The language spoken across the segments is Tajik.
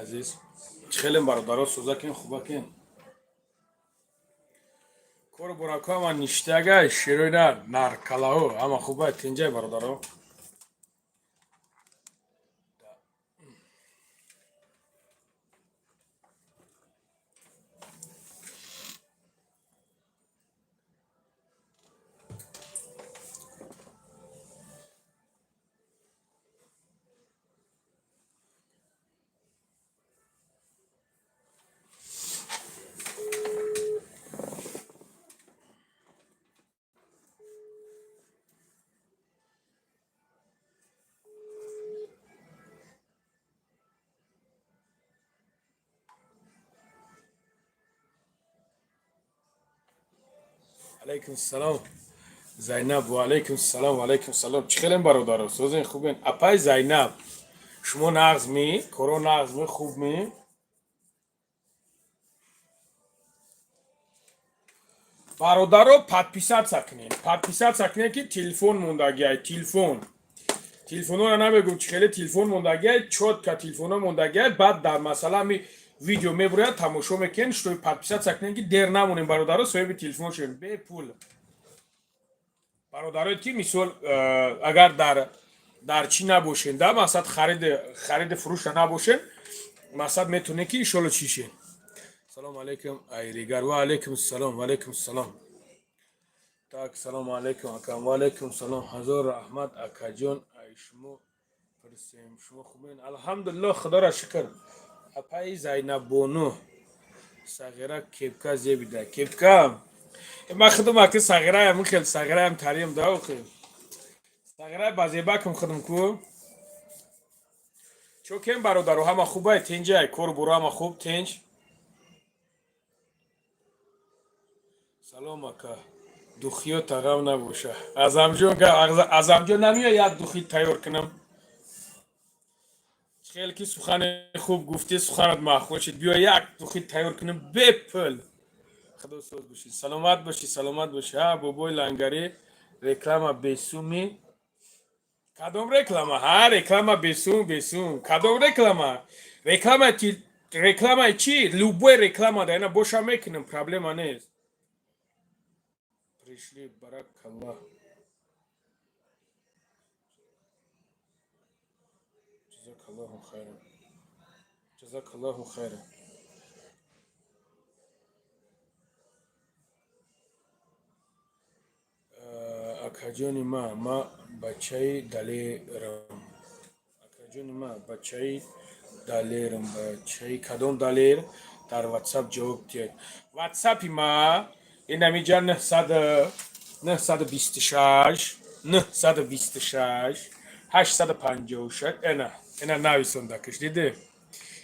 Азиз, чӣ хелем, бародаро, сӯзакен, хубакен? Кору борако ҳама ништяк, шерои нар, наркалаҳо ҳама хубай, тинҷай, бародаро. Алайкум салом, Зайнаб. Ва алайкум салом, ва алайкум салом. Чӣ хелем, бародаро, созен, хубен? Апай Зайнаб, шумо нағз ми? Коро нағз ми, хуб ми? Бародаро, подписаться кунед, подписаться кунед, ки телефон мондагиай. Телефон, телефонҳоро намегум, чӣ хеле телефон мондагиай, чётко телефонҳо мондагиай. Баъд дар масъала ами видео мебурояд, тамошо мекунед. Что подписаться кунед, ки дер намонем, бародаро, соҳиби телефон шавем бепул. Бародарое ки, мисол, агар дар чӣ набошен, да, мақсад, хариди фурӯша набошен, мақсад, метавонед ки, иншолло, чӣ шен. Салому алайкум, айригар. Ва алайкум салом, ва алайкум салом. Так, салому алайкум, акам. Ва алайкум салом. Ҳазор раҳмат, акаҷон. Ай шумо пурсем, шумо хубен? Алҳамдулилло, худоро шукр. Апаи Зайнаббону, сағира кепка зебида. Кепка ман худам аки сағираям, хел сағираям, тарим да, охи сағирай ба зебакам худам ку. Чокем, бародаро, ҳама хубай, тинҷай, кору боро ҳама хуб, тинҷ. Салом, ака. Духиё тағам набоша. Азамҷон, Азамҷон намея, як духи тайёр кунам. Хеле ки сухани хуб гуфтӣ, суханат маъқул шид. Биё, як духи тайёр кунем бепул. Худо соз бошӣ, саломат бошӣ, саломат бошӣ. Ҳа, бобои Лангарӣ, реклама бесуми. Кадом реклама? Ҳа, реклама бесум, бесум. Кадом реклама? Реклама, рекламаи чӣ? Любой реклама да ина боша, мекунем, проблема нест. Пришли, баракаллах. Ҷазакаллоҳу хайран, ҷазакаллоҳу хайран. Акаҷони ма, ма бачаи далерам. Акаҷони ма, бачаи далерам. Бачаи кадом далер? Дар Ватсап ҷавоб диҳед. Ватсапи ма инамиҷа: 926, 926, 856. Ена, ена нависондакиш, диде?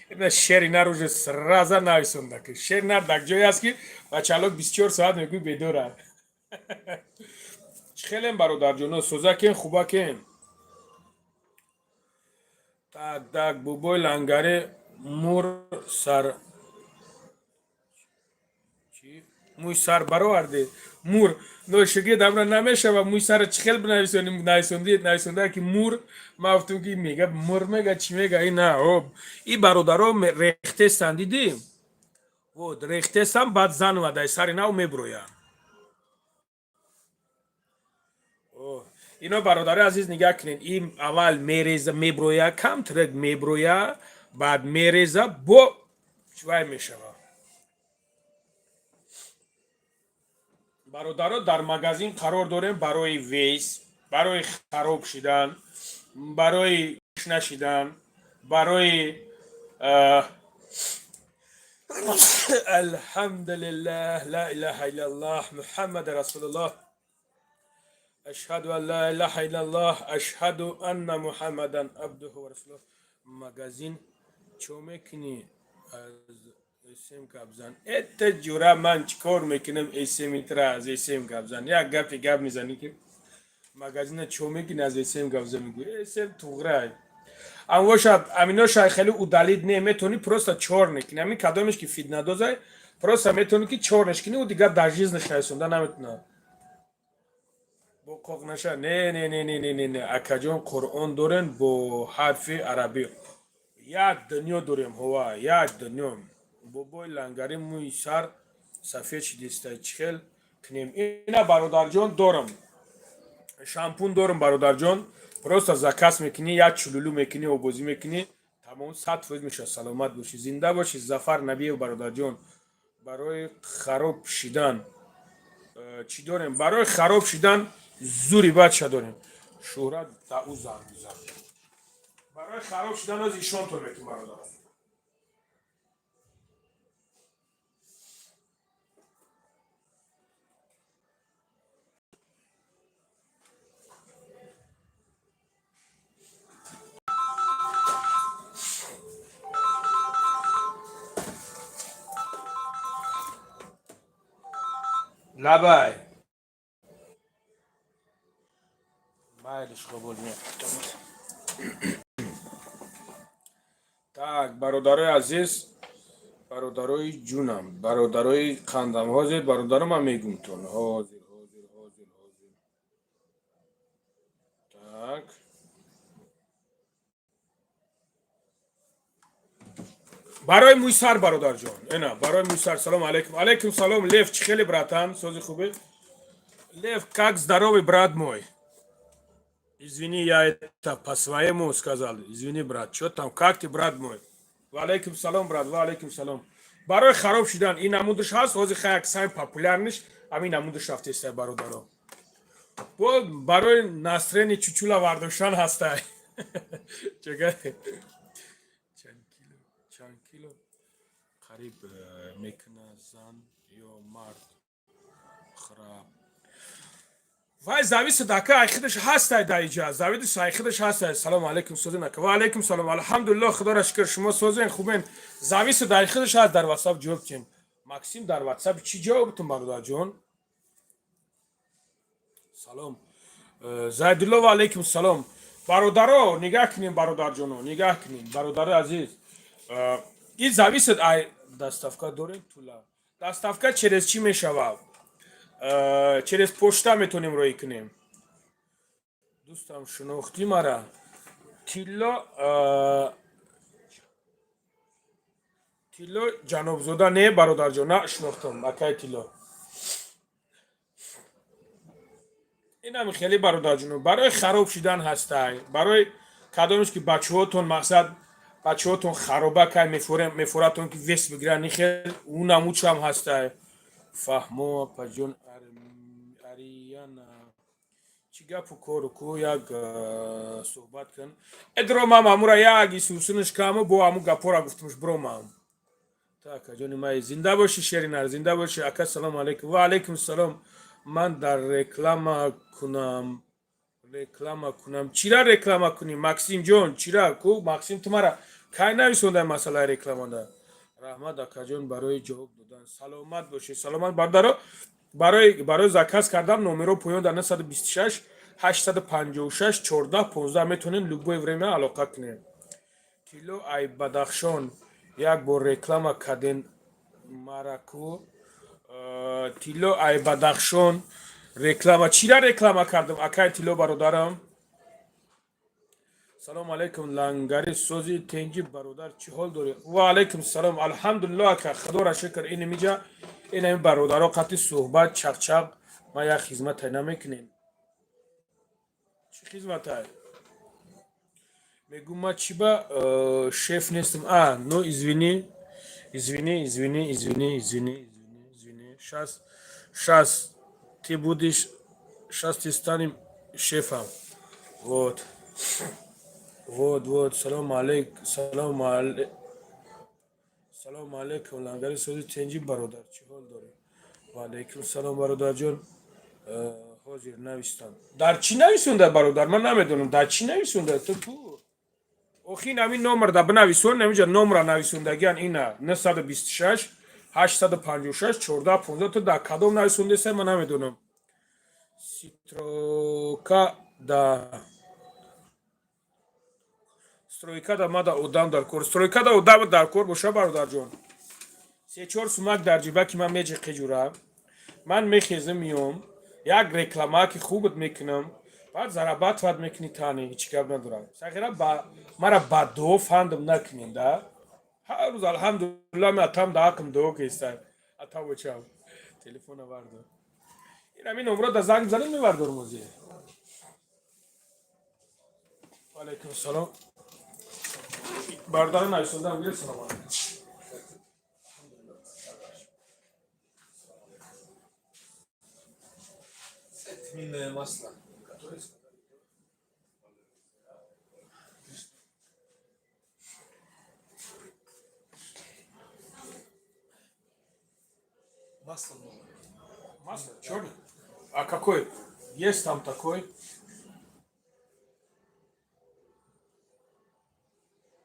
Ина шери нар уже сразу нависондакиш. Шери нар дар ҷое аст, ки бачалок 24 соат мегӯй бедорад. Чӣ хелем, бародарҷоно, сӯзакен, хубакен? Так, так, бобои Лангаре, мур сар мӯй сар бароварде, мур ношиги дамра намешава. Мӯй сара чӣ хел бинависоним? Нависонди, нависонда ки мур. Ман гуфтам, ки мега мур, мега чӣ мега ина. И бародаро рехтестан, дидӣ? Вот рехтестан, баъд занова дай сари нав меброянд. Ино, бародари азиз, нигаҳ кунед: ин аввал мереза, меброя, камтрек меброя, баъд мереза, бо вай мешава. Бародаро, дар магазин қарор дорем. Барои вес, барои хароб шидан, барои нашидан, барои, алҳамдулиллаҳ, ла илаҳа иллаллоҳ, Муҳаммад расулуллоҳ, ашҳаду ан ла илаҳа иллаллоҳ, ашҳаду анна Муҳаммадан абдуҳу ва расулуҳ. Магазин чо мекунӣ? Аз эсем гапзан. Это ҷура, ман чӣ кор мекунам? Эсемитра аз эсем гапзан. Як гапи гап мезанӣ, ки магазина чо мекунӣ, аз эсем гапзан мегӯ. Эсем туғрай амвоша, аминоша хеле удалить не, метавонӣ просто чёрный кунӣ. Ами кадомеш ки фитнадозай, просто метавонӣ ки чёрный ш кунӣ, ӯ дигар дар жизнь ш расонда наметавонад. Бо қоқ наша. Не, не, не, не, не, не, не. Акаҷон, Қуръон дорен бо ҳарфи арабӣ? Як дунё дорем, ҳова, як дунё. Бобои лангари, мӯи сар сафед шидистай, чӣ хел кунем? Ина, бародарҷон, дорам, шампун дорам, бародарҷон. Просто заказ мекунӣ, як чулулу мекунӣ, обозӣ мекунӣ, тамом, 100% мешавад. Саломат бошӣ, зинда бошӣ. Зафар Набиев, бародарҷон, барои хароб шидан чӣ дорем? Барои хароб шидан зури бадша дорем. Шӯҳрат да ӯ занг бизан. Барои хароб шидан оз ишонтон метун, бародар. Лабай, майлиш, қабул. Так, бародарои азиз, бародарои ҷунам, бародарои қандам, ҳозир, бародаро, ман мегумтон. Ҳозир, ҳозир, ҳозир, ҳозир. Так, барои мӯйсар, бародарҷон, ина, барои мӯйсар. Салом алейкум. Алейкум салом, Лев, чӣ хели, братан, сози, хубе? Лев, как здоровый, брат мой? Извини, я это по-своему сказал. Извини, брат. Что там, как ты, брат мой? Ва алейкум салом, брат, ва алейкум салом. Барои хароб шудан ин намудаш ҳаст. Ҳозир хаяк самый популярный ш ҳамин намудаш рафтеста, бародаро. Бо барои настроение чучула вардоштан ҳастай. Чага, чанд кило, чанд кило қариб мекуна зан ё мард храб? Вай зависит, ака, айхидаш ҳастай, дар иҷа зависит, айхидаш ҳастай. Салому алейкум, созен, ака? Ва алейкум салом, алҳамдулиллоҳ, худоро шукр. Шумо созен, хубен? Зависит, айхидаш ҳаст. Дар ватсап ҷавоб тиҳем. Максим, дар ватсап чӣ ҷавобтун, бародарҷон? Салом, Зайдулло, ва алейкум салом. Бародаро, нигаҳ кунем, бародарҷоно, нигаҳ кунем, бародари азиз. Ин зависит ай доставка дорем тула. Доставка через чӣ мешавад? Через почта метавонем роҳӣ кунем. Дӯстам, шинохтӣ мара? Тилло, Тилло Ҷанобзода? Не, бародарҷон, на шинохтам, акай Тилло. Инами хеле, бародарҷоно, барои хароб шидан ҳастай. Барои кадомеш ки бачаҳотон, мақсад, бачаҳотон хароба кай мефоратон ки вес бигиранд, хел ӯ намучам ҳастай. Фаҳмо, апаҷон. Арияна, чӣ гапу кору ку, як суҳбат кун. Эдро мам, амура як исусунаш каму бо аму гапора гуфтумш, бро мам. Так, аҷони май, зинда бошӣ, шеринар, зинда бошӣ, ака. Салому алейкум. Ва алейкум салом. Ман дар реклама кунам, реклама кунам. Чира реклама кунӣ, Максимҷон? Чира ку, Максим, ту мара кай нависондай масъалаи рекламада? Раҳмат, акаҷон, барои ҷавоб додан. Саломат бошед, саломат. Бародаро, барои заказ кардам номеро поён дар 926 856 14 15, метавонем любое время алоқа кунем. Тилло ай Бадахшон, як бор реклама карден мараку. Тилло ай Бадахшон, реклама чира реклама кардам, акай Тилло, бародарам? Салому алайкум, лангари, сози, тенҷи, бародар, чӣ ҳол дорӣ? Ва алайкум салом, алҳамдулиллоҳ, ака, худоро шукр. Инамиҷа инами бародаро қати суҳбат, чақчақ. Ма як хизматай намекунем? Чӣ хизматай? Мегум, ма чӣ ба шеф нестам. А, ну, извини, извини, извини, извини, извини, извини, извини. Щас, щас ты будешь, щас ты станем шефом. Вот, вот, вот. Салому алейк, салому алейк, салому алейкум, лангари, сози, тенҷи, бародар, чӣ ҳол дорӣ? Ва алейкум салом, бародарҷон. Ҳозир навистам. Дар чӣ нависонда, бародар? Ман намедонам, дар чӣ нависонда ту ку. Охин ҳамин номер да бинависон, намиҷа номера нависондагиан, ина, 926 856 14 15. Ту дар кадом нависондеса, ман намедонам. Ситрока да стройка да мада одам дар кор, стройка да одам дар кор боша, бародарҷон. Се-чор сумак дар ҷиба ки ман меҷиқи, ҷура, ман мехезам, миём, як реклама ки хубат мекунам. Баъд зарабатывать мекунӣ, тани ҳеҷ гап надорам. Сағира, ба мара ба дуо фандам накунем да. Ҳар рӯз, алҳамдулилла, ме атам да ҳаққм дуо кестай. Ата бочам. Телефона вардор. Ин ҳамин номро да занг занем, мевардорм ози. Алайкум салом. Бародари нависондам гир, салом алайкум. Тминное масло. Масло нужно. Масло черный? А какой? Есть там такой?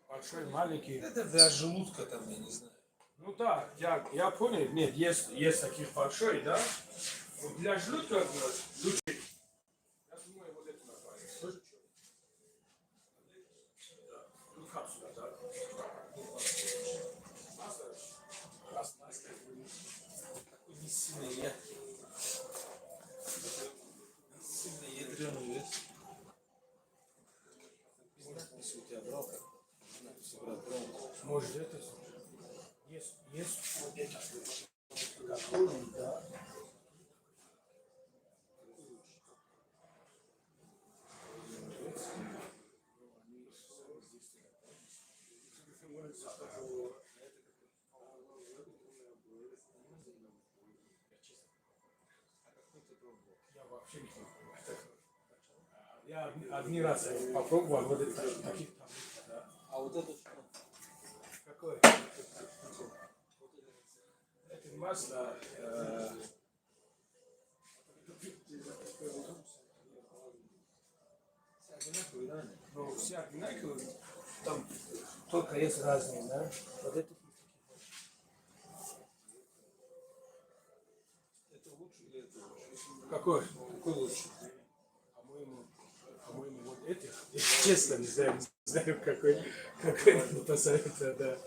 Большой, маленький. Это для желудка там, я не знаю. Ну да, я понял. Нет, есть таких большой, да? Вот для желудка лучше. Я думаю, вот это название. Тоже черный. Да. Ну, капсула, да. Масло. Раз масло будет. Такой не сильно я. Не сильно ядреный вес. Без надписи у тебя брал как? Без надписи брал, брал. Может, это есть вот это. Готовый, да. Я вообще не пробовал. Я одни раз попробовал вот это, таких таблеток, да. А вот это что? Какое? Это масло. Все одинаковые, да, они? Ну, все одинаковые. Там только есть разные, да? Вот это. Это лучше или это лучше? Какой? Какой лучше? По-моему, вот этих. Я честно не знаю, не знаю, какой посоветовать, да.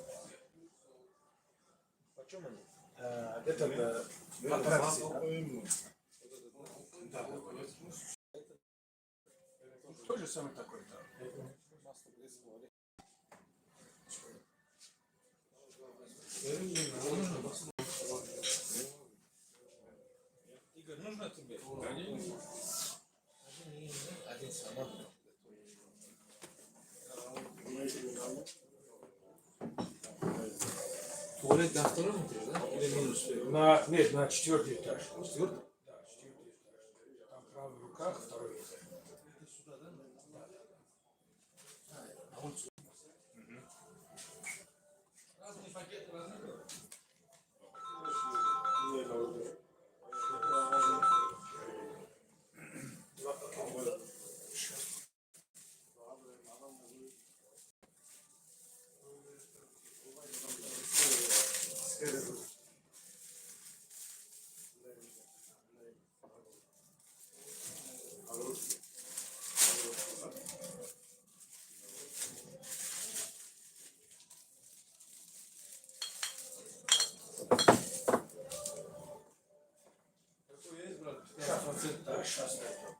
Почем они? Это по традиции, да? Да. То же самое такой, да. Масло грецкого ореха. Нужно? Игорь, нужно тебе? Да не, не. Один, один сама. Туалет на втором этаже, да? Или минус первый? Нет, на четвертый этаж. Четвертый? Да, четвертый этаж. Там правый руках, второй этаж. Это сюда, да? Да. А вот сюда. Разные пакеты, разные. Какой есть, брат? 15%. Да, сейчас найдем.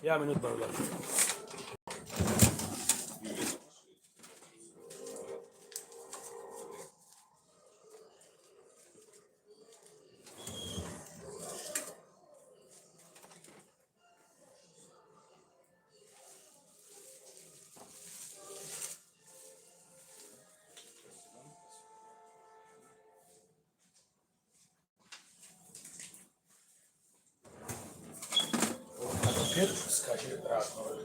Я минут бародар. А теперь скажи, брат мой.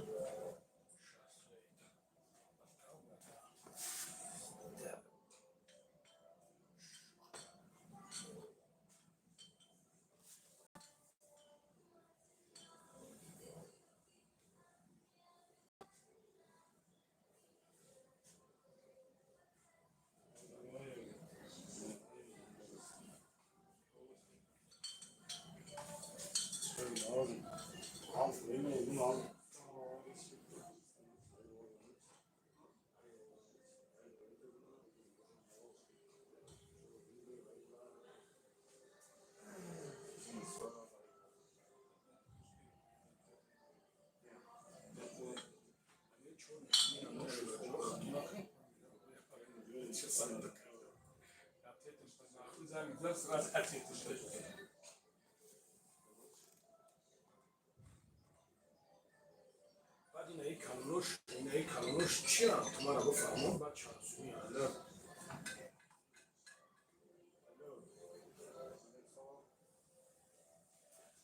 Баъд инаи калонош, инаи калонош чиам? Тумара бифаҳмон, баъд чанд сумӣ. Алло,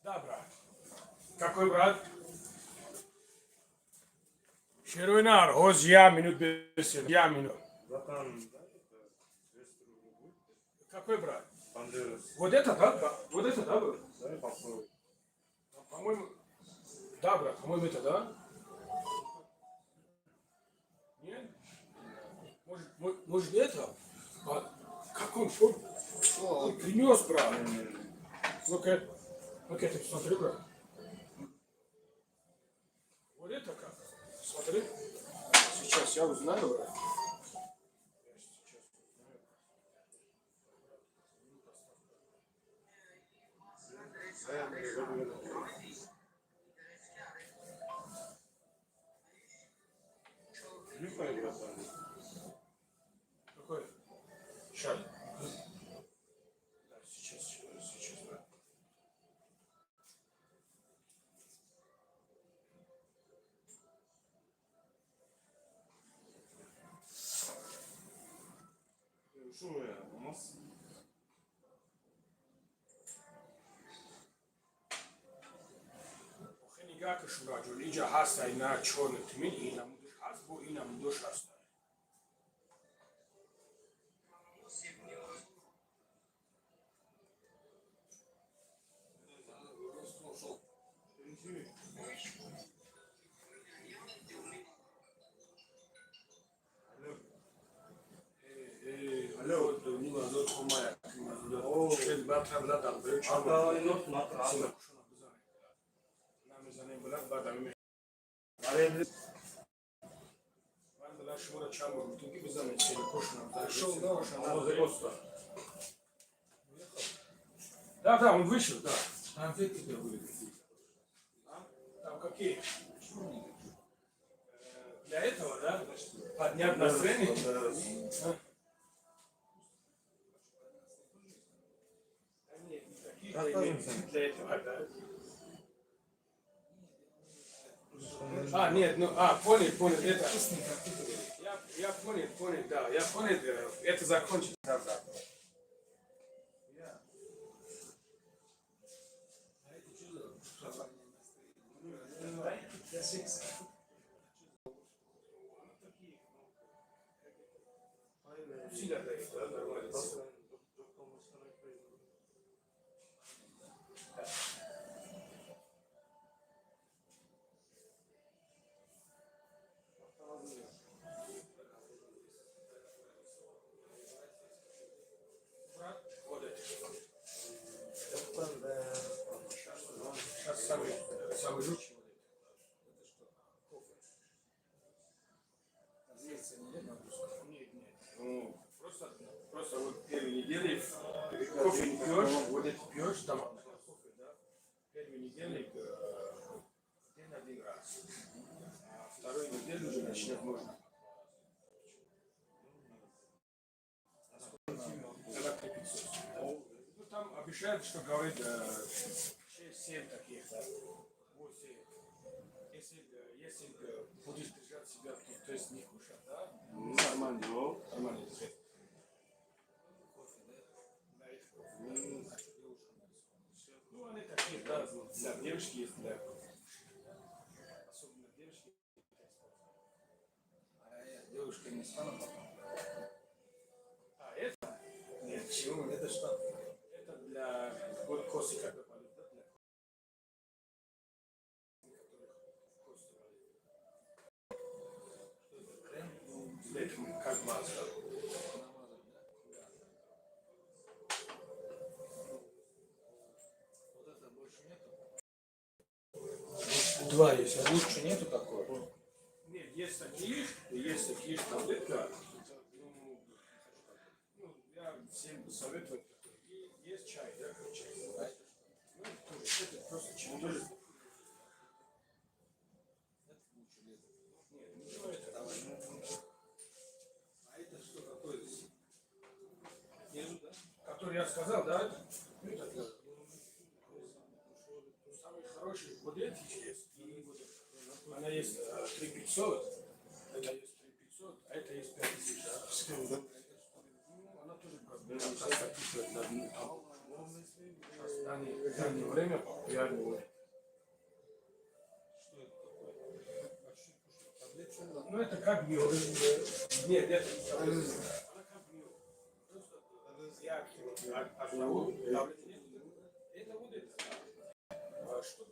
да, брат. Какой, брат? Шеруйнар, ҳоз я минут бесед, я минут. Братан, дай это 200 рублей будет? Какой, брат? Бандерас. Вот это, да? Вот это, да, был? Дай попробуй. По-моему, да, брат, по-моему, это, да? Нет? Может, может, не это? А как он, что? Он принес, брат. Ну-ка, ну-ка, это смотри, брат. Вот это как? Смотри. Сейчас я узнаю, брат. Я сейчас узнаю. Дай мне рублей. Нюхай, братан. Какой? Сейчас. Да, сейчас, сейчас, брат. Что я? У нас Охи, нигаҳ ки, Шураҷон, иҷа ҳастай на чорный тмин, ин намудаш ҳаст, бо ин намудош ҳастай. Алло. Алло. Ата инот натра. Намезанем, билад, баъд ами Аренды. ман билад шуморо чанд бор гуфтем, ки бизанед селикошонам. Ушел, да. Просто. Да, он вышел, да. Конфеты у тебя были какие-то. Там какие? Для этого, да? Поднять настроение? А? Да нет, не такие, для этого, да. А, нет, ну, а, понял, понял, это. Вкусные конфеты были. Я понял, понял, да, я понял, это закончится завтра. А это что за поднятие настроения? Для секса. Сильно дает, да, нормально. Постоянно. Брат, вот это. Сейчас самый, самый лучший вот это. Это что? Кофе. Развеяться не идет нагрузка? Нет, нет. Ну, просто, просто вот первые недели кофе не пьешь, вот это пьешь, там кофе, да. Первые недели день один раз. А вторую неделю уже начнет можно. Тогда 3500. Ну, там обещают, что говорит 6-7 таких, да, 8. Если будешь держать себя, то есть не кушать, да, Нормально. нормально держать. Кофе, да? Да, это кофе. Девушка нарисована. Ну, они такие, да, для девушки есть, для особенно девушки. А я девушкой не стану потом. А это? Нет. Чего? Это что? Это для вот косы, когда болит, да, для которых кости болит. Что это? Крем? Для этого как маска. Намазать, да? Вот это больше нету? Два есть. А? Лучше нету такого? Нет, есть такие таблетка. Ну, я всем советую. И есть чай, да, как чай. Ну, тоже, это просто чай. Тоже. Нет, ну, это Давай. А это что такое здесь? Внизу, да? Который я сказал, да? Ну, это, ну, самый хороший вот эти есть. И вот это. Она есть 3500, это есть 3500, а это есть 5000. Да? Ну, она тоже просто на, там, сейчас в данное время популярный. Вот. Что это такое? Таблетка? Ну, это как мед. Нет, это не таблетка. Она как мед. Просто реакция от того, таблетки нет. Это вот это. А что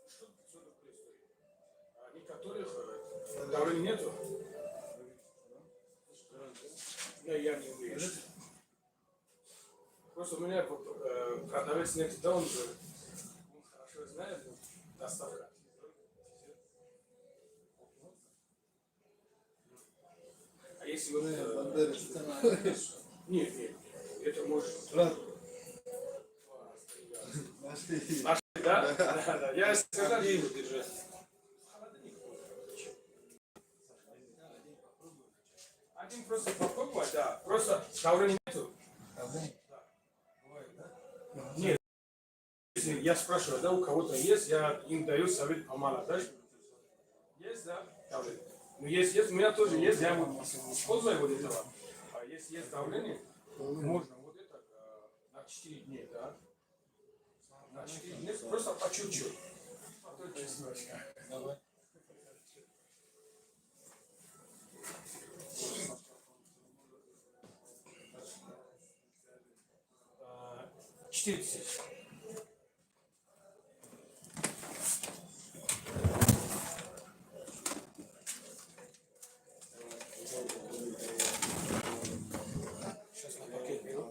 500 рублей стоит? А некоторых давления нету. Да, я не умею. Просто у меня продавец нет, да, он же, он хорошо знает, но доставка. А если вот... Нет, нет, это может... Два раза, три раза. Нашли. Нашли, да? Да. Я сказал, Где его держать? Холодильник можно. Один просто попробовать, да. Просто давления нету. Бывает, да? Нет. Если я спрашиваю, да, у кого-то есть, я им даю совет помало, да? Есть, да, давление. Ну, есть, есть, у меня тоже есть, я вот использую вот этого. А если есть давление, можно вот это на 4 дня, да? На 4 дня, просто по чуть-чуть. Потом чесночка. Давай. 4000. Сейчас на пакет беру.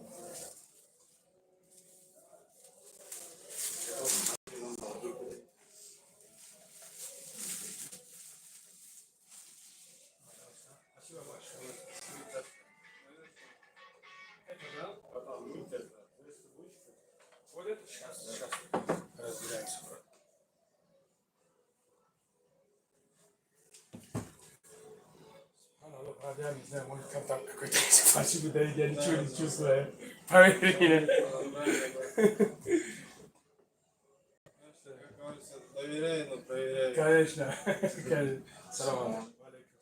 Спасибо большое. Это, да? Вот это сейчас, сейчас разбираемся. Субханаллах, правда, я не знаю, может, контакт какой-то есть. Спасибо, да, я ничего не чувствую. Поверь мне. Как говорится, доверяй, но проверяй. Конечно. Конечно. Салам алейкум. Алейкум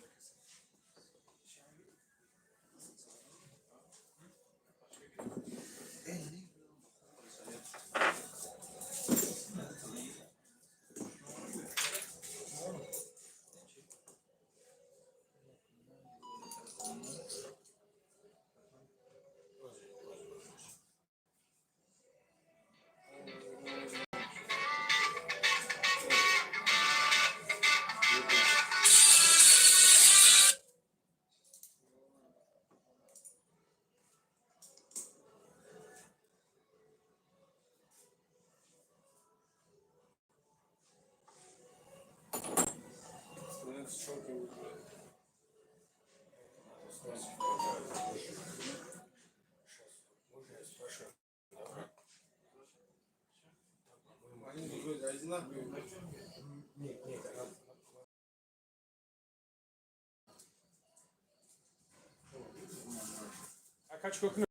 салам. Становится шоковый. Сейчас, можно я спрошу? Да? Они вроде одинаковые. Нет, нет, она. А качко кну?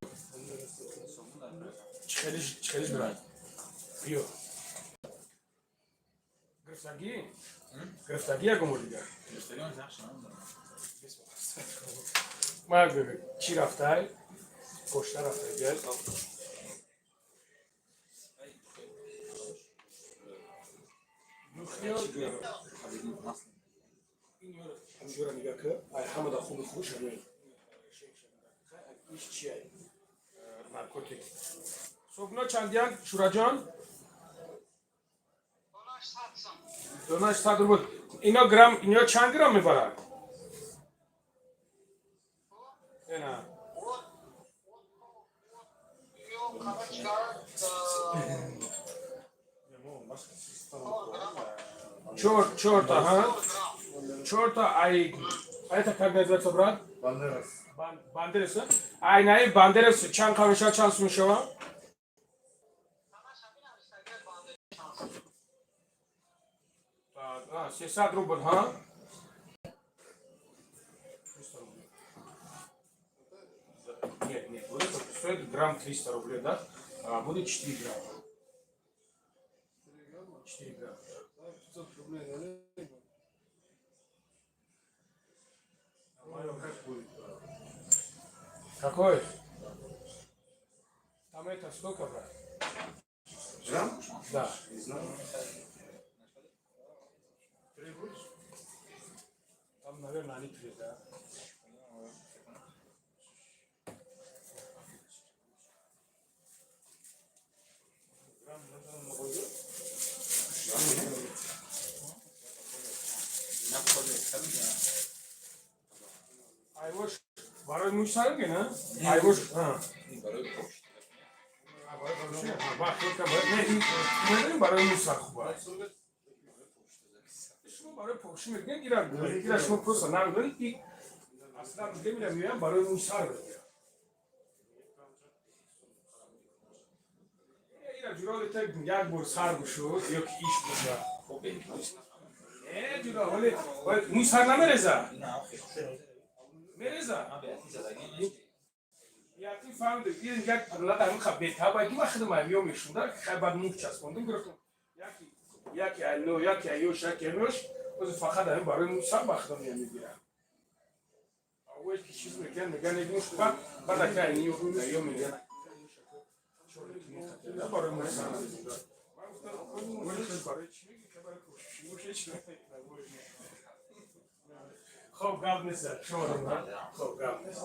Чхелиш, чхелиш, брат. Биё. Гирифтагӣ? Гирифтагӣ ягон бор дигар? Ма чӣ рафтай? Кошта рафтай гел. Ну, хел. Ҳамҷора нигаҳ ки, ай ҳамада хуби хуш ҳамин. Иш чи ай? Наркотик. Собно чандиян, Шураҷон? Донаш 100 рубл. Ино грамм, ино чанд грамм мебарад? Ина. Чорта, ҳа, чорта. Ай, а это как называется, брат? Бандерас. Бандерас, ай, наи бандерас чанд қа мешава, чанд сум мешава? 300 рубл, ҳа, 300 рублей. Нет, нет, вот это стоит грамм 300 рублей, да? А будет 4 грамма. 4 грамма. Да, 500 рублей налей. Как будет? Какой? Там это сколько, брат? Грамм? Да. Не знаю. Три будешь? Там, наверное, они три, да? Айвош барои мӯй сар мегӯ, айвош. Барои мӯй сар хуб аст. Шумо барои покшӣ мегӯянд, ира шумо просто намедонед, ки аслан мегӯям, ира меоям барои мӯй сар мегӯям. Ира ҷуроли та як бор сар бушуд ё ки иш боша. Э, ҷуро, вале мӯй сар намереза? Мереза? Яки фаҳмидем, ин як лада ҳамин ха бетаба, ки ман худам ҳам ё мешунда, хай баъд мӯй часпондум, гирифтам. Яки яки ало, яки аёш, яки амёш, оз фақат ҳамин барои мӯй сар ба худам мегирам. Аввал ки чиз мекунанд, мегӯянд, як муш баъд ака ё мегӯянд. Барои мӯй сар намезанад. Ман гуфтам, барои чӣ мегӯӣ? Барои кӯшиши мӯш ҳеҷ намекунад. Хоб, гап нест, шумо. Хоб, гап нест.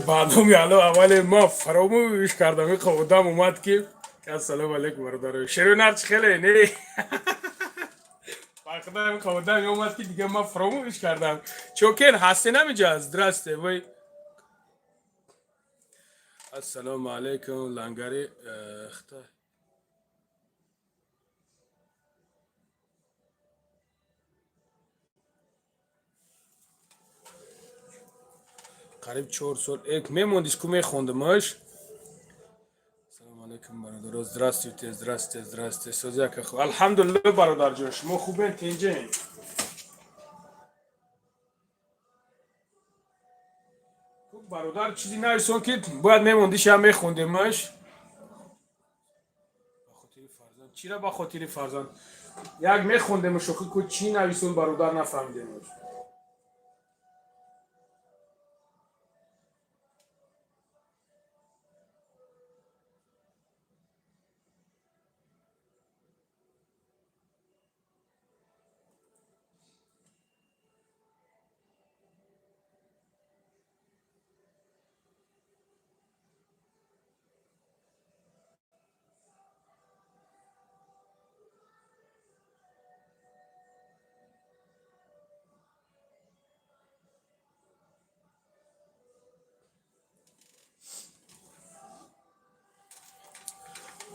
Баъдоми ало аввале ма фаромӯш кардам, иқа одам омад, ки ассалому алайкум, бародаро, шерунарч хеле не бақдам, иқа одам омад, ки дига ма фаромӯш кардам. Чокен ҳасте намиҷа. Здрасте, вой, ассалому алайкум, лангари хта. Қариб 4 сол эк мемондиш ку, мехондамаш. Салому алайкум, бародаро. Здравствуйте, здравствуйте, здравствуйте. Созяка, алҳамдулилла, бародарҷон, шумо хубен, тинҷен? Бародар, чизи нависон, ки бояд мемондиша, мехондемаш. Ба хотири фарзанд чира, ба хотири фарзанд як мехондемаш, охи ку чӣ нависон, бародар, нафаҳмидемаш.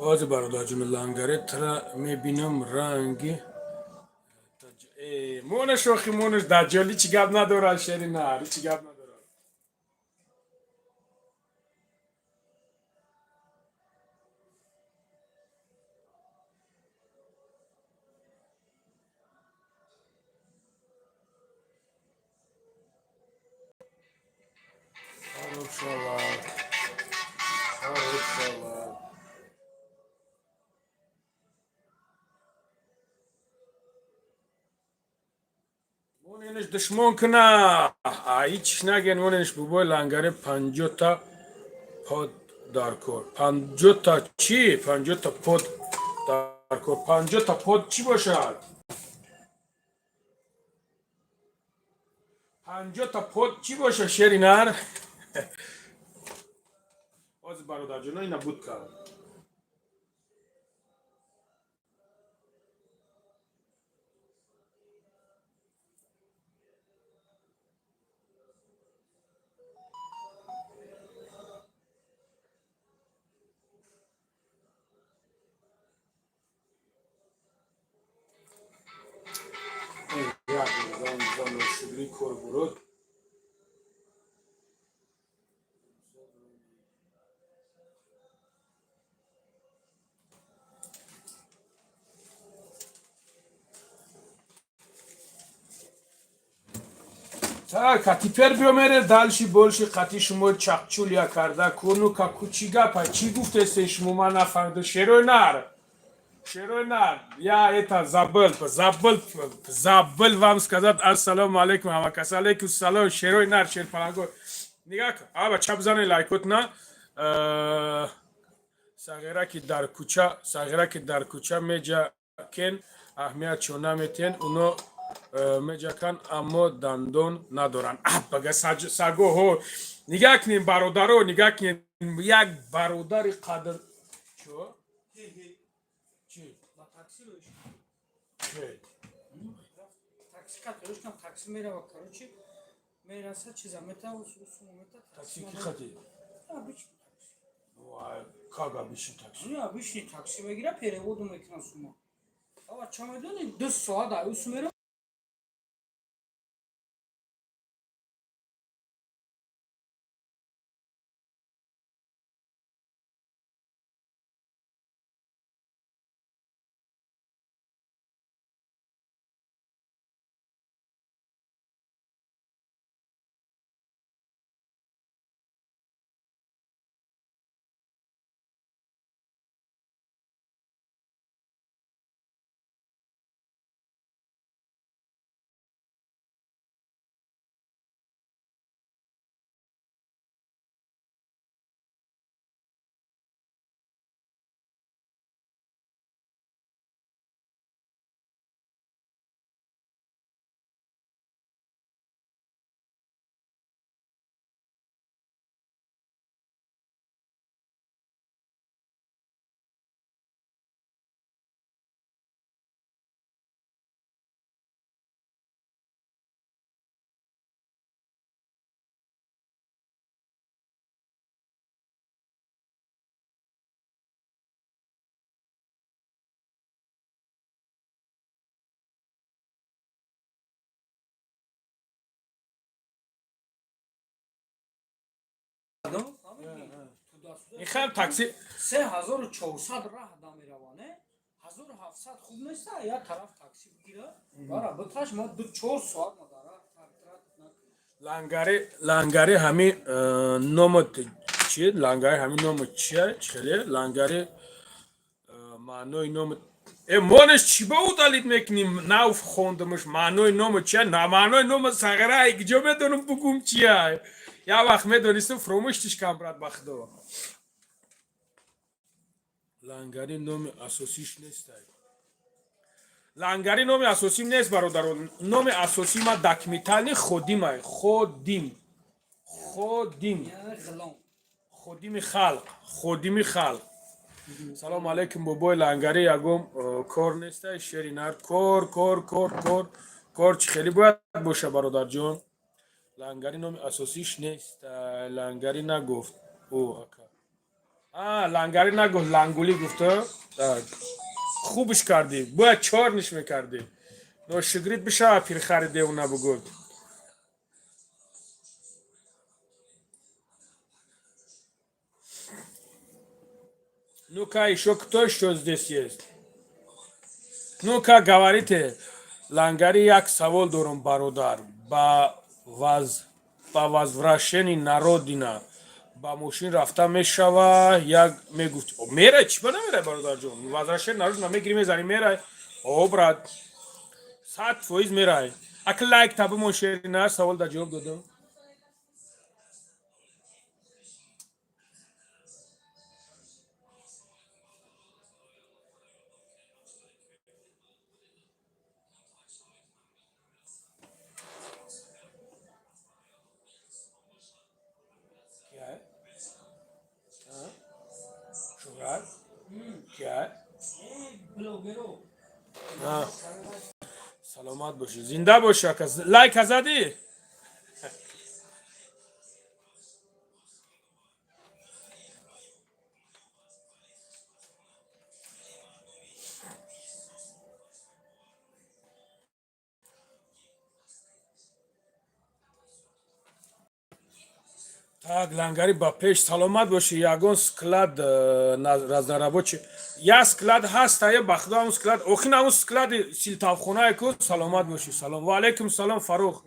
Ҳозир, бародарҷони лангаре, тра мебинам, ранги мона. Монеш, охи, монеш, даҷҷолӣ чӣ гап надорад, шери нар, ҳичи гап надорад. Хароб шавад, хароб шавад. Моненш, душмон куна, ҳичиш наген, моненш. Бубои лангаре, 50-та под дар кор. 50-та чӣ? 50-та под дар кор. 50-та под чӣ бошад? 50-та под чӣ бошад, шери нар? Ҳозир, бародарҷоно, ина буд кард. Як низом шугри кор бурд. Так, а теперь биё, мере дальше, больше қати шумо чақчулия карда куну каку. Чӣ гапа, чӣ гуфтесен шумо? Ман нафаҳмидам, шерои нар, шерои нар. Я это забыл, забыл, забыл вам сказать. Ассалому алейкум, ҳамакас. Алейкум салом, шерои нар, шерпаланго. Нигаҳ кун, аба чап зане лайкотна. Сағира ки дар кӯча, сағира ки дар кӯча меҷакен, аҳамият чо наметиҳен. Уно меҷакан, аммо дандон надоранд. Бага сагоҳо нигаҳ кунем, бародаро, нигаҳ кунем. Як бародари қадр чо чи? Ба такси роиш. Че? Такси қат роиш кам, такси мерава, короче, мераса, чиза мета, сумма мета. Такси ки хати? Обычный такси. Вай, как обычный такси? Ну, обычный такси мегира, переводу мекунам сумма. Ава ча медони, 2 соат аюс мера. Михаил такси. 3400 раҳ да мераване, 1700 хуб неста, як тараф такси бигира, бара бикаш, ма ду 4 соат ма дар раҳ трат накунем. Лангари, лангари, ҳами номот чи? Лангари, ҳами номот чия? Чихеле лангари, маънои номот монеш чӣ ба удалить мекунӣ? Нав хондамаш. Маънои номот чия? На, маънои номот сағира киҷо медонам бугум чия? Як вақт медонистам, фуромӯштиш кам, брат, ба худо. Лангари номи асосиш нестай. Лангари номи асосим нест, бародаро. Номи асосӣ ма документальный ходимай, ходим, ходим. Яъне ғилом. Ходими халқ, ходими халқ. Салому алейкум, бобои лангари. Ягон кор нестай, шери нар? Кор, кор, кор, кор, кор чӣ хеле бояд боша, бародарҷон? Лангари номи асосиш нест. Лангари нагуфт ӯ, ака. А лангари нагуфт, лангулӣ гуфта. Так. Хубш кардӣ, бояд чорниш мекардӣ. Ношукрит бишава, пирхари девона бугӯ. Ну-ка, еще кто еще здесь есть? Ну-ка, говорите. Лангари, як савол дорум, бародар. Ба возвращении на родина ба мошин рафта мешава? Як мегуфт, мерай, чӣ ба намерай, бародарҷон? Возвращение на родина мегири, мезани, мерай. О, брат, 100% мерай. Ака, лайк та бимон, шерина, савол да ҷавоб додам. क्या है? हाँ? शुगर क्या है? Блогеро. ҳа. Саломат бошӣ, зинда бошӣ, ака. Лайка задӣ? Так, Лангари, ба пеш, саломат бошӣ. Ягон склад разнорабочий, як склад ҳаста, е, ба худо, ҳамун склад, охин, ҳамун склади силтавхонае ку. Саломат бошӣ. Салом, ва алайкум салом, Фарух,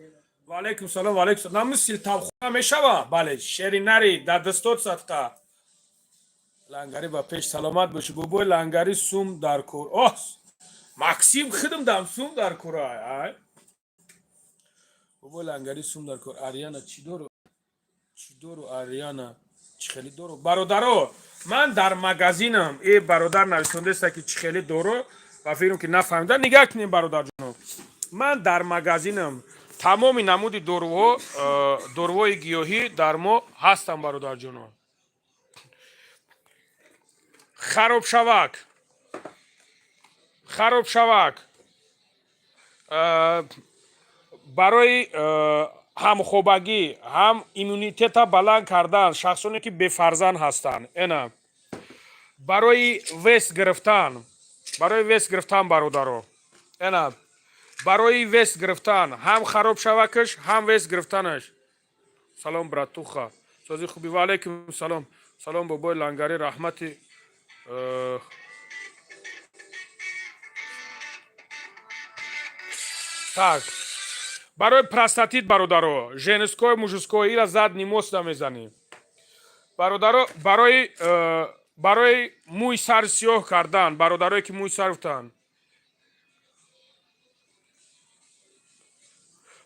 ва алайкум салом, ва алайкум салом. Ҳамун силтавхона мешава, бале, шеринари дар дастот садқа. Лангари, ба пеш, саломат бошӣ. Бобои Лангари, сум дар кор. Оҳ, Максим, хидм дам сум дар кора. Ай бобои Лангари, сум дар кор. Ариана, чӣ дору, чӣ дору, Ариана, чӣ хеле дору? Бародаро, ман дар магазинам. Э, бародар нависондаеста, ки чӣ хеле дору, ва фикрам, ки нафаҳмида. Нигаҳ кунем, бародарҷоно, ман дар магазинам, тамоми намуди доруҳо, доруҳои гиёҳӣ дар мо ҳастанд, бародарҷоно. Харобшавак, харобшавак, барои ҳамхобагӣ, ҳам иммунитета баланд кардан, шахсоне ки бефарзанд ҳастанд. Эна, барои вес гирифтан, барои вес гирифтан, бародаро, эна, барои вес гирифтан, ҳам харобшавакаш, ҳам вес гирифтанаш. Салом, братуха, сози хуби? Ва алайкум салом. Салом, бобои Лангари, раҳмати. Так, барои простатит, бародаро, женское, мужское, ира задний мост мезанем, бародаро. Барои мӯи сар сиёҳ кардан, бародарое ки мӯи сар гуфтанд,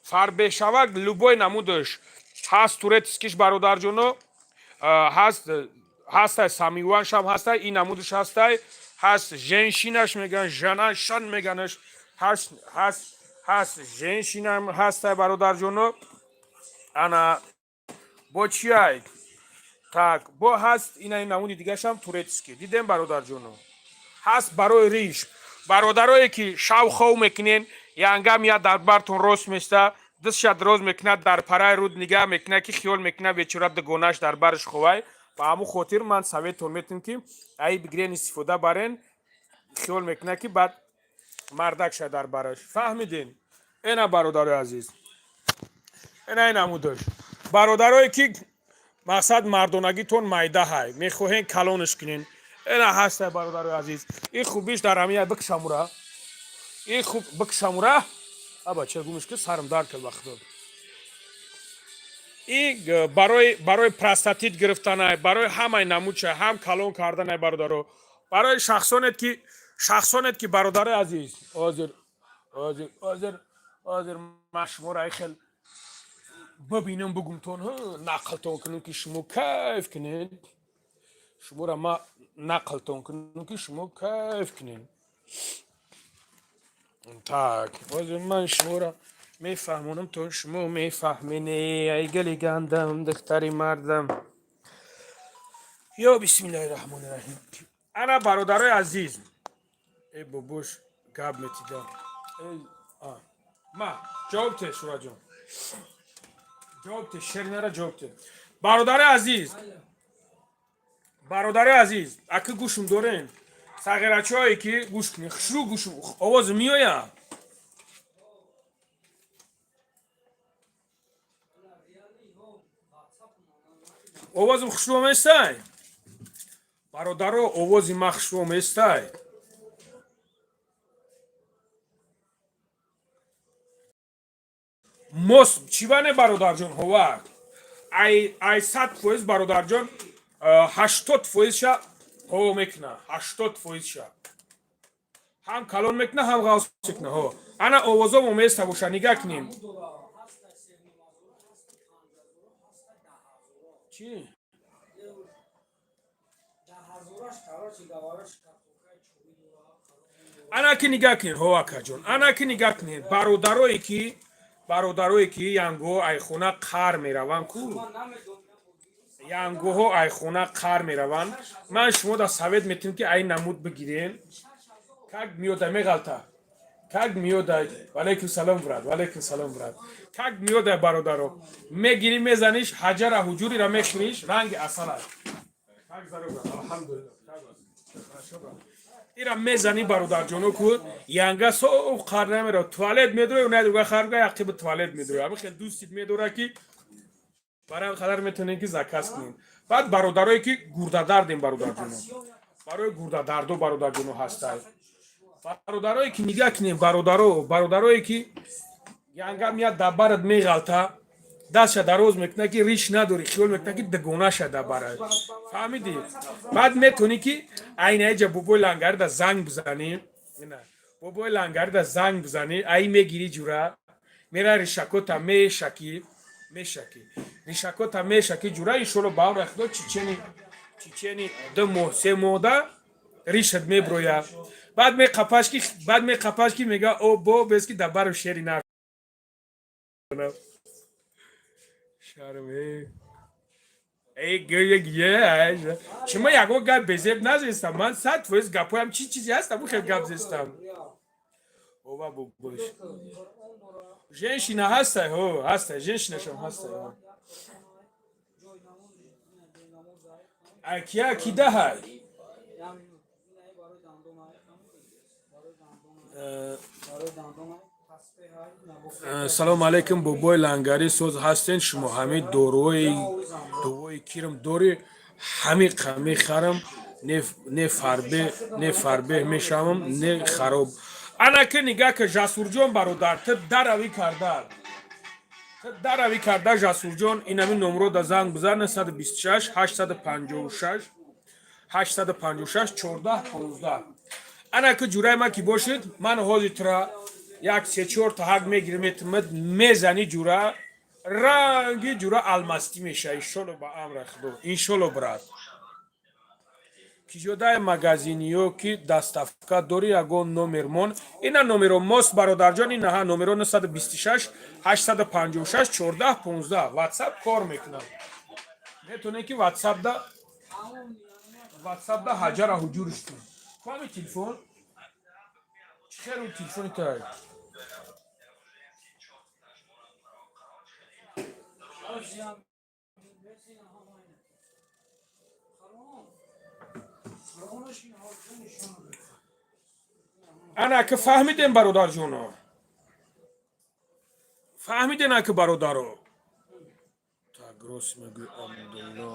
фарбешавак, любой намудаш ҳаст, турецкий ш, бародарҷоно, ҳаст, ҳастай, самиваншам ҳастай, ин намудаш ҳастай, ҳаст женщина ш меган, жанашан меганаш, ҳаст, ҳаст, ҳаст, женщина м ҳастай, бародарҷоно. Ана, бо чиай? Так, бо ҳаст ина намуди дигашам, турецкий, дидем, бародарҷоно. Ҳаст барои риш, бародарое ки шав хов мекунен, янгам я дар бартон рост места, дастша дроз мекунад, дар параи руд нигаҳ мекунад, ки хиёл мекунад, бечора, дугонаш дар бараш ховай. Ба ҳамун хотир ман совет тон метиҳам, ки ай бигирен, истифода барен. Хиёл мекунад, ки баъд мардак ша дар бараш. Фаҳмидин? Эна, бародарои азиз, эна ин намудаш. Бародарое ки, мақсад, мардонагитон майда ҳай, мехоҳен калонаш кунен, эна ҳастай, бародарои азиз. Ин хубиш дар ҳамия бикшамура, ин хуб бикшамура. Аба, ча гумиш ки, сарам дард кард, ба худо. Ин барои простатит гирифтанай, барои ҳамаи намудша, ҳам калон карданай, бародаро. Барои шахсонет ки, бародарои азиз, ҳозир, ҳозир, ҳозир, ҳозир ман шуморо ай хел бибинам, бугумтон, нақлтон кунам, ки шумо кайф кунед. Шуморо ма нақлтон кунам, ки шумо кайф кунед. Так, ҳозир ман шуморо мефаҳмонам, то шумо мефаҳмене. Ай гали гандам, духтари мардам. Ё бисмиллаҳи раҳмони раҳим. Ана, бародарои азиз, э, бобош гап метидам. Ма ҷавоб те, Шураҷон, ҷавоб те, шеринара ҷавоб те. Бародари азиз, бародари азиз, аки гӯшум дорем, сағирачое ки гӯш кунед, хушрӯ гӯшум, овоз меояд. Овозим хушрӯ местай, бародаро? Овози ма хушрӯ местай? Мос чиване, бародарҷон, ҳова ай 100%, бародарҷон, 80%-ша ҳаво мекуна, 80%-ша ҳам калон мекуна, ҳам ғавс мекуна. Ҳо, ана овозом оместа боша, нигаҳ кунем. Чӣ? Даҳазораш, короче говоря, шкатулкаи чӯбӣ дора. Ана ки нигаҳ кунед, ҳо, акаҷон, ана ки нигаҳ кунед, бародарое ки янгоҳо айхона қар мераванд ку. Ман намедонам. Янгоҳо айхона қар мераванд. Ман шумо да совет метиҳам, ки ай намуд бигирен. Как миёда меғалта, как миёда. Валайкум салом, брат, валайкум салом, брат. Как миёда, бародаро, мегирӣ, мезаниш, ҳаҷара ҳуҷурира мехӯриш, ранги асала. Как здоров, брат? Алҳамдулиллах. Как вас? Хорошо, брат. Ира мезанӣ, бародарҷоно, ку янга соф қар намерав, туалет медрои, надуга харга яқиби туалет медрои. Ами хел дӯстит медора, ки барои қадар метавонем, ки заказ кунем. Баъд бародарое ки гурдадардем, бародарҷоно, барои гурдадардо, бародарҷоно, ҳастад. Бародарое ки нигаҳ кунем, бародаро, бародарое ки янга меяд, дар барат меғалта, дастша дароз мекуна, ки риш надорӣ, хиёл мекуна, ки дугонаша дар барат, фаҳмидӣ? Баъд метавонӣ, ки айнаиҷа бобои лангарида занг бизанӣ. Ина, бобои лангарида занг бизанӣ, ай мегирӣ, ҷура, мера, ришакота мешакӣ, мешакӣ, ришакота мешакӣ, ҷура. Иншолло, ба амри Худо, чичени 2 моҳ, 3 моҳда ришат меброяд. Баъд меқапаш ки мега: «О, бо без ки дар бару шери нар шарм». Эй, гӯя, шумо ягон гап безеб назестам. Ман 100% гапҳоям чӣ чизе ҳаст, аму хел гап зестам. Ова бубош, женщина ҳастай, ҳо, ҳастай, женщинашам ҳастай, ҳо. Акия кидаҳай? Барои дандонай, барои дандонай, барои дандонай тасбеҳай. Салому алайкум, бобои лангарӣ, соз ҳастен шумо? Ҳамин дорувои кирм дорӣ? Ҳамиқа мехарам, не фарбе, не фарбеҳ мешавам, не хароб. Ана ки нигаҳ ка, Жасурҷон, бародар, ту даравӣ карда, ту даравӣ карда, Жасурҷон, инами номро да занг бизан: 126 856 856 14 15. Ана ки ҷураи ман ки бошед, ман ҳозир тура як се чор та ҳак мегирим, метимад, мезани, ҷура, ранги ҷура алмастӣ меша, иншолло, ба амра Худо, иншолло. Брат, киҷодаи магазиниё ки доставка дори, ягон номер мон. Ина номеро мост, бародарҷон, инаҳа номеро: 926 856 14 15. Ватсап кор мекунам, метавонед ки ватсапда ҳаҷара ҳуҷуриш кун. Ками телефон чӣ хелу телефони тай? Озиям бесина ҳамайна. Қуръон. Қуръонаш ин ҳоҷа нишон бед. Ана ки фаҳмидем, бародарҷоно, фаҳмиден, аки бародаро. Так, рост мегӯй, Абдулло.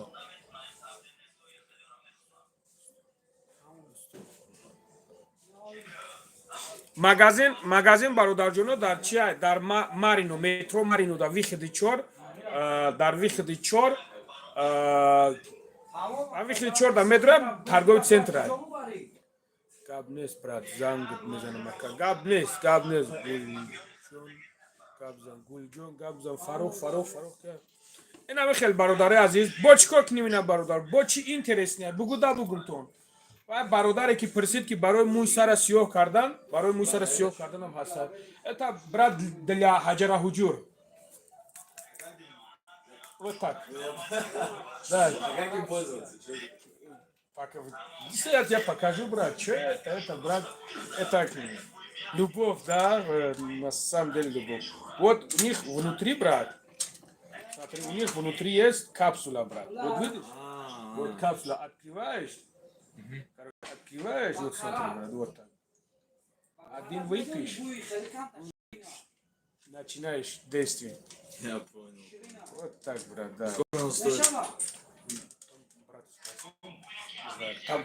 Магазин, бародарҷоно, дар чи? Дар Марино, метро Марино, дар выходи чор, дар выходи чор, а выходи чор дар метро, торговый центр. Гап нест, брат, занг мезанам, ака. Гап нест, гап нест. Гулҷон, гап зан, Гулҷон, гап зан. Фарух, Фарух, Фарух. Ина хел, бародари азиз, бо чӣ кор кунем ина, бародар? Бо чӣ интересный бугу да бугумтон? Ва бародаре ки пурсид, ки барои мӯй сара сиёҳ кардан, барои мӯй сара сиёҳ карданам ҳастад. Это, брат, для ҳаҷара ҳуҷур. Вот так. Да. А как им пользоваться? Чё? Пока. Я тебе покажу, брат, что это, брат, это любовь, да, на самом деле любовь. Вот у них внутри, брат, смотри, у них внутри есть капсула, брат. Вот видишь? Вот капсула открываешь, короче, открываешь, вот смотри, брат, вот так. Один выпьешь, начинаешь действие. Я понял. Вот так, брат, да. Сколько он стоит? Брат, спроси. Не знаю, там.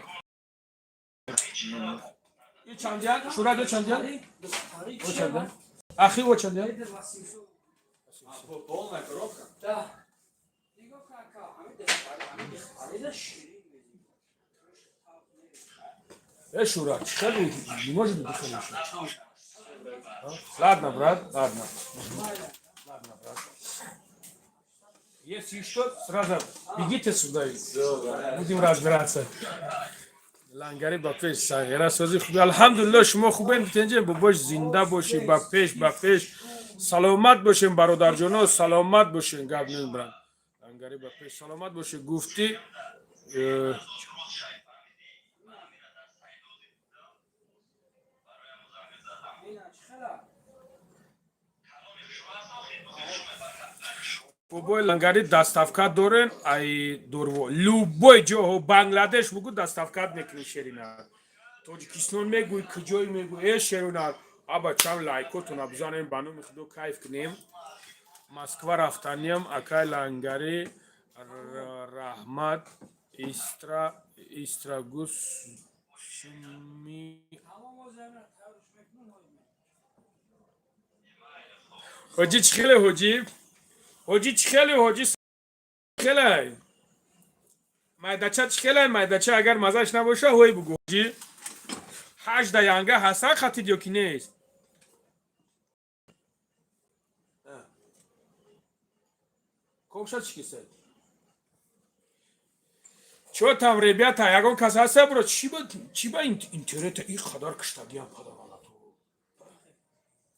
И чандиян? Шура ду чандиян? О чандиян? Ахи, о чандиян? Полная коробка? Да. Нигоҳ кун, ҳамин дихтарида ширин мезӣ. Э, Шура, хеле не может быть дешевле. Ладно, брат, ладно. Ладно, брат. Если что, сразу бегите сюда. Будем разбираться. Лангари, ба пеш, сағира, сози, хуби, алҳамдулилло, шумо хубен, тенҷе, бобош, зинда бошӣ, ба пеш, ба пеш, саломат бошем, бародарҷоно, саломат бошем, гап нест, брат. Лангари, ба пеш, саломат бошӣ, гуфтӣ. Ина чӣ хела? Бобои Лангари, доставка дорен ай дорво? Любой ҷоҳо, Бангладеш бугу, доставкат мекунӣ, шерина. Тоҷикистон мегӯй, куҷое мегӯй, э, шерина. Аба чам лайкотона бизанем, ба номи Худо, кайф кунем. Москва рафтаниям, акай Лангари, раҳмат, истра истрагус суми. Тамом, озамина тайёрш мекунам, ҳои. Ҳоҷӣ, чӣ хеле, ҳоҷӣ? Ҳоҷӣ, чӣ хеле, ҳоҷӣ? Хеле майдача, чӣ хеле майдача? Агар мазаш набоша, ҳой бугу, ҳоҷӣ. 18 янга ҳасан хатид ё ки нест? Комша чӣ кисед? Чё там, ребята, ягон кас ҳаста, бро? Чӣ ба интернета и қадар киштагиам, падаралато?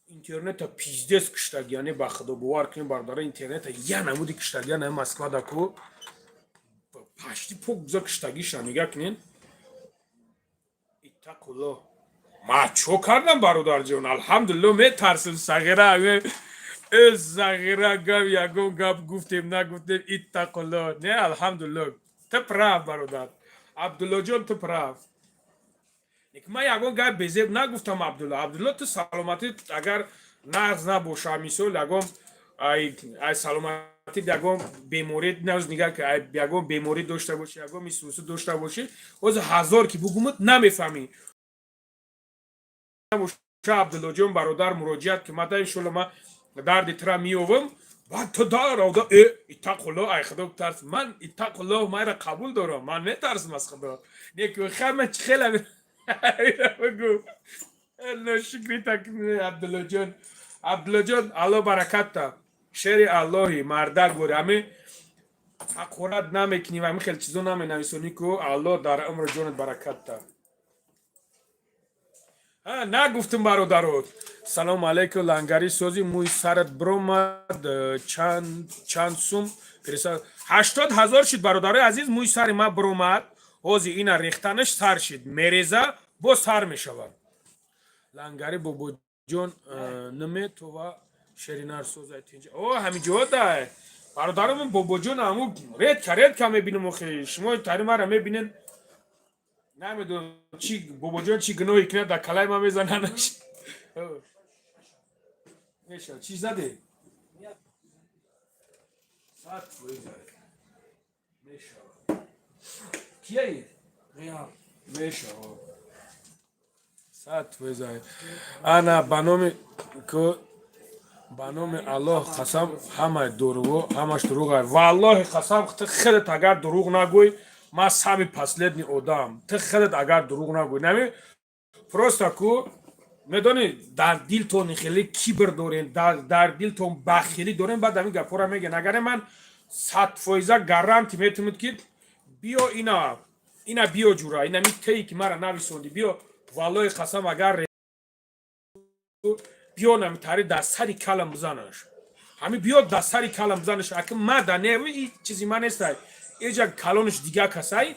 Интернета пиздец киштагияне, ба Худо, бовар кунем, бародара, интернета я намуди киштагия на Москва даку пашти пок гузар киштагиша, нига кунен. Иттақулло, ма чо кардам, бародарҷон? Алҳамдулилло, метарсим, сағира, э, сағира, гап, ягон гап гуфтем, нагуфтем, иттақулло, не, алҳамдулилло, ту прав, бародар Абдуллоҷон, ту прав. Ма ягон гап безеб нагуфтам, Абдулло. Абдулло, ту саломатӣ агар нағз набоша, мисол, ягон ай саломатӣ, ягон беморӣ наз, нигаҳ ки ягон беморӣ дошта бошӣ, ягон мисусу дошта бошӣ, ҳозир ҳазор ки бугумуд, намефаҳмӣ. Набоша, Абдуллоҷон, бародар, муроҷиат ки мада, иншолло, ма дарди тура меёвам, баъд ту дарода, э, иттақулло, ай Худо тарс. Ман иттақулло майра қабул дорам, ман метарсам аз Худо. Неки хай, ман чӣ хела бугу? Ношукри так, Абдуллоҷон, Абдуллоҷон, Алло баракатта, шери Аллоҳи, мардак бори, ами ҳақорат намекунӣ ва ами хел чизо наменависонӣ ку, Алло дар умру ҷонат баракатта. Нагуфтум, бародаро. Салому алайкум, Лангари, сози, мӯи сарат биромад, чанд сум фириста? 80 000 шуд, бародарои азиз, мӯи сари ман биромад, ҳозир ина рехтанаш сар шид, мереза, боз сар мешавад. Лангари бобоҷон, наметова шеринар, созай, тинҷа? О, ҳамиҷо дай, бародарам бобоҷон, ҳаму редко, редко мебинам, охи шумо тари мара мебинен, намедонам чи бобоҷон чӣ гуноҳе кунад, дар калаи ман мезананаш. Мешавад, чӣ заде? 100%. Мешавад. Кияи? Реал. Мешавад. 100%. Ана, ба номи ку, ба номи Аллоҳ қасам, ҳамаи дурӯғ, ҳамаш дурӯғ. Валлоҳи қасам, ту худат агар дурӯғ нагӯй, ман самый последний одам. Ту худат агар дурӯғ нагӯй, нами просто ку медонӣ, дар дилтон хеле кибр дорем, дар дилтон бахилӣ дорем, баъд ҳамин гапҳоро мегӯян. Агар ман 100% гарантӣ метавонед ки биё, ина биё, ҷура, ина ми тее ки мара нависондӣ, биё, валлоҳи қасам, агар биё, намитари дар сари калам бизанаш, ҳами биё, дар сари калам бизанаш. Аки ма да не, и чизи ман нестай, эҷа калонаш дига касай.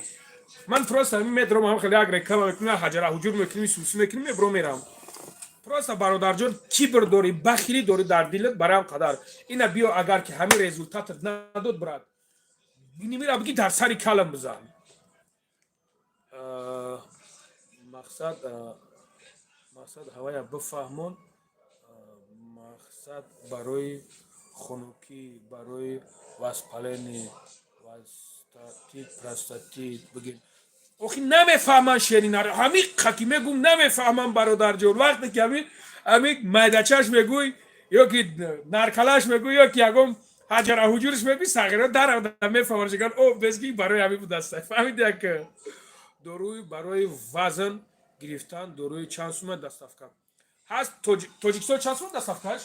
Ман просто ҳами медром, ҳам хеле як реклама мекунем, ҳаҷара ҳуҷур мекунем, сусу мекунем, мебро мерам. Просто, бародарҷон, кибр дорӣ, бахилӣ дорӣ дар дилат, барам қадар ина биё, агар ки ҳамин результатат надод, брат, нимира биги, дар сари калам бизан. Мақсад ҳавая бифаҳмон, мақсад барои хунукӣ, барои воспаление. Простатит, простатит бигем. Охи, намефаҳман, шеринар, ҳами қаки мегум, намефаҳман, бародарҷон. Вақте ки ҳами майдачаш мегӯй ё ки наркалаш мегӯй, ё ки ягон ҳаҷара ҳуҷурш мегӯй, сағиро дар мефаҳман, шиган о безги барои ҳами будаста. Фаҳмиди? Як доруи барои вазн гирифтан, доруи чанд сума доставка ҳаст? Тоҷикистон чанд сума доставкаш?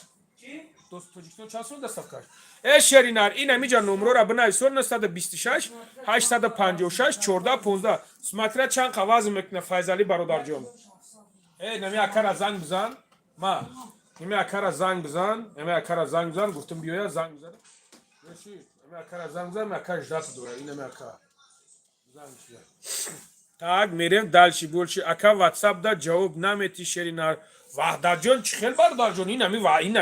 Тоҷикистон чанд сума доставкаш? Э, шеринар, ин ҳамиҷа номрора бинависон: 926 856 14 15. Смотря чанд қа вазн мекуна, Файзалӣ бародарҷон. Э, нами акара занг бизан, ма нами акара занг бизан, нами акара занг бизан. Гуфтам, биёя, занг бизан, нами акара занг бизан. Ака ждать дора, ин нами ака занг. Так, мерем дальше больше. Ака, ватсап да ҷавоб намети, шеринар Ваҳдатҷон. Чӣ хел, бародарҷон? Ин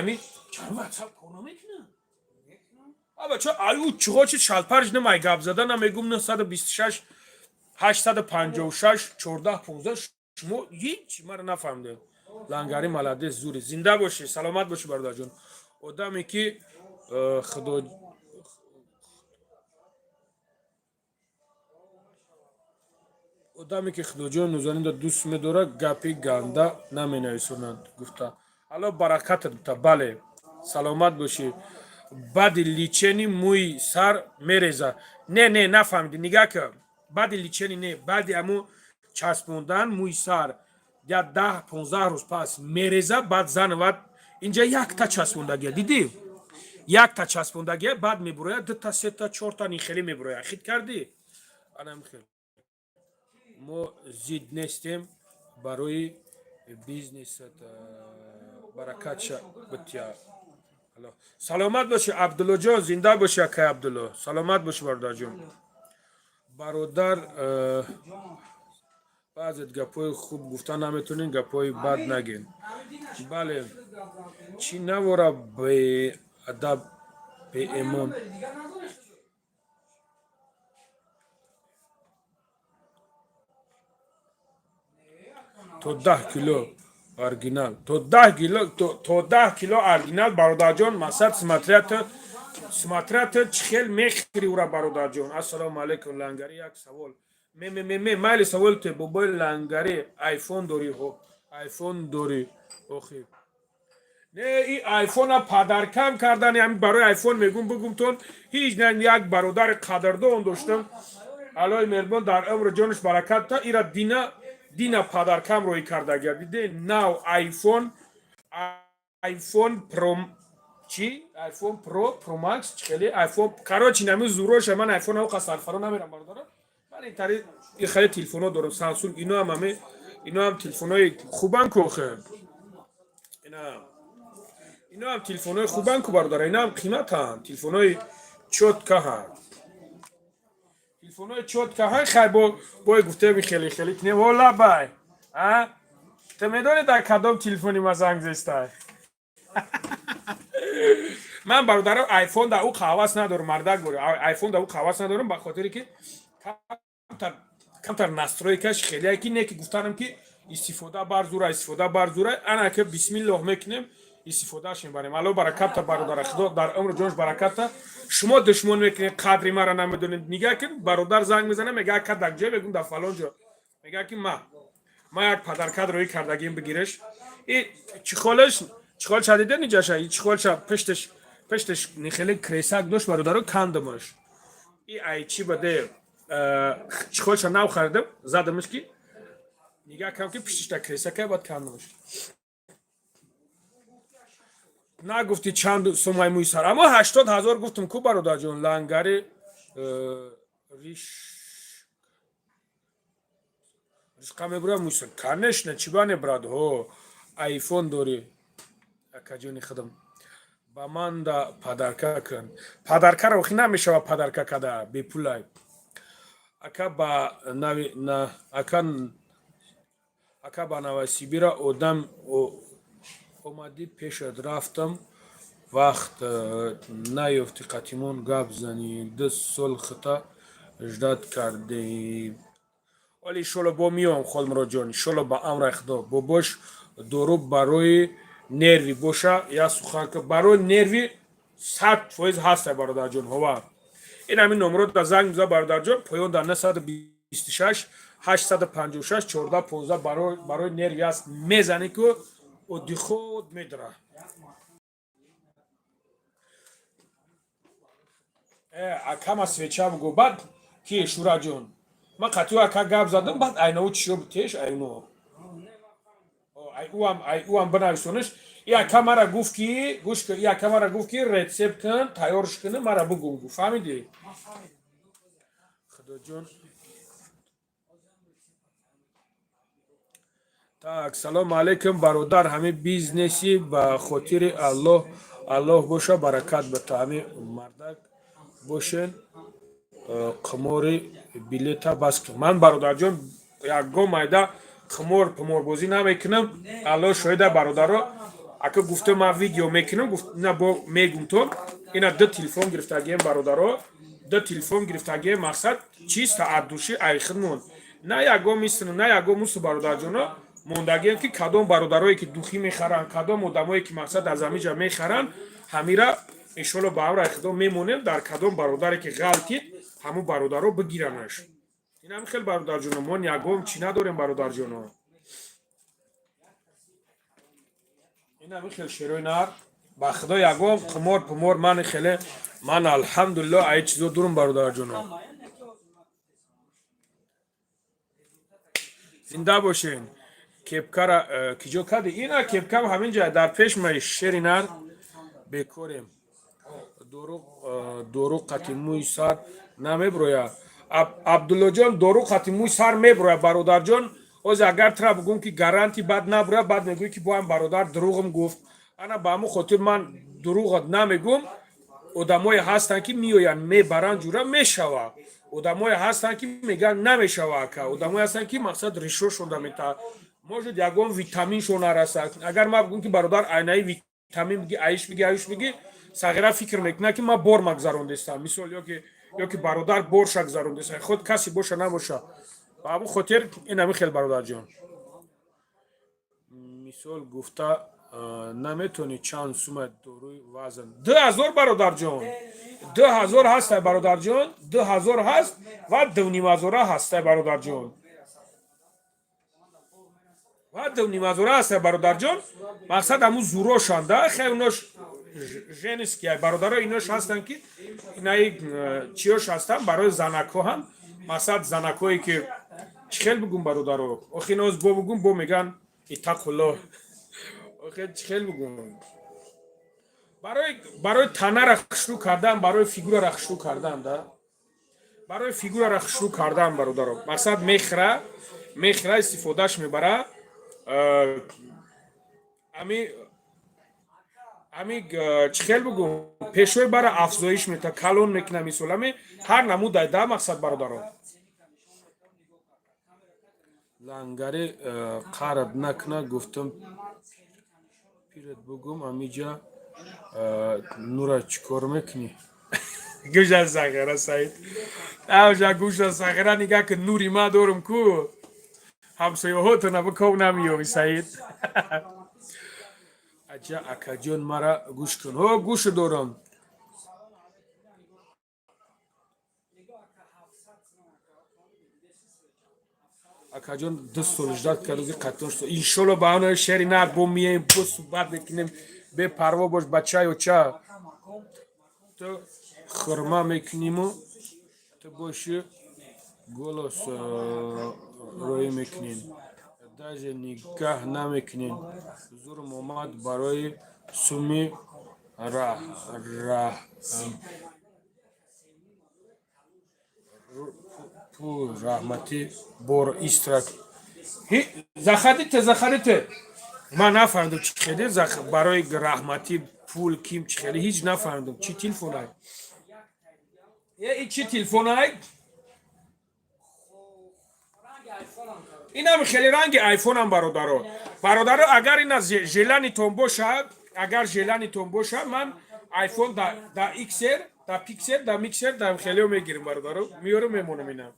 ами чанд ватсап кор намекуна? Аба чо аю чиғо чи шалпарж намай гап зада намегум. 926 856 14 15. Шумо ҳеҷ маро нафаҳмидед. Лангари, молодец, зури, зинда бошӣ, саломат бошӣ, бародарҷон. Одаме ки худо одаме ки Худоҷон нузанинда дӯст медорад, гапи ганда наменависонад, гуфта. Алло баракатат гуфта. Бале, саломат бошӣ. Баъди лечение мӯи сар мереза? Не, не, нафаҳмидӣ. Нигаҳ ка, баъди лечение не, баъди аму часпондан мӯи сар я 10-15 рӯз пас мереза. Баъд занавад инҷа якта часпондагия, дидӣ, якта часпондагия, баъд мебурояд дута, сета, чорта, нихеле мебурояд. Хит кардӣ? Анам хел. Мо зид нестем, барои бизнесат баракатша битя. Саломат бошӣ, Абдуллоҷон, зинда бошӣ, акай Абдулло, саломат бошӣ, бародарҷон. Бародар, баъзет гапҳои хуб гуфта наметонем, гапҳои бад нагем. Бале, чӣ навора, беадаб, беэмон. Дигар надореш? То 10 кило оригинал, то 10 кило, то 10 кило оригинал, бародарҷон. Масад, смотря ту чӣ хел мехӯри ура, бародарҷон. Ассалому алайкум, Лангари, як савол. Ме ме ме ме, майли, савол те, бобои Лангари, айфон дорӣ? Ҳо, айфон дорӣ охи? Не, и айфона падаркам кардани, ҳами барои айфон мегум, бугумтон ҳеҷ на. Як бародари қадрдон доштам, Аллои меҳрубон дар умру ҷонаш баракат та, ира дина падаркам рӯй кардагия. Диде, нав айфон, айфон про чи, айфон про, про макс, чи хеле айфон, короче, нами зуроша. Ман айфон ау қасарфаро намерам, бародара. Ман ин тари и хеле телефонҳо дорам, Самсунг, ино ҳам ами, ино ҳам телефонҳои хубан ку охе. Ино ҳам телефонҳои хубан ку, бародара, ино ҳам қиматанд, телефонҳои чётко ҳанд, телефонҳои чётко ҳанд. Хай, бо бой гуфтем, хеле хеле кинем. Ола бай, а ту медонӣ, дар кадом телефони ма занг зестай? Ман, бародаро, айфон да ӯ қаҳвас надорам, мардак бори, айфон да ӯ қаҳвас надорам, ба хотире ки камтар настройкаш хеле ки не, ки гуфтанам ки истифода бар зура, истифода бар зура. Ана ки бисмиллоҳ мекунем, истифодааш мебарем. Алло баракатта, бародара, Худо дар умру ҷонш баракатта. Шумо душмон мекунед, қадри маро намедонед. Нигаҳ кун, бародар занг мезана, мега: «Ака, дар ҷой?» Мегум: «Дар фалон ҷо». Мега ки ма як падаркад рӯӣ кардагим, бигиреш. И чехолаш, чехолша дида ниҷаша, и чехолша пушташ нихеле кресак дошт, бародаро, кандамаш. И ай чӣ баде, чехолша нав харидам, задамаш ки нигаҳ кам ки пушташ да кресака, баъд кандамаш. Нагуфти чанд сумай мӯи сар, аммо 80 000 гуфтум ку, бародарҷон. Лангари, риш ришқа мебурам мӯи сар, конечно, чӣ ба не, брат. Ҳо, айфон дорӣ, акаҷони худам, ба ман да подарка кун. Подаркаро охи намешава подарка када бепулай. Ака, ба нави на, ака, ака, ба Новосибира одам омадӣ, пешат рафтам, вақт наёфти қатимон гап занӣ. 2 сол хита ждать кардем, вале иншолло бо меом. Холмуроҷон, иншолло, ба амраи Худо. Бобош, дору барои нерви боша, я суханка барои нерви 100% ҳаста, бародарҷон. Ҳова. Ин ҳамин номро да занг миза, бародарҷон. Поён дар 926 856 14 15 барои нерви аст. Мезанӣ, ку одиход медра. Акама свеча бугӯ. Баъд ки, Шураҷон, ман қатиё ака гап задам, баъд айнаву чиё бутеш, айно ай уам бинависонаш. И ака мара гуфт, ки гӯш кун, и ака мара гуфт, ки рецепт кун, тайёрш кун, мара бугум гуфт. Фаҳмидӣ, худоҷон? Так, салому алайкум, бародар. Ҳами бизнеси ба хотири Аллоҳ, Аллоҳ боша, баракат бита. Ҳами мардак бошен, қимори билета бас кун. Ман, бародарҷон, ягон майда қимор пиморбозӣ намекунам, Аллоҳ шоҳида, бародаро. Ака гуфта, ман видео мекунам, гуфт, ина бо мегум то ина ду телефон гирифтагием, бародаро, ду телефон гирифтагием. Мақсад чиста от души айхидмон, на ягон мисл, на ягон мусу, бародарҷоно, мондагием, ки кадом бародарое ки духӣ мехаранд, кадом одамое ки мақсад аз ҳамиҷа мехаранд, ҳамира иншолло ба амри худо мемонем. Дар кадом бародаре ки ғалтид, ҳамун бародаро бигиранаш. Ин ҳам хел, бародарҷоно, мо ягон чӣ надорем, бародарҷоно. Ин ҳами хел, шерои нар, ба худо, ягон қимор пимор ман хеле, ман алҳамдулилло ай чизо дурум, бародарҷоно. Зинда бошен. Кепкара киҷо кади? Ина кепкам ҳамин ҷа дар пеш май, шери нар. Бекорем. Дору қати мӯи сар намеброя, Абдуллоҷон, дору қати мӯи сар меброя, бародарҷон. Оз агар тра бугум, ки гаранти баъд наброя, баъд мегӯӣ, ки боам бародар дурӯғм гуфт. Ана ба ҳамун хотир ман дурӯғат намегум. Одамое ҳастанд, ки меоянд, мебаранд, ҷура мешава. Одамое ҳастанд, ки мегӯянд, намешава, ака. Одамое ҳастанд, ки мақсад ришошон дамета, может, ягон витаминшон нарасад. Агар ман бугум, ки бародар, айнаи витамин биги, аиш биги, аюш биги, сағира фикр мекунад, ки ман бор магзарондестам, мисол, ёки бародар борша гузарондеста, худ касе боша набоша. Ба ҳамун хотир ин ҳамин хел, бародарҷон. Мисол гуфта наметавонӣ, чанд сума доруи вазн? 2000, бародарҷон, 2000 ҳастай, бародарҷон, 2000 ҳаст ва дунимазора ҳастай, бародарҷон, ва дунимазора ҳастай, бародарҷон. Мақсад ҳамун зурошанда хай, унош женский, бародаро, инош ҳастанд, ки инаи чиёш ҳастанд, барои занакҳо ҳам. Мақсад занакҳое ки чӣ хел бугум, бародаро, охи ноз бо бугум, бо меган итақулло. Охи чӣ хел бугум, барои танара хушрӯ кардан, барои фигурара хушрӯ кардан да, барои фигурара хушрӯ кардан, бародаро. Мақсад мехра, истифодаш мебара. Ами чӣ хел бугум, пешои бара афзоиш мета, калон мекуна, мисол, ами ҳар намудай да. Мақсад, бародаро, лангари қард накуна, гуфтам пират бугум. Амиҷа нура чӣ кор мекунӣ? Гӯша сағира, Саид, авжа гӯша сағира, нигаҳ ки нури ма дорум ку, ҳамсояҳотона биков намеёви, Саид. Аҷа, акаҷон, мара гӯш кун. Ҳо, гӯшу дорам. Акаҷон, 2 сол ждать карду, ки қатон шуд. Иншолло, ба оно шери нар бо мием, бо суҳбат мекунем. Бепарво бош, бачаё. Ча ту хурма мекуниму, ту боши голос роӣ мекунем, даже нигаҳ намекунем. Зурм омад барои суми пул раҳматӣ бор истра. Заходите, заходите. Ман нафаҳмидам, чӣ хеле барои раҳматӣ пул ким, чӣ хеле, ҳеҷ нафаҳмидам. Чӣ телефонай? Е, чӣ телефонай? Инам хеле ранги айфонам, бародаро. Бародаро, агар ина желанитон бошад, агар желанитон бошад, ман айфон да xr, да пиксер, да миксер, да хелео мегирим, бародаро, меёрам, мемонам, ина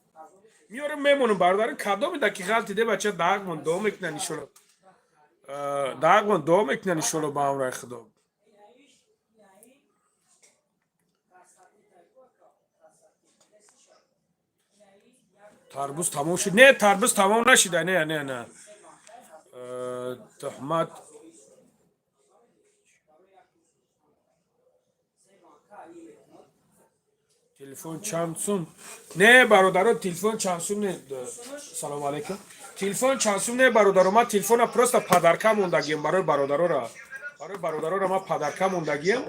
меёрам, мемонам, бародаро. Кадоми да ки ғалтиде, бача, даҳақмон дуо мекунан, иншолло, даҳақмон дуо мекунан, иншолло, ба амраи худо. Тарбуз тамом шуд? Не, тарбуз тамом нашида, не, не, не. Туҳмат. Телефон чанд сум? Не, бародаро, телефон чанд сум не. Салому алейкум. Телефон чанд сум не, бародаро, ман телефона просто подарка мондагием барои бародарора. Барои бародарора ман подарка мондагием.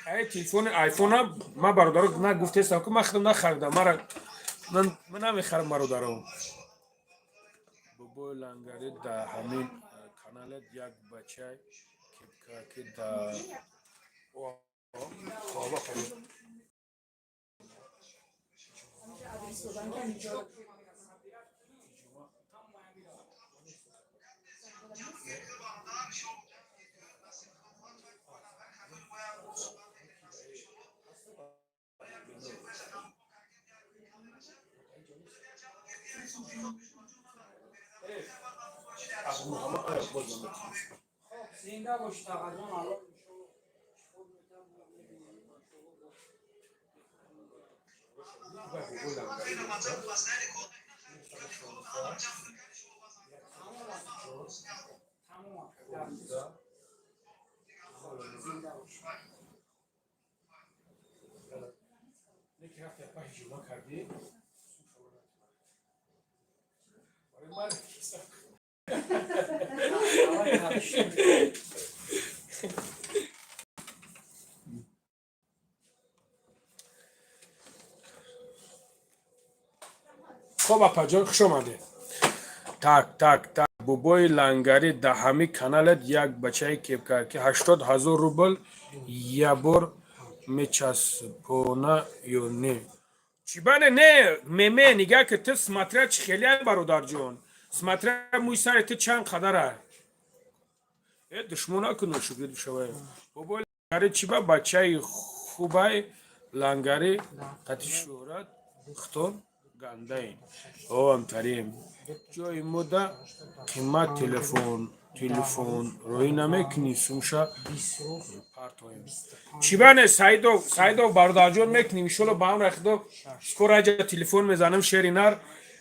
Ай телефони айфона ман, бародаро, на гуфтестам, ки ман худам нахаридам. Мара ман намехарам, бародаро. Бобои Лангари, дар ҳамин каналат як бача кепка ки да хоба хоба. Хоб, зинда бошед, ағаҷон, Аллоҳ иншолло шифо метам, мебинем иншолло. Тамом, тамом. Зинда бошед. Лекин рафти апа ҳиҷома кардӣ? Барои ман. Аввал хорошо. Хоб, апаҷон, хуш омадед. Так, так, так. Бобои Лангарӣ, дар ҳамин каналат як бачаи кепка ки 80 000 рубл ябор мечаспона ё не? Чӣ бане не, меме, нигаҳ ки ту смотря чӣ хеле, бародарҷон, смотря мӯи сари ту чанд қадара. Э, душмон накун, шукри бишавай. Бобои Лангарӣ, чӣ ба бачаи хубай Лангарӣ қати шӯҳрат хутон гандаем. Оамтарем. Ҷои мода қимат телефон роӣ намекунӣ, сумша партоем. Чӣ бане, Саидов, Саидов, бародарҷон, мекунем иншолло ба амри Худо. Скоро аҷа телефон мезанам, шери нар,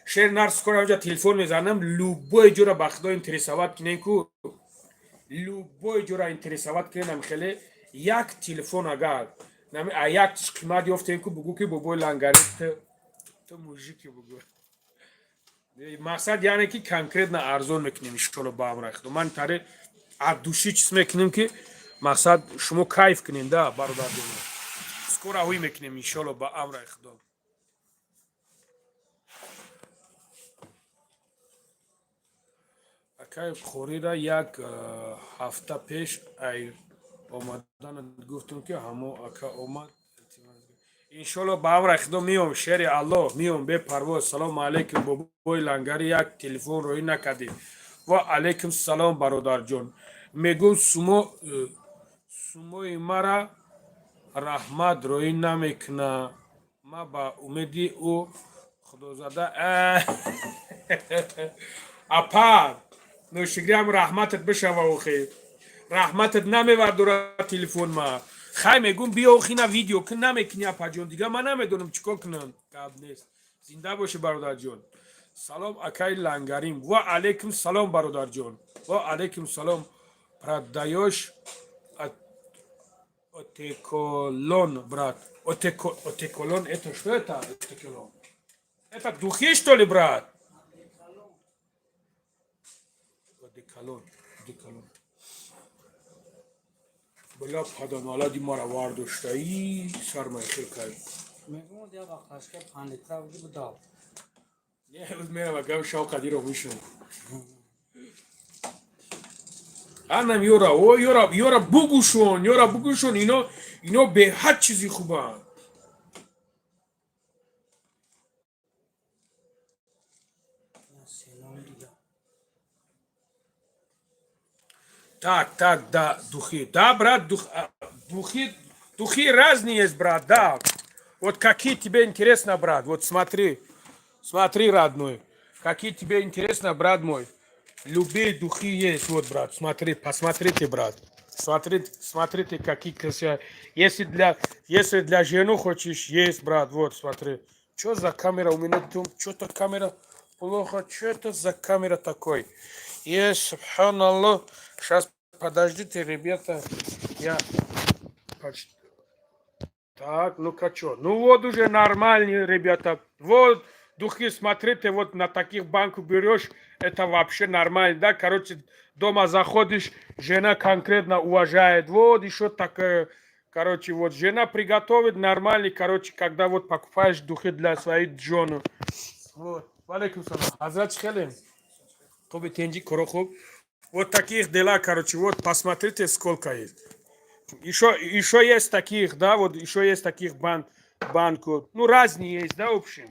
шери нар, скоро аҷа телефон мезанам, любой ҷора ба Худо интересовать кинем ку, любой ҷора интересовать кинем. Хеле як телефон агар нами а як тиш қимат ёфтем ку, бугӯ ки бобои Лангари, ту мужики, бугӯ. Мақсад яъне ки конкретно арзон мекунем иншолло ба амри Худо. Ман таре от души чиз мекунем, ки мақсад шумо кайф кунем да, бародарҷоно. Скоро ҳуй мекунем иншолло ба амри Худо. Акай Қорира, як ҳафта пеш ай омаданат гуфтум, ки ҳамо ака омад. Иншолло ба амри Худо меом, шери Аллоҳ, меом бепарво. Салому алейкум, бобои Лангари, як телефон роҳӣ накардӣ? Ва алейкум салом, бародарҷон. Мегӯм, сумо сумои мара раҳмат роҳӣ намекуна. Ма ба умеди ӯ худозада. Апа, ношигриам, раҳматат бишава. Охи, раҳматат намевардора телефон ма. Хай, мегӯм, биё, охина видео ки намекунӣ, апаҷон, дига ман намедонам чӣ кор кунам. Гап нест, зинда бошӣ, бародарҷон. Салом, акаи Лангарим. Ва алейкум салом, бародарҷон, ва алейкум салом. Продаёшь одеколон, брат? Одеколон, это что это? Одеколон это духи, что ли, брат? Одеколон, одеколон. Бля, паданалади мара вардоштаи сармайхел кард. Мегӯм, я вақташка 5 литра буди, будав. Не, мерава гав шав қадиро мешунам. Анам ёра, о ёра, ёра бугушон, ёра бугушон, ино беҳад чизи хубанд. Селом дига. Так, так, да, духи. Да, брат, духи, духи разные есть, брат, да. Вот какие тебе интересно, брат? Вот смотри, смотри, родной. Какие тебе интересно, брат мой? Любые духи есть, вот, брат, смотри, посмотрите, брат. Смотрите, смотрите, какие красивые. Если для жену хочешь, есть, брат, вот, смотри. Что за камера у меня тут? Что-то камера плохо. Что это за камера такой? Е, субханаллах. Сейчас, подождите, ребята. Я. Так, ну-ка что? Ну вот уже нормальный, ребята. Вот духи, смотрите, вот на таких банку берешь, это вообще нормально, да? Короче, дома заходишь, жена конкретно уважает. Вот еще такая, короче, вот жена приготовит нормальный, короче, когда вот покупаешь духи для своей жены. Вот. Валейкум салам. Хазрат, хелем. Хуби, тинҷи, коро хуб. Вот таких дела, короче, вот посмотрите, сколько есть. Еще есть таких, да, вот еще есть таких банку. Ну, разные есть, да, в общем.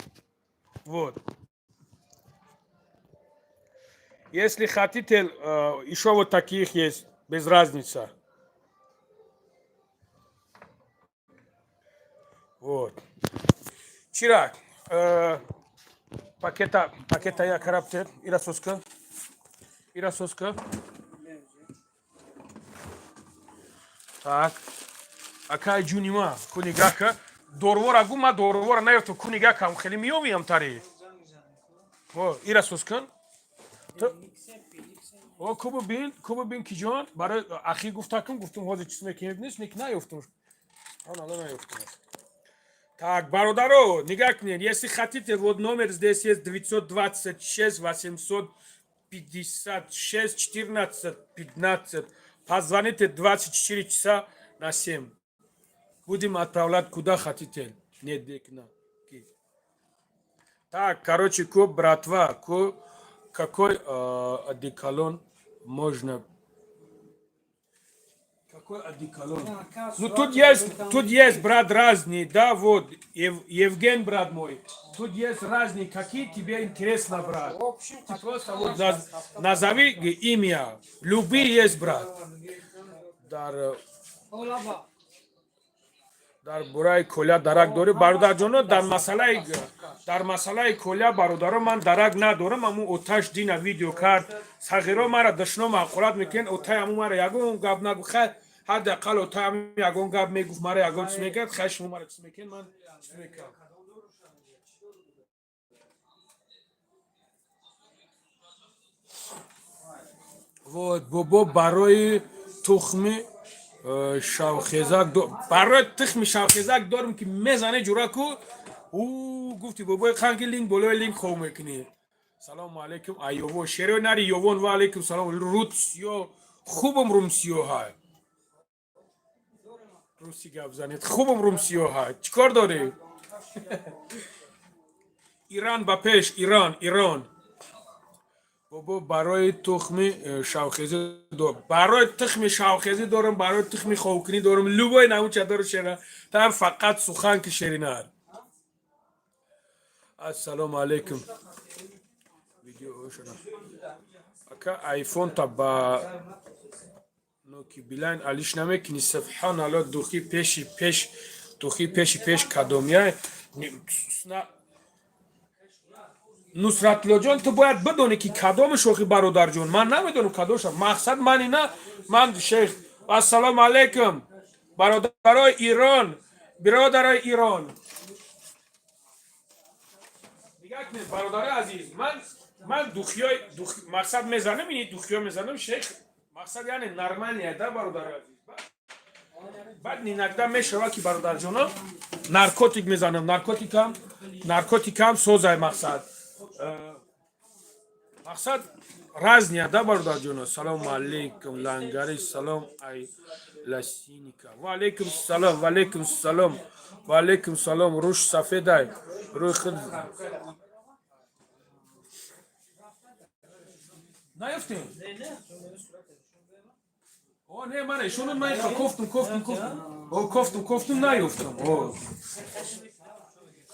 Вот. Если хотите, еще вот таких есть, без разницы. Вот. Чирак, пакета я карапте, ира соска. Ира соска. Так. Акай ҷуни ма, ку нигаҳ ка. Дорвора гу, ма дорвора наёфтам, ку нигаҳ кам, хеле меёвиям тари. О, ира сос кун. О, кубу бин, кубу бин, ки ҷон, барои ахир гуфтакум, гуфтум ҳозир чиз мекунед, нест, нек наёфтум. Субҳаналло, наёфтум. Так, бародаро, нигаҳ кунед, если хотите, вот номер здесь есть: 926 856 14 15. Позвоните 24 часа на 7. Будем отправлять, куда хотите. Нет, декна. Так, короче, ку, братва, ку, какой одеколон можно? Какой одеколон? Ну, тут есть, брат, разные, да, вот, Евген, брат мой, тут есть разные, какие тебе интересно, брат? Ты просто вот назови имя, любые есть, брат. Дар бораи коля дарак дорӣ, бародарҷоно? Дар масъалаи коля, бародаро, ман дарак надорам. Аму оташ дина видео кард, сағиро мара дашно маъқулат мекунед. Отай аму мара ягон гап нагу. Хай, ҳадди ақал отай аму ягон гап мегуфт, мара ягон чиз мекард. Хай, шумо мара чиз мекунед, ман чиз мекардам. Вот, бобо, барои тухми шавхезак, барои тухми шавхезак дорем, ки мезане ҷураку. Ӯ гуфти, бобои қанки линк болои линк хов мекунӣ. Салому алейкум, айёво шерои нари ёвон. Ва алейкум салом. Рутсиё хубам, румсиёҳай, руси гап занед, хубам, румсиёҳай. Чӣ кор дорӣ? Иран ба пеш, Иран, Ирон. Бобо, барои тухми шавхезӣ, барои тухми шавхезӣ дорам, барои тухми ховкунӣ дорам, любой намуча дору, шера там, фақат сухан ки шеринар. Ассалому алейкум. Видео шона. Ака, айфон та ба ноки билайн алиш намекунӣ? Субҳаналло, духи пеши пеш, духи пеши пеш кадомия? Нусратуллоҷон, ту бояд бидонӣ, ки кадоми шохи, бародарҷон. Ман намедонам кадомша. Мақсад ман ина, ман шейх. Ассалому алайкум, бародарои Ирон, бародарои Ирон. Нигоҳ кунед, бародарои азиз, ман духиёи мақсад мезанам, ини духиё мезанам, шейх. Мақсад, яъне нормальная, да, бародарои азиз. Баъд иногда мешавад, ки, бародарҷоно, наркотик мезанам, наркотикам созай. Мақсад разния, да, бародарҷоно. Салому алейкум, лангари, салом, ай ласиника. Ва алейкум салом, ва алейкум салом, ва алейкум салом. Рӯш сафедай, рӯи худ наёфтем. О, не, мана ишону ман кофтум, кофтум, кофтум. О, кофтум, кофтум, наёфтум. О.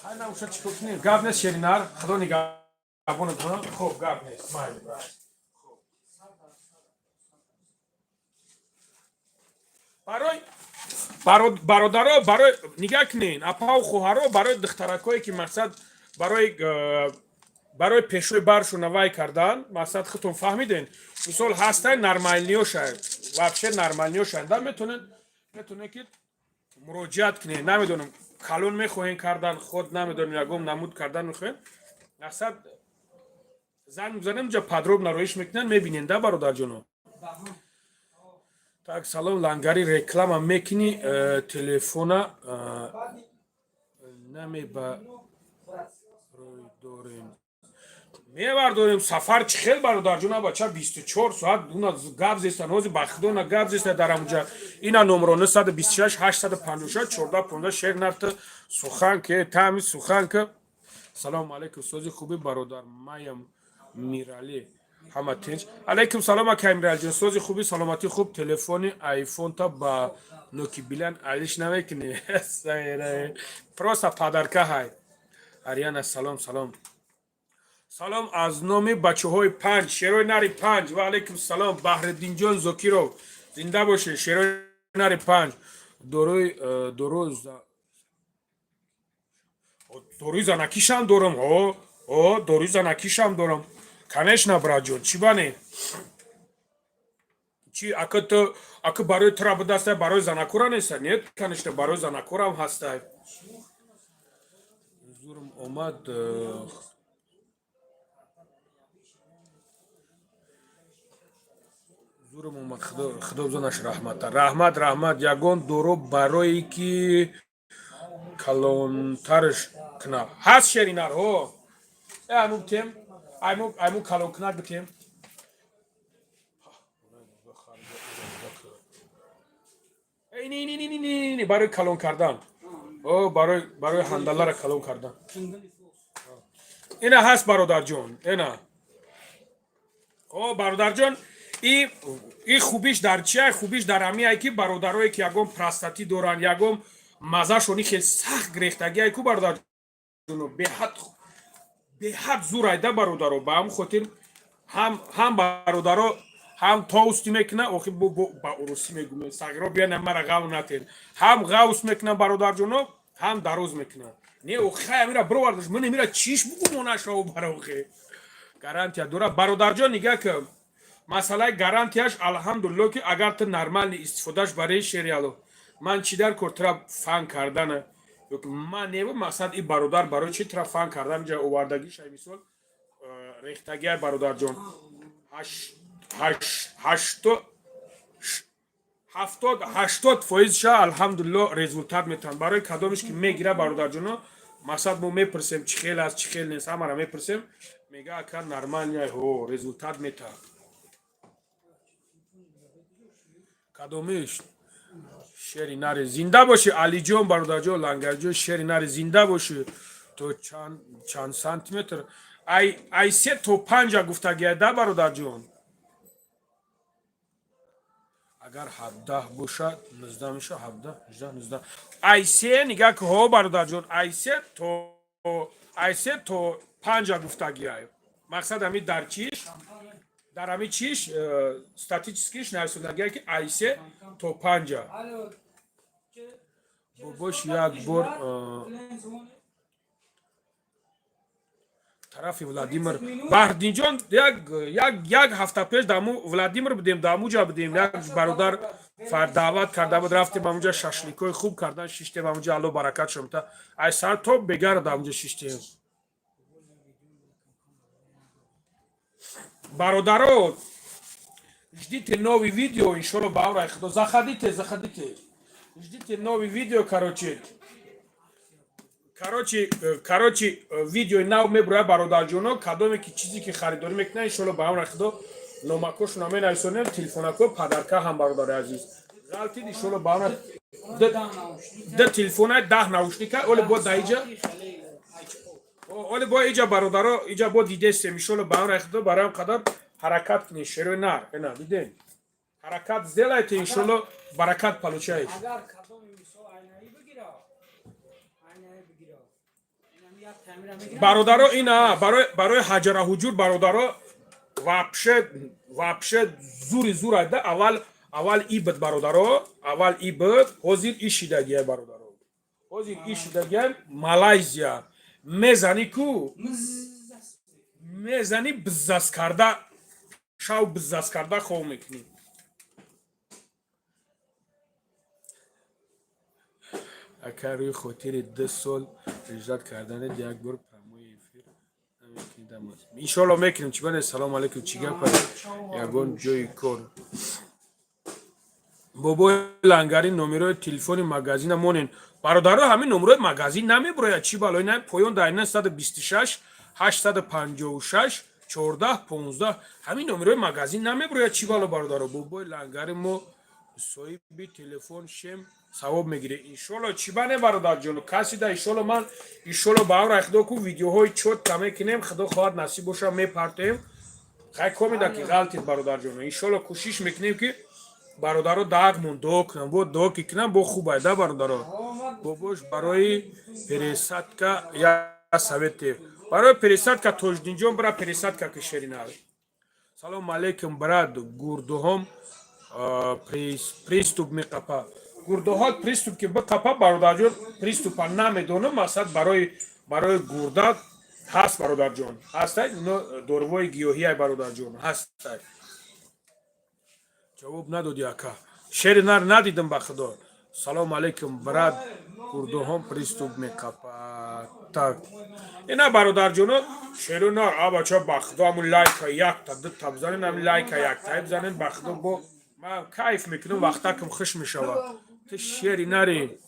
Хай, набошад, чӣ кор кунем? Гап нест, шеринар, худо нигаҳбонат. Хуб, гап нест, майли. Барои бародаро, барои, нигаҳ кунед, апаву хоҳаро, барои духтаракое, ки мақсад барои пешои баршона вай кардан, мақсад, худтон фаҳмиден, мисол ҳастай нормальниёша, вообще нормальниёша, да, метонед, ки муроҷиат кунед, намедонам. Калон мехоҳем кардан, худ намедонем, ягон намуд кардан мехоҳем, мақсад, занг мезанем, ҷа подробно роиш мекунанд, мебинем да, бародарҷоно. Так, салом, Лангари, реклама мекунӣ, телефона намебарорем, мебардорем. Сафар чӣ хел, бародарҷона? Бача 24 соат уна гап зестан, ҳозир ба худона гап зеста дар амуҷа. Ина номро 926 856 14 15. Шер нарта сухан ке тами сухан ке. Салому алайкум, сози хуби, бародар, маям Миралӣ, ҳама тинч? Алайкум салом, акай Миралиҷон, сози хуби, саломатӣ хуб. Телефони айфонта ба ноки билан алиш намекунӣ, просто подарка ҳай. Ариана, салом, салом, салом аз номи бачаҳои панҷ, шерои нари панҷ. Ва алайкум салом, Баҳриддинҷон Зокиров, зинда бошед, шерои нари панҷ. Дорои дорои занакишам дорам, о, дорои занакишам дорам, конечно, братҷон, чӣ бане, чи ака ту, ака барои тура будастай, барои занакура неста? Нет, конечно, барои занакурам ҳастай. Зурм омад, зурм омад, худо бизонаш раҳмата. Раҳмат, раҳмат. Ягон дору барое ки калонтарш кунад ҳаст, шеринар? Ҳо, э, айму битем, айму калонкунак битем. Ини барои калон кардан, о, барои ҳандалара калон кардан ина ҳаст, бародарҷон, ина. О, бародарҷон, и хубиш дар чия? Хубиш дар ҳамиае ки бародарое ки ягон простатит доранд, ягон маззашони хел сахт гирехтагиае ку, бародарҷоно, беҳад беҳад зур айда, бародаро. Ба ҳамн хотир ҳам бародаро ҳам тоусти мекуна, охи ба урусӣ мегӯм, сағиро бияна мара ғав натен, ҳам ғавс мекунам, бародарҷоно, ҳам дароз мекунам. Не, охи, амира бировардаш, ман эмира чиш бугумонашав барохе. Гарантия дора, бародарҷон, нига ки масъалаи гарантияш, алҳамдулилло, ки агар ту нормальный истифодаш барои шериало, ман чӣ дар кор тура фан кардана ман нева, мақсад, и бародар барои чӣ тура фан кардан ҷа овардагиша. Мисол, рехтагиай, бародарҷон, ҳашто 70-80 фоизша, алҳамдулилло, результат метаванд. Барои кадомиш ки мегира, бародарҷоно, мақсад, мо мепурсем, чӣ хел аст, чӣ хел нест, ҳамара мепурсем, мега: «Ака, нормальный, ҳо, результат метавад». Кадомиш шери нари? Зинда бошӣ, Алиҷон, бародарҷон, Лангарҷон, шери нари, зинда бошӣ. То чанд сантиметр? Ай 3 то 5 гуфтагиада, бародарҷон. Агар 17 бошад, 19 меша, 17, 18, 19, ай се, нигаҳ ки, ҳо, бародарҷон, ай 3 то 5 гуфтагиай. Мақсад, ҳами дар чиш, дар ҳами чиш, статическиш нависондагиай, ки ай 3 то 5. Бобош як бор тарафи Владимир, Баҳрдинҷон, як ҳафта пеш даму Владимир будем, дамуҷа будем, як бародар даъват карда буд, рафтем амуҷа, шашликҳои хуб кардан, шиштем амуҷа, алло баракат шумта, ай сар то бегара дамуҷа шиштем. Бародаро, ждите новый видео, иншолло, ба амраи худо. Заходите, заходите, ждите новый видео. Короче, видеои нав мебурояд, бародарҷоно. Кадоме ки чизе ки харидорӣ мекунад, иншолло, ба амраи худо, номакошона менависонем, телефонако подарка ҳам, бародари азиз, ғалтид, иншолло, ба амра д телефона, 10 наушника. Оле бо даиҷа, оле бо иҷа, бародаро, иҷа бо дидестем, иншолло, ба амраи худо. Барои қадар ҳаракат кунед, шерои нар, ина дидем, ҳаракат сделайте, иншолло, баракат получаешь. Агар кадоми мисол айнаи бигира, айнаи бигира, инам як камера мегира. Бародаро, ина барои ҳаҷара ҳуҷур, бародаро, вообще зури зур айда. Аввал и буд, бародаро, аввал и буд, ҳозир и шидагия, бародаро, ҳозир и шидагия. Малайзия мезани ку, мезани, биззас карда, шав биззас карда хов мекунӣ. Ака, рӯи хотири 2 сол ждать карданед, як бор прямой эфир намекунидам? Иншоалло, мекунем, чӣ бане. Салому алейкум, чӣ гапа, ягон ҷои кор? Бобои Лангари, номерои телефони магазина монен, бародаро. Ҳамин номерои магазин намебурояд, чӣ балои на поён дар 926 856 14 15. Ҳамин номерои магазин намебурояд, чӣ бало, бародаро? Бобои Лангари, мо соҳиби телефон шем, савоб мегирем, иншолло. Чӣ бане, бародарҷоно, касида, иншолло, ман, иншолло, ба амри Худо ку видеоҳои чётко мекунем, Худо хоҳад, насиб боша, мепартем. Хай, комида ки ғалтид, бародарҷоно. Иншолло, кӯшиш мекунем, ки бародаро дағмон дуо кунам, бо дуо ки кунам, бо хубай да, бародаро. Бобош, барои пересадка як совете. Барои пересадка Тоҷдинҷон бара, пересадка ки, шерина. Салому алейкум, брат, гурдуҳом приступ меқапа? Гурдуҳо приступ ки биқапа, бародарҷон, приступа намедонам. Масалан, барои гурда ҳаст, бародарҷон, ҳастай, ино дорувои гиёҳиай, бародарҷон, ҳастай. Ҷавоб надоди, ака. Шери нар надидам, ба Худо. Салому алейкум, брат, гурдуҳом приступ меқапа? Так, ина, бародарҷоно, шеру нар, абача, ба Худо, ҳамун лайка якта дута бизанен, ҳамин лайка якта бизанен, ба Худо, бо ман кайф мекунам, вақтакам хуш мешавад. Ту шери нари,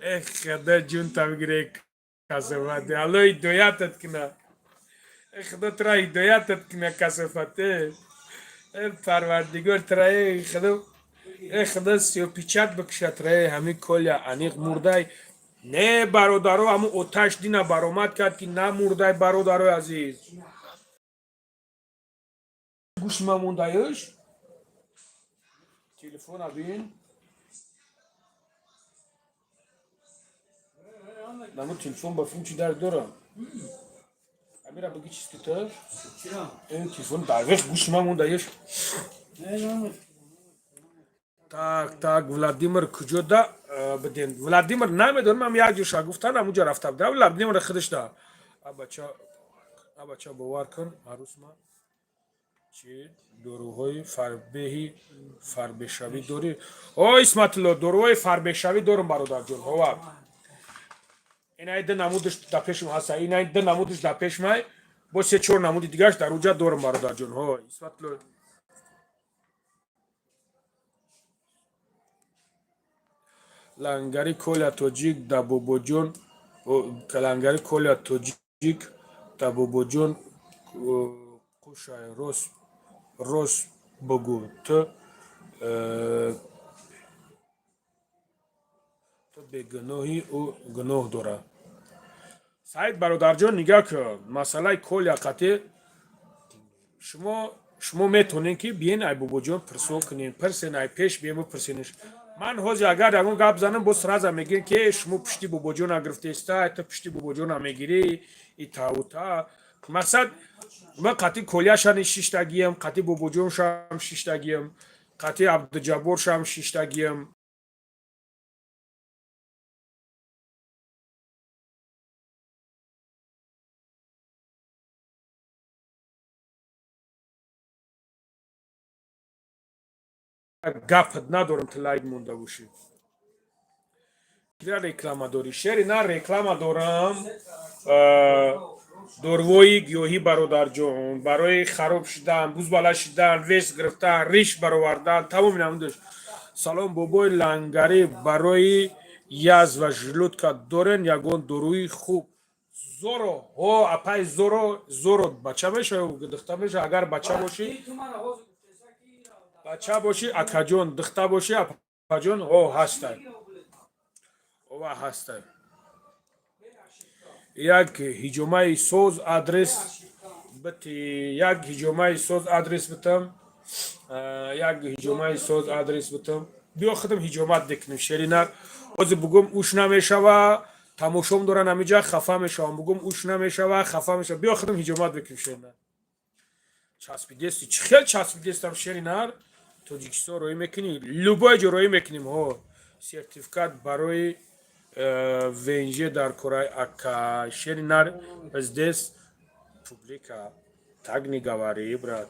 эх, худо ҷунта бигире, касофате, Алло ҳидоятат куна. Э, Худо тура ҳидоятат куна, касофате. Э, Парвардигор тура, э, Худо, э, Худо сиёпичат бикушад тура. Э, ҳамин Коля аниқ мурдай? Не, бародаро, ҳамун оташ дина баромад кард, ки намурдай, бародарои азиз. Гӯш мамондаёш, телефона бин. Наму телефон ба филм чӣ дард дорам? Амира, бигӣ, чиз ки ту ин телефон дарвех гӯш мамондаёш. Так, так, Владимир куҷода биден? Владимир намедонам, ам як ҷоша гуфтан, ҳамуҷо рафта будам. Владимир худаш да. Абача, абача, бовар кун, арӯсма чӣ доруҳои фарбеҳи фарбешавӣ дорӣ? О, Исматулло, доруҳои фарбешавӣ дорум, бародарҷон, ҳова. Инаи ду намудаш дар пешам ҳаста, инаи ду намудаш дар пешмай, бо се чор намуди дигараш дар уҷа дорум, бародарҷон, ҳо, Исматулло. Лангари, Коля тоҷик да бобоҷон, Лангари, Коля тоҷик да бобоҷон қушай. Рост, рост бугӯ, ту ту бегуноҳӣ, ӯ гуноҳ дорад. Саид, бародарҷон, нигаҳ кун, масъалаи Коля қатъи шумо метавонед, ки биен, ай бобоҷон пирсон кунед, пирсен, ай пеш биен, бипирсенш. Ман ҳозир агар ягон гап занам, боз сразу мегӯем, ки шумо пушти бобоҷона гирифтеста, ту пушти бобоҷона мегирӣ, итаута. Мақсад, ман қатъи Коляшани шиштагиям, қатъи бобоҷоншам шиштагиям, қатъи Абдуҷабборшам шиштагиям. Гапат надорам, ту лайк монда бошӣ. Кира реклама дорӣ, шери? На, реклама дорам, дорувои гиёҳӣ, бародарҷон, барои хароб шудан, бузбала шудан, вес гирифтан, риш баровардан, тамоми намудаш. Салом, бобои Лангарӣ, барои язва желудка дорен ягон доруи хуб? Зоро, ҳо, апай, зоро, зоро. Бача мешава, духта мешава? Агар бача бошӣ, бача бошӣ, акаҷон, духта бошӣ, апаҷон, ҳо, ҳастай, ова, ҳастай. Як ҳиҷомаи соз адрес бити, як ҳиҷомаи соз адрес битам, як ҳиҷомаи соз адрес битам, биё, худам ҳиҷомат мекунем. Шеринар, ҳозир бугум, уш намешава, тамошом доран ҳамиҷа, хафа мешавам. Бугум, уш намешава, хафа мешава. Биё, худам ҳиҷомат мекунем. Шеринар, часпидести? Чӣ хел часпидестам, шеринар? Тоҷикистон роӣ мекунӣ? Любой ҷо роӣ мекунем, ҳо. Сертификат барои ВНЖ дар кораи, ака шеринар? Здесь публика, так не говори, брат.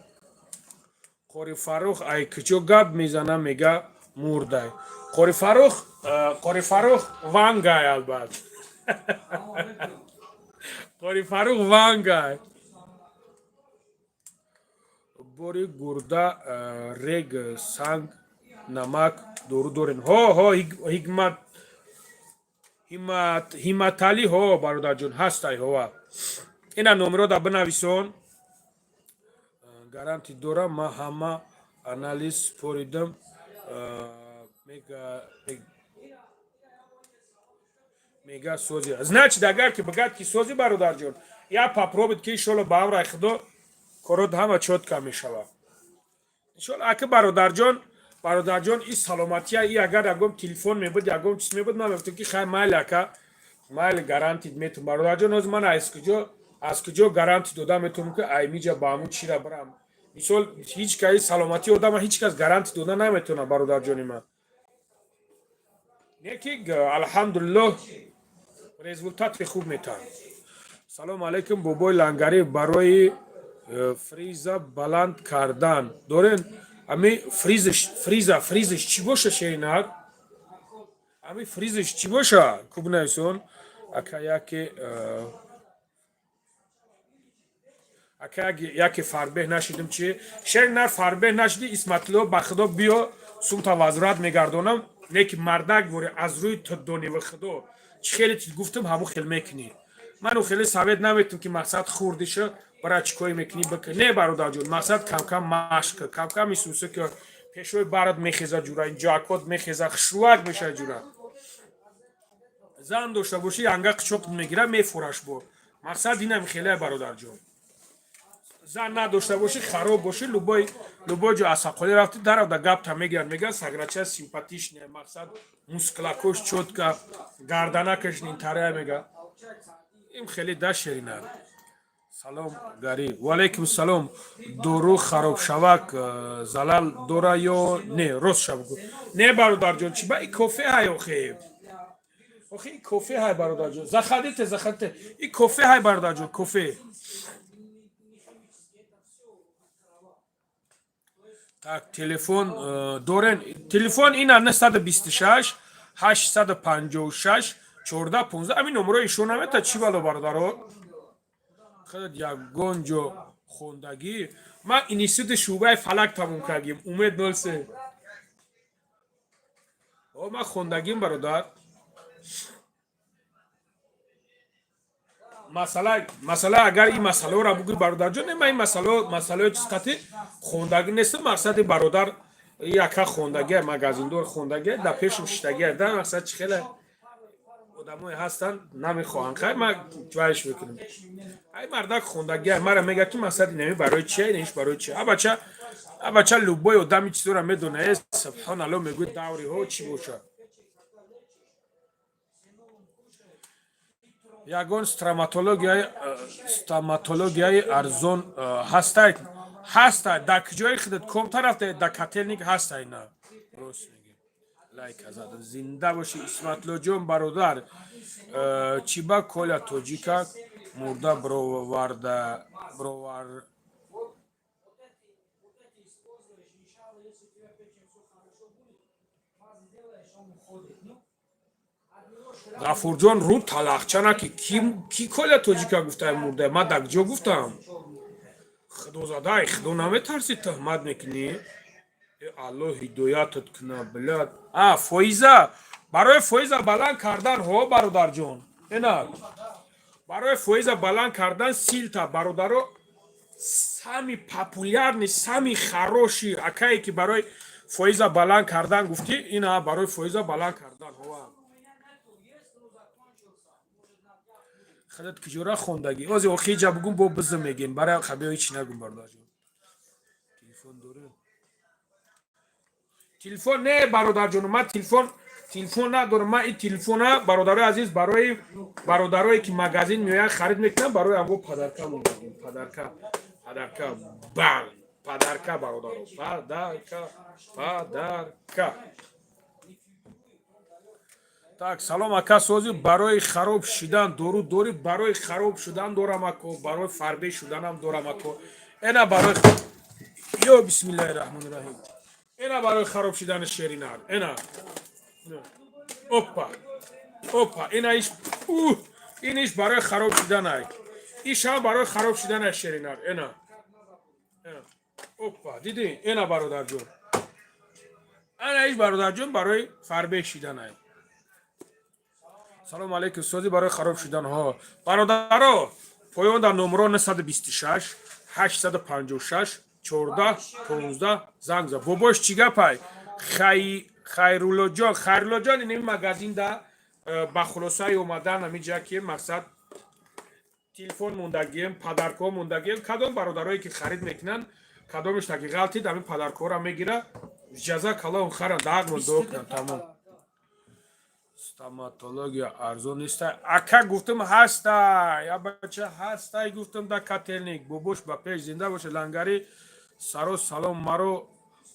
Қори Фаррух ай куҷо гап мезана, мега. Мурдай Қори Фаррух, Қори Фаррух вангай, албат, Қори Фаррух вангай. Бори гурда, рег, санг, намак дору дорем? Ҳо, ҳо, ҳикмат, ҳиматалӣ, ҳо, бародарҷон, ҳастай, ҳова. Ина номеро да бинависон. Гарантӣ дорам, ман ҳама анализ споридам. Мега сози. Значит, агар ки бигад ки сози, бародарҷон, я попробуйт, ки иншолло ба амраи Худо корот ҳама чётко мешавад, иншолло. Аки, бародарҷон, бародарҷон, и саломатия и агар ягон телефон мебуд, ягон чиз мебуд, ман мегуфтам, ки хай, майли, ака, майли, гарантид метум. Бародарҷон, ҳозир ман аз куҷо гарантӣ дода метавонам, ки аймиҷа ба ҳамун чира барам? Мисол, ҳеҷ каи саломатии одама ҳеҷ кас гарантӣ дода наметавонад, бародарҷони ман. Не ки, алҳамдулиллоҳ, результати хуб метаҳад. Салому алайкум, бобои Лангарӣ, барои фриза баланд кардан дорен? Ами фризш, фриза, фризш чӣ боша, шеринар? Ами фризш чӣ боша, куб нависон. Ака, яке ака, яке фарбеҳ нашидим чи? Шеринар, фарбеҳ нашиди? Исматулло, ба Худо, биё, сумта возврат мегардонам. Не ки мардак вори, аз рӯи донива Худо, чӣ хеле гуфтам, ҳамун хел мекунӣ. Ману хеле совет наметум, ки мақсад хурдиша бара чӣ кори мекунӣ, бикун. Не, бародарҷон, мақсад камкам машқ, камкам исуса, ки пешои барат мехеза ҷура, инҷо акот мехеза, хушрӯак меша ҷура. Зан дошта бошӣ, янга қичоқ мегира, мефураш бо. Мақсад инам хеле, бародарҷон. Зан надошта бошӣ, хароб бошӣ, любой ҷо асақолӣ рафти, даравда гапта мегиранд, мегӯянд: «Саграча симпатичная, мақсад мускулакош чётко, гарданакаш нинтарая», мега. Им хеле да, шеринар. Салом, гари. Ваалайкум салом. Дору харобшавак залал дора ё не? Рост ша бигӯ. Не, бародарҷон, чи ба и кофе ҳай, охе, охе, и кофе ҳай, бародарҷон. Заходите, заходите. И кофе ҳай, бародарҷон, кофе. Так, телефон дорен? Телефон ина: 926 856 14 15. Ҳамин номерои ишон намета. Чӣ бало, бародаро? Худат ягон ҷо хондагӣ? Ман институти шӯъбаи фалак тамом кардем. Умед 03. О, ман хондагим, бародар. Масъала, агар ин масъаларо бугӯи, бародарҷон, не, ман ин масъалаи чиз қати хондагӣ нестам. Мақсади бародар яка хондагия, магазиндор хондагия, дар пешум шиштагия да. Мақсад, чи хеле одамое ҳастанд, намехоҳанд. Хай, ман вайш мекунам. Ай мардак хондагия, мара мега, ки мақсад инами барои чия, иниш барои чия. Абача, абача, любой одами чизора медона. Э, субҳоналло, мегӯи давриҳо чӣ бошад. Ягон стоматологияи арзон ҳастай? Ҳастай. Дар куҷои худат ком тарафта? Дар Котельник ҳастай. На, рост мегӣ. Лайка задам. Зинда бошӣ, Исматлоҷон, бародар. Чӣ ба Коля Тоҷика мурда бироварда, бировар? Вот эти используешь, иншаллах, если у тебя печень все хорошо будет, мазь сделаешь, он уходит. Ну, от него шрам Ғафурҷон, рӯ талахча наки. Ки Коля Тоҷика гуфтай мурда? Ман дар куҷо гуфтам? Худозадай, Худо наметарсӣ, туҳмат мекунӣ. Э, Аллоҳ ҳидоятат куна, блядь. А фоиза, барои фоиза баланд кардан, ҳо, бародарҷон, ина барои фоиза баланд кардан силта, бародаро, самый популярный, самый хороший акае, ки барои фоиза баланд кардан гуфтӣ, ина барои фоиза баланд кардан, ҳова. У меня нету, есть, но закончился. Может, на днях будет. Худат куҷора хондагӣ? Ози охиҷа бугум, бо бизм мегем. Барои хабиё ҳеч нагум, бародарҷон. Телефон дорем? Телефон не, бародарҷон, ман телефон надорам. Ман ин телефона, бародарои азиз, барои бародарое, ки магазин меоянд, харид мекунанд, барои амво подарка мондагим. Подарка, подарка, бан подарка, бародаро, подарка, подарка. Так, салом, ака, сози. Барои хароб шидан дору дорӣ? Барои хароб шудан дорам, ако, барои фарбе шуданам дорам, ако. Эна барои, ё бисмиллаҳи раҳмони раҳим. Ина барои хароб шидани шери нар. Ина. Опа. Опа, ина иш ин иш барои хароб шиданай. Иш ҳам барои хароб шиданай, шери нар. Ина. Ина. Опа, дидӣ? Ина, бародарҷон. Ана иш, бародарҷон, барои фарбеҳ шиданай. Салому алейкум, сози барои хароб шиданҳо. Бародаро, поён дар номеро 926 856 14 15 занг зад. Бобош, чӣ гапай? Хайруллоҷон, Хайруллоҷон, ин магазин да ба хулосаи омадан ҳамиҷа ки мақсад телефон мондагием, подарко мондагием. Кадом бародарое ки харид мекунанд, кадомеш таки ғалтид, ҳамин подаркора мегира, ҷаза калон харан, даҳмон дуо кунанд, тамом. Стоматология арзон неста, ака? Гуфтам, ҳаста, я бача ҳастай, гуфтам, да котельник. Бобош, ба пеш, зинда боша. Лангари саро, салом, маро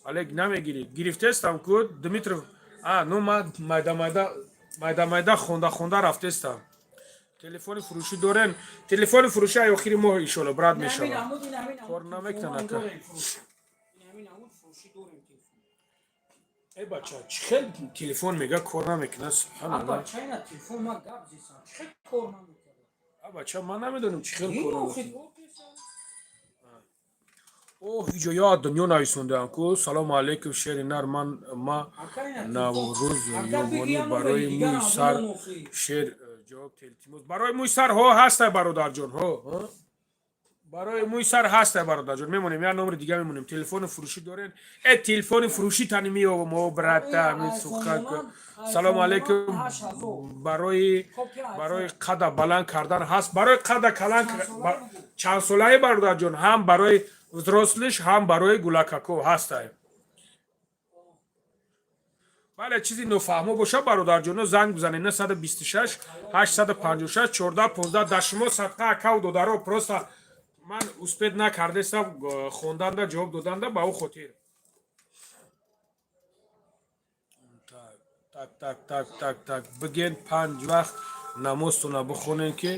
алек намегирӣ? Гирифтестам ку, Дмитров. А ну, ман майда майда, майда майда хонда хонда рафтестам. Телефони фурӯшӣ дорем? Телефони фурӯшӣ ай охири моҳ, иншолло, брат, мешавад. Кор намекунад, ака. Фурӯшӣ дорем телефон. Э, бача, чӣ хел телефон мега кор намекунад, субҳаналлоҳ. Бача, ина телефон ма гап зисам, чӣ хел кор намекард? А бача, ман намедонам чӣ хел кор Ин намекунад. охир океса. Оҳ, иҷо я дунё нависондаам ку. Салому алейкум, шери нар, ман ма Ака, ина Наврӯз телефон. Ака, ёвонӣ бигиям барои дигар мӯи сар ҳамон охир. шер ҷавоб илтимос. Барои мӯи сар ҳо ҳастай, бародарҷон, ҳо ҳо. Барои мӯи сар ҳастай, бародарҷон. Мемонем, як номери дига мемонем. Телефони фурӯшӣ дорен? Э, телефони фурӯшӣ тани меёвам, о брата, ми сухан. Салому алейкум, барои қада баланд кардан ҳаст? Барои қада калан чанд солаи, бародарҷон, ҳам барои взрослыш, ҳам барои гулакако ҳастай. Бале, чизи нофаҳмо боша, бародарҷоно, занг бизанед 926 856 14 15. Дар шумо садқа, акаву додаро. Просто ман успеть накардестам хонданда, ҷавоб доданда, ба ӯ хотир. Так, так, так, так, так, биген, панҷ вақт намозтона бихонем, ки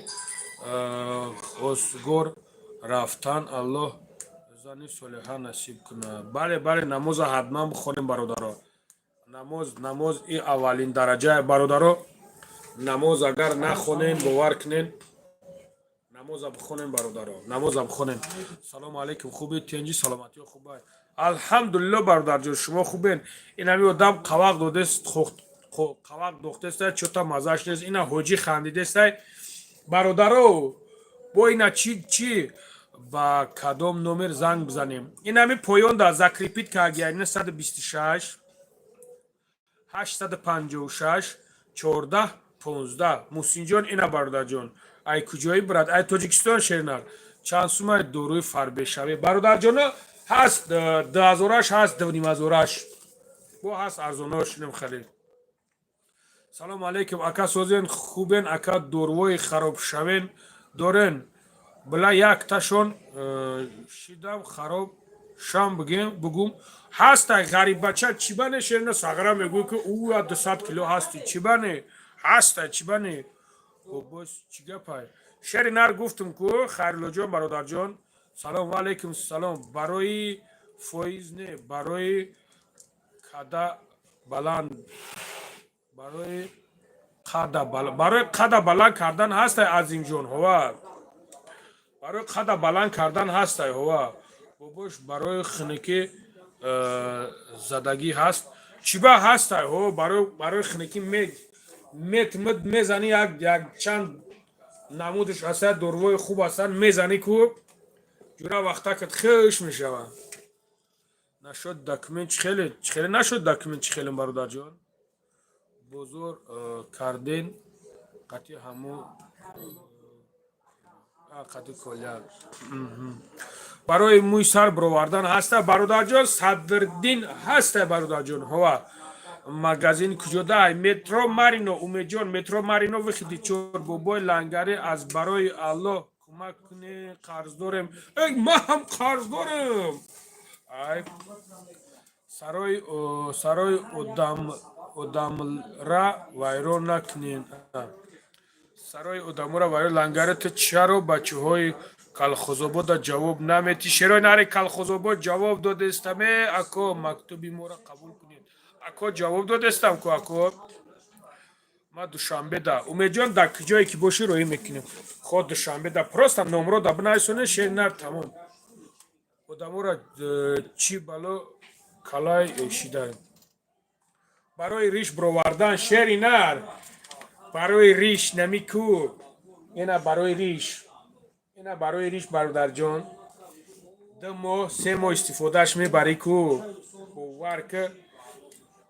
хосгор рафтан Аллоҳ зани солиҳа насиб кунад. Бале, бале, намоза ҳатман бихонем, бародаро. Намоз, намоз и аввалин дараҷа, бародаро. Намоз агар нахонем, бовар кунен, намоза бихонем, бародаро, намоза бихонем. Салому алейкум, хуби, тенҷи, саломатиё хубай? Алҳамдулилло, бародарҷон, шумо хубен? Ин ҳами одам қавақ додест, қавақ дохтестай, чота мазаш нест. Ина ҳоҷӣ хандидестай, бародаро. Бо ина чи чи ба кадом номер занг бизанем? Ин ҳами поён да закрепить кагия 926 856 14 15. Муҳсинҷон, ина, бародарҷон. Ай куҷои, брат? Ай Тоҷикистон. Шернар, чанд сумаи доруи фарбешавӣ? Бародарҷоно, ҳаст 2000-аш, ҳаст 2500-аш, бо ҳаст арзонош нем халид. Салому алейкум, ака, созен, хубен? Ака, дорувои харобшавен дорен? Била якташон шидам хароб шам, бигем, бугум. Ҳастай, ғариббача, чӣ бане? Шерна сағра мегӯй, ки ӯ 200 кило ҳасти, чӣ бане? Ҳастай, чӣ бане? Боз чӣ гапай, шери нар? Гуфтум ку, Хайруллоҷон, бародарҷон. Салом, ва алейкум салом. Барои фоиз не, барои када баланд, барои қада баланд кардан ҳастай, Азимҷон, ҳова. Барои қада баланд кардан ҳастай, ҳова. Бобош, барои хунукӣ задагӣ ҳаст? Чиба ҳастай, ҳо, барои хунукӣ мет мет мезанӣ, як чанд намудаш ҳаста, дорувои хуб ҳастанд, мезанӣ ку, ҷура вақтакат хеш мешавад. Нашуд документ, чӣ хеле, чӣ хеле нашуд документ, чӣ хеле, бародарҷон? Бозор карден қати ҳамо қати коляк. Барои мӯи сар бировардан ҳаста, бародарҷон? Садриддин, ҳаста, бародарҷон, ҳова. Магазин куҷода? Метро Марино, Умедҷон, метро Марино, выходи чор. Бобои лангари, аз барои Аллоҳ кӯмак куне, қарз дорем. Эй, ман ҳам қарз дорем. Ай сарои одам одамра вайрон накунен, сарои одамора вайрон. Лангари, ту чаро бачаҳои Калхозобода ҷавоб наметӣ, шерои нари. Калхозобод ҷавоб додестаме, ако. Мактуби моро қабул кунед, ако. Ҷавоб додестам ку, ако. Ма Душанбеда, Умедҷон, дар куҷое ки бошӣ, роҳӣ мекунем. Хо, Душанбеда просто номро да бинависоне, шери нар, тамом. Одаморо чӣ бало калай шида барои риш бировардан, шери нар, барои риш намику ина, барои риш ина, барои риш, бародарҷон, 2 моҳ, 3 моҳ истифодааш мебарӣ ку, бовар ки,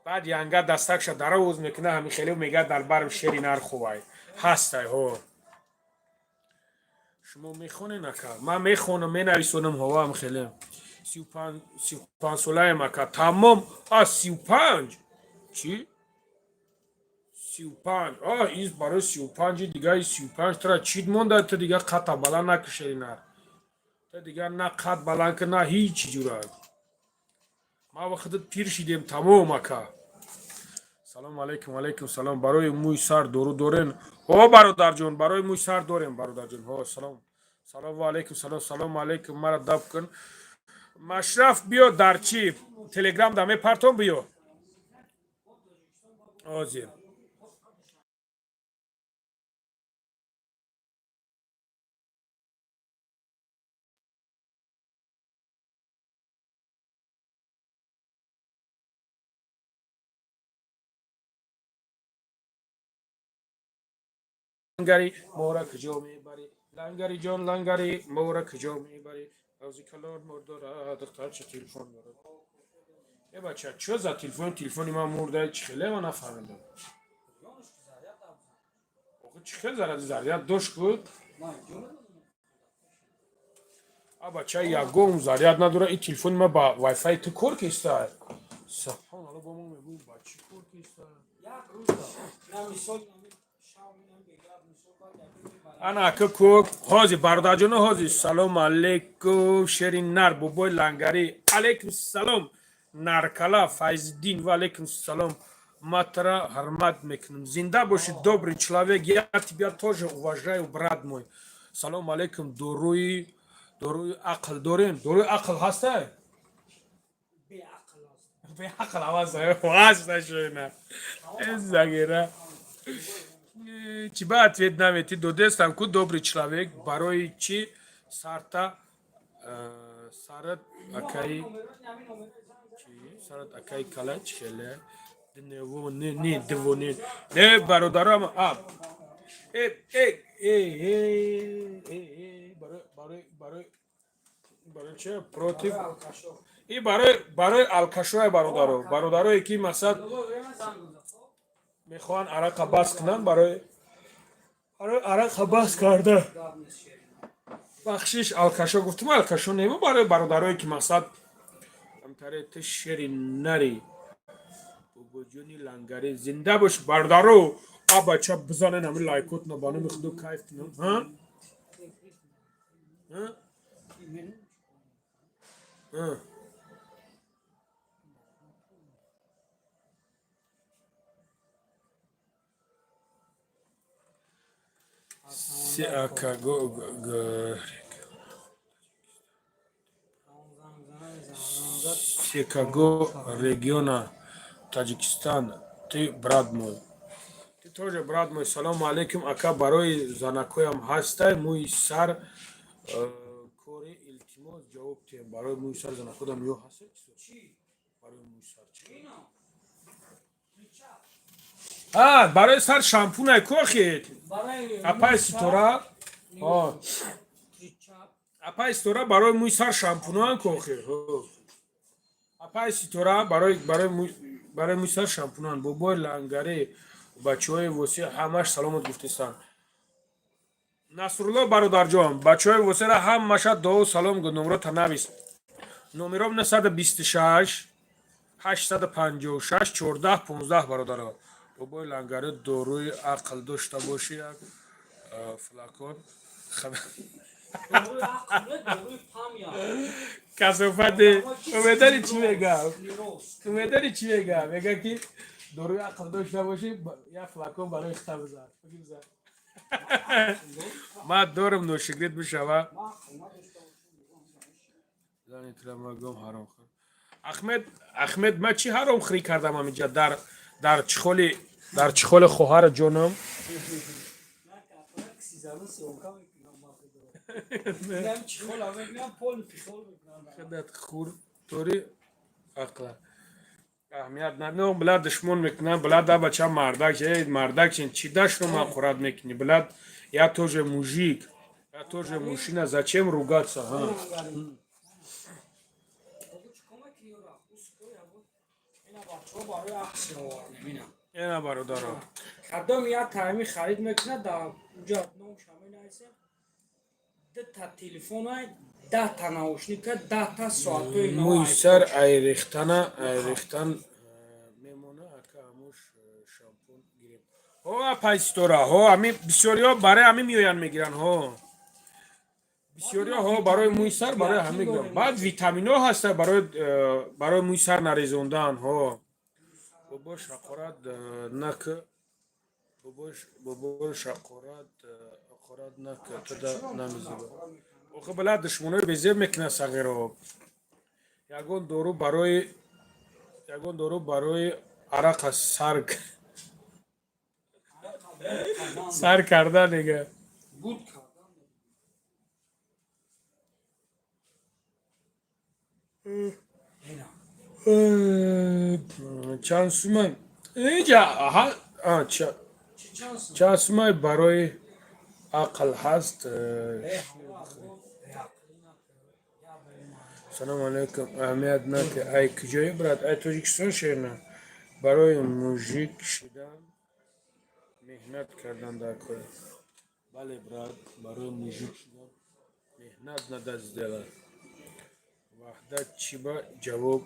баъд янга дастакша дароз мекуна, ҳамин хеле мега, дар барм шери нар хувай ҳастай. Ҳо, шумо мехонед, ака? Ман мехонам, менависонам. Ҳовам хеле 35 солаем, ака, тамом. А, 35 чӣ? 35 а из барои 35-и дигаи 35 тара чид монда. Ту дига қата баланд накушери нар, ту дига на қат баланд ки, на ҳичи ҷура. Ма вақти пир шидем, тамом, ака. Салому алайкум. Алайкум салом. Барои мӯи сар дору дорен? Ҳо, бародарҷон, барои мӯи сар дорем, бародарҷон. Ҳо, салом, салом. Ва алайкум салом. Салому алайкум, мара даб кун. Машраф, биё, дар чӣ, Телеграм да мепартом, биё ҳозир. Лангари, мора куҷо мебарӣ? Лангари ҷон, лангари, мора куҷо мебарӣ? Ҳавзи калон мор дорад, духтарча телефон дорад. Э, бача, чё за телефон? Телефони ман мурда, чӣ хеле, ман нафаҳмидам. Охи, чӣ хел заряд дошт ку? А, бача, ягон заряд надора ин телефони ман. Ба вайфай ту кор кеста? Субҳоналло, бо мо мегӯм, ба чӣ кор кеста? Як рӯза на мисол нами шав минам бегап мисол баъд як рӯз мебарам. Ана, ака кӯк, ҳозир, бародарҷоно, ҳозир. Салому алейкум, шери нар, бобои лангарӣ. Алейкум салом, наркала Файзиддин. Ва алейкум салом. Ма тара ҳурмат мекунам, зинда бошӣ, добрый человек. Я тебя тоже уважаю, брат мой. Салому алейкум. Доруи ақл дорем? Доруи ақл ҳастай? Беақл аст. Беақл ҳаст нашоина загира. Чӣ ба ответ наметӣ? Додестам ку, добрый человек. Барои чӣ сарта сарат акаи чӣ сарат, акаи кала, чӣ хеле днево не не дво не не, бародарам. А, э э э э э э барои чи против и барои алкашоя, бародаро, бародарое ки мақсад мехоҳанд арақа бас кунанд, барои арақа бас карда. Бахшиш, алкашо гуфтум, алкашо нему, барои бародарое ки мақсад камтаре. Ту шери нари, бобоҷони лангари, зинда бош, бародаро. А, бача, бизанен ҳами лайкотна, ба номи худо, кайф кунам. Ҳа, ҳа, ҳа. Се ака го Секаго региона Таджикистан. Ты брат мой. Ты тоже брат мой. Салому алейкум, ака, барои занакоям ҳастай мӯи сар кори? Илтимос, ҷавоб диҳем. Барои мӯи сар занакодам ё ҳастай чизо? Барои мӯи сар чӣ? А, барои сар шампунай кохед. Апай Ситора. Апай Ситора, барои мӯи сар шампунан кохе. Апай Ситора, барои мӯи сар шампунан. Бобои лангари, бачаҳои Восеъ ҳамаш саломат гуфтестанд. Насрулло, бародарҷон, бачаҳои Восеъра ҳамаша дуо салом гу. Номрота навис. Номером 926 856 14 15, бародаро. Бобои лангари, доруи ақл дошта боши, як флакон. Доруи ақл не, доруи память. Касофате, умедани чӣ мегам? Умедани чӣ мегам? Мега ки доруи ақл дошта бошӣ, як флакон барои хита бизан. Бигӣ, бизан. Ма дорам, ношигирд бишава. Ман ақл надошта бошам, мегӯям, Зани тира магом ҳаромхӯр. Ахмед, Ахмед, ма чӣ ҳаромхӯрӣ кардам ҳаминҷа дар чхоли хоҳари ҷонам? На, капра киси зану съёмка мекунам, ба худо. Мегӯям, чихола мекунам, поли пихол мекунам. Худат хур тори ақла. Аҳамият надо, била душмон мекунам, била да бача мардак, эй мардак чин, чӣ дашро ман хӯрат мекунӣ, била я тоже мужик, я тоже мужчина, зачем ругаться, ҳа? Богу, чӣ кор мекунӣ ёра? Уско ябо. Ина бачаҳо барои аксия овардем, ина. Ина бародаро. Кадом як тайми харид мекунад, дар уҷа номша менависем. Дута телефонай, 10та наушника, 10та соатҳои нав. Мӯи сар айрехтана айрехтан мемона, ака, ҳамуш шампун гирем. Ҳо, апайстора, ҳо, ами бисёриҳо барои ҳами меоянд, мегиранд, ҳо. Бисёриҳо, ҳо, барои мӯи сар, барои ҳами мегиранд. Баъд витаминҳо ҳаста барои мӯи сар нарезондан, ҳо. Бобош ҳақорат нак, бобош, бобош ҳақорат нак, тада намезиба. Охи, бала душмонои безеб мекунад сағиро. Ягон дору барои арақа сар кардан дига. Буд кардан. Ина. Чанд сума инҷа Чӣ чанд сум? Чанд сумай барои ақл ҳаст? Э, ҳаво, беақлӣ накун. Я беман. Салому алайкум, аҳамият наки, ай куҷои, брат? Ай Тоҷикистон, шерна. Барои мужик шидан меҳнат кардан дар кор. Бале, брат, барои мужик шидан меҳнат надо сделать. Ваҳдат, чӣ ба ҷавоб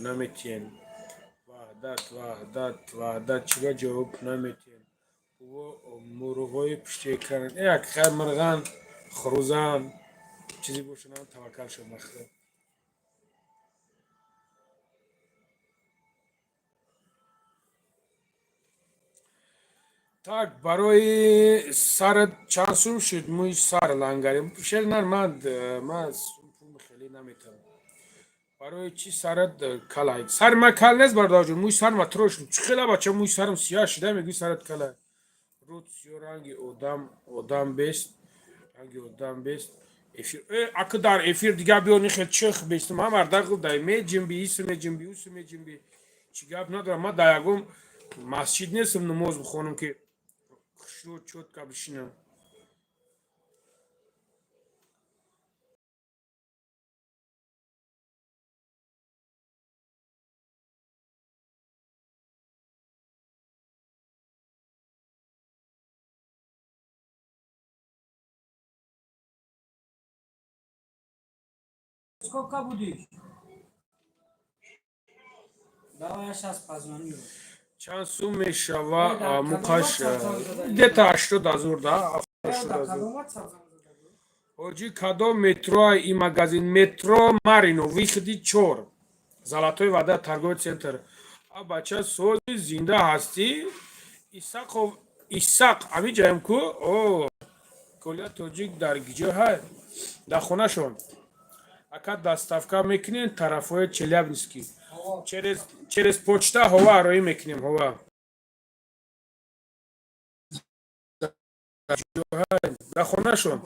наметиҳем? Ваҳдат, Ваҳдат, Ваҳдат, чӣ ба ҷавоб наметиҳем? Бобо, мурғҳои пушти экран як хай мурған, хурӯзан, чизе бошад, таваккал шуд махда. Так, барои сарат чанд сум шуд мӯи сар, лангари шер? Нар, ман пул хеле наметавонам. Барои чӣ сарат калай? Сари ман кал нест, бародарҷон, мӯи сар ма трош. Чӣ хела, бача, мӯи сарам сиёҳ шуда, мегӯи сарат калай. Рӯд сиёҳ, ранги одам одам бест, ранги одам бест. Эфир ака, дар эфир дига биё, нихел чих бестам. Ҳам ардак дай меҷимби, ису меҷимби, усу меҷимби, чӣ гап надорам. Ман дар ягон масҷид нестам, намоз бихонам, ки хушрӯ чётко бишинам. Сколько будешь? Давай, я сейчас позвоню. Чанд сум мешава муқаш? Где-то 80 000, да, 80 000. Ҳоҷӣ, кадом метроа и магазин? Метро Марино, выходи 4, Золотой вода торговый центр. А бача, сози, зинда ҳастӣ? Исақов Исақ ҳамиҷаем ку. О, Коля Тоҷик дар гиҷо ҳай? Дар хонашон. Ака, доставка мекунем тарафҳои Челябинский? Через почта, ҳова, роӣ мекунем, ҳова. Дар хонашон.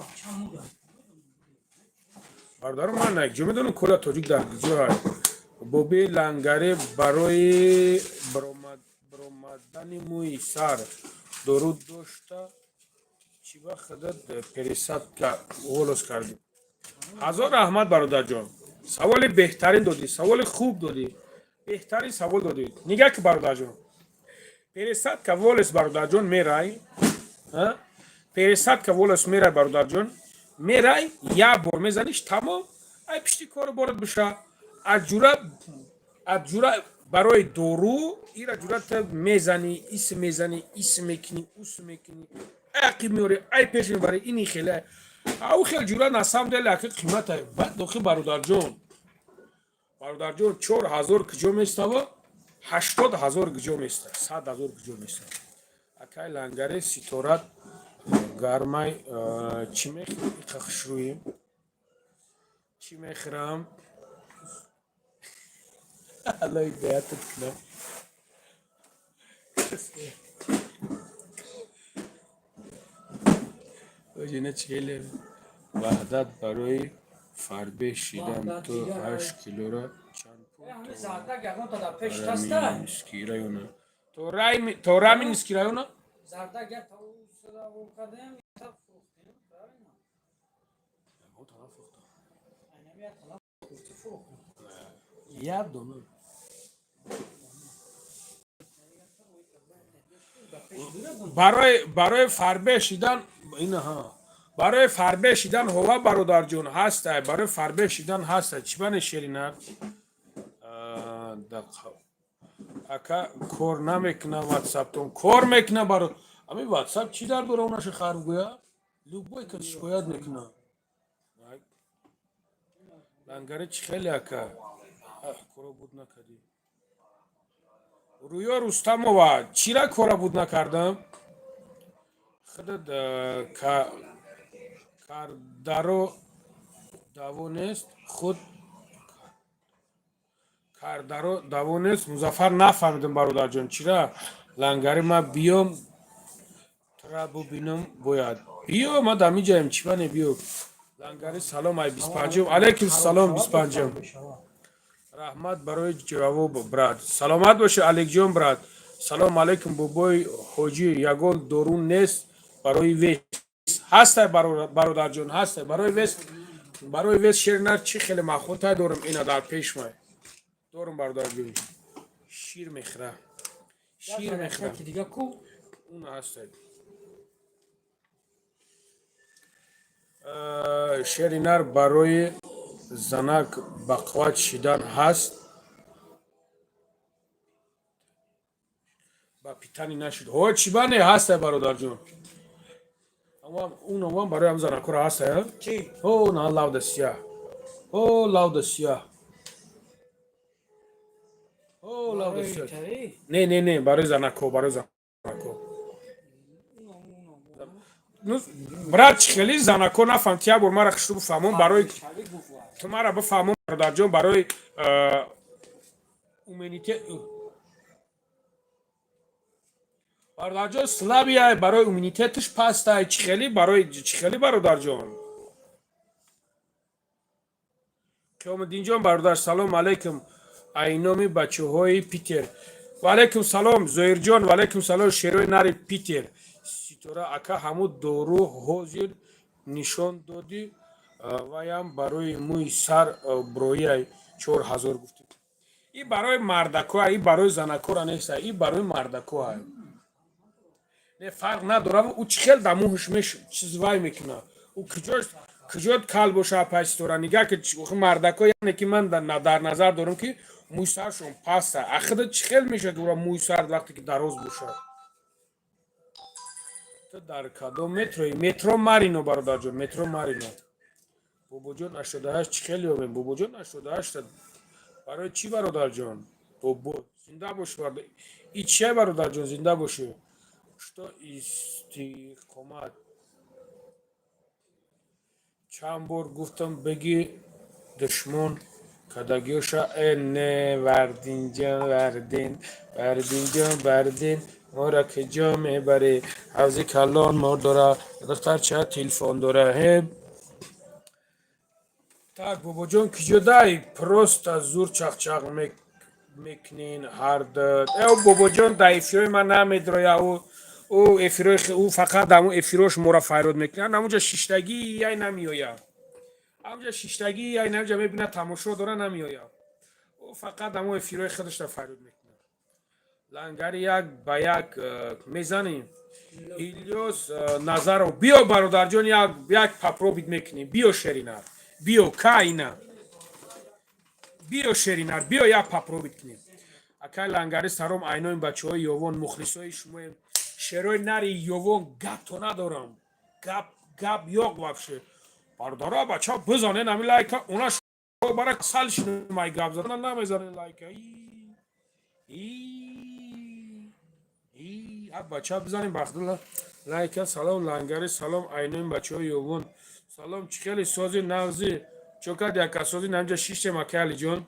Бародаро, ман якҷо медонам, Коля Тоҷик дар куҷо ҳай. Боби Лангаре, барои баромадани мӯи сар дору дошта, чӣ ба худат пересадка волос кардӣ? Ҳазор раҳмат, бародарҷон, саволи беҳтарин додӣ, саволи хуб додӣ, беҳтарин савол додӣ. Нигаҳ ки, бародарҷон, пересадка волос, бародарҷон, мерай, пересадка волос мерай, бародарҷон, мерай, як бор мезаниш, тамом, ай пишти кору борат биша. Аз ҷура барои дору ира ҷурата мезанӣ, ис мезанӣ, ис мекунӣ, ус мекунӣ, ай ақиб меорӣ, ай пеш мебарӣ, ини хеле ау хел ҷура на самом деле аки қимата. Баъд дохи, бародарҷон, бародарҷон, 4000 куҷо местава, 80 000 куҷо места, 100 000 куҷо места? Акай Лангаре, ситорат Гармай чӣ мехӯрӣ, иқа хушрӯӣ? Чӣ мехӯрам? Алло ҳидоятат кунам. Оҷина чӣ хеле ваҳдат барои фарбеҳ шидан Ваҳдат то дигар 8 килора чанд пул? Ҳами То зардак ягонта дар пеш таста. Раменский района, то Раменский района. Зардак як та сара кардем, та фурӯхтем, правильно? Айнами як тана гуфти, фурӯхтем. Як дона. Дар пеш дура. Барои фарбеҳ шидан инаҳа, барои фарбеҳ шидан ҳова, бародарҷон, ҳастай, барои фарбеҳ шидан ҳастай. Чӣ бане, шеринар? Ака, кор намекуна ватсаптон? Кор мекуна, баро. Ами ватсап чӣ дар дора? Онаша харф гӯя, любой кас шикоят мекуна. Лангари чӣ хеле, ака, кора буд накардӣ? Рӯё Рустамова, чира кора буд накардам? Худат кардаро даво нест, худ кардаро даво нест. Музаффар, нафаҳмидам, бародарҷон, чира лангари? Ма биём, тура бубинам, бояд биё, ма дамиҷаем, чӣ бане, биё. Лангари, салом, ай 25-ум. Алайкум салом, 25-ум. Раҳмат барои ҷавоб, брат, саломат бошӣ. Аликҷон, брат, салом алайкум. Бобои ҳоҷӣ, ягон дору нест барои вес? Ҳастай, бародарҷон, ҳастай барои вес. Барои вес, шернар, чӣ хеле махутай дорум, ина дар пешмай дорум, бародарҷон. Шир мехӯра, шир мехӯра. Ки дига ку? Он ҳастай. Шеринар, барои занак бақувват шидан ҳаст? Ба питани нашуд. Ҳо, чӣ бане, ҳастай, бародарҷон. Унам барои ҳам занакора ҳастай. Чӣ? О, на лавда сияҳ, о лавда сияҳ, о лавда Барои сияҳ. тари? Не, не, не, барои занако, барои занако. Ну, брат, чӣ хели занако, нафаҳм, ти як бор мара хушрӯ бифаҳмон барои Шавӣ гуфт ва. Ту мара бифаҳмон, бародарҷон, барои иммунитет, бародарҷон, слабый, барои иммунитеташ пастай, чӣ хели, барои чӣ хели, бародарҷон? Қиёмиддинҷон, бародар, салом алайкум, айноми бачаҳои Питер. Ваалайкум салом, Зоирҷон, ваалайкум салом, шерои нари Питер. Ситора ака, ҳамун дору ҳозир нишон додӣ, ваям барои мӯи сар броия 4000 гуфтӣ. И барои мардакоа, и барои занакора неста, и барои мардакоа. Не, фарқ надора, ӯ чӣ хел дар мӯҳш меш чиз вай мекуна, ӯ куҷош, куҷо кал боша, апай Ситора, нигаҳ ки мардако, яъне ки ман дар назар дорам, ки мӯи саршон паста. Ахида чӣ хел мешавад ура мӯи сар, вақте ки дароз бошад? Ту дар кадом метрои? Метро Марино, бародарҷон, метро Марино. Бобоҷон, 88 чӣ хел ёбем? Бобоҷон, 88-та барои чӣ, бародарҷон? Бобо, зинда бошӣ, бародар. И чия, бародарҷон, зинда бошӣ. Что истиқомат? Чанд бор гуфтам, бигӣ душмон кадагиёша. Э, не, Вардинҷон, Вардин, Вардинҷон, Вардин, моро куҷо мебарӣ? Ҳавзи калон мор дора, духтарча телефон дора. Ҳе, так, бобоҷон, куҷо дай? Просто зур чақчақ мекунин ҳарду. Э, бобоҷон дар эфирои ман намедроя, ӯ эфирои ӯ фақат дар ҳамун эфирош моро файрод мекунад. Ҳамунҷа шиштагӣ яй намеоя, ҳамунҷа шиштагӣ яй намҷа мебинад, тамошо дора, намеоя. Ӯ фақат ҳамун эфирои худашро файрод мекунад. Лангари, як ба як мезанем. Илёс Назаров, биё, бародарҷон, як як попробить мекунем. Биё, шеринар, биё, каина, биё, шеринар, биё, як попробить кунем. Акай Лангари, салом, айнои бачаҳои Ёвон, мухлисои шумоем, шерои нари Ёвон. Гапто надорам, гап гап ёқ вообще. Бародаро, бача, бизанен ами лайка, она бара сал шинумай, гап задан намезанен лайка. И бача, бизанем, бахдулла. Лайка, салом лангари, салом айнои бачаҳои ёвон. Салом, чӣ хеле сози нағзи чокад яка сози намҷа шиштем, ака Алиҷон.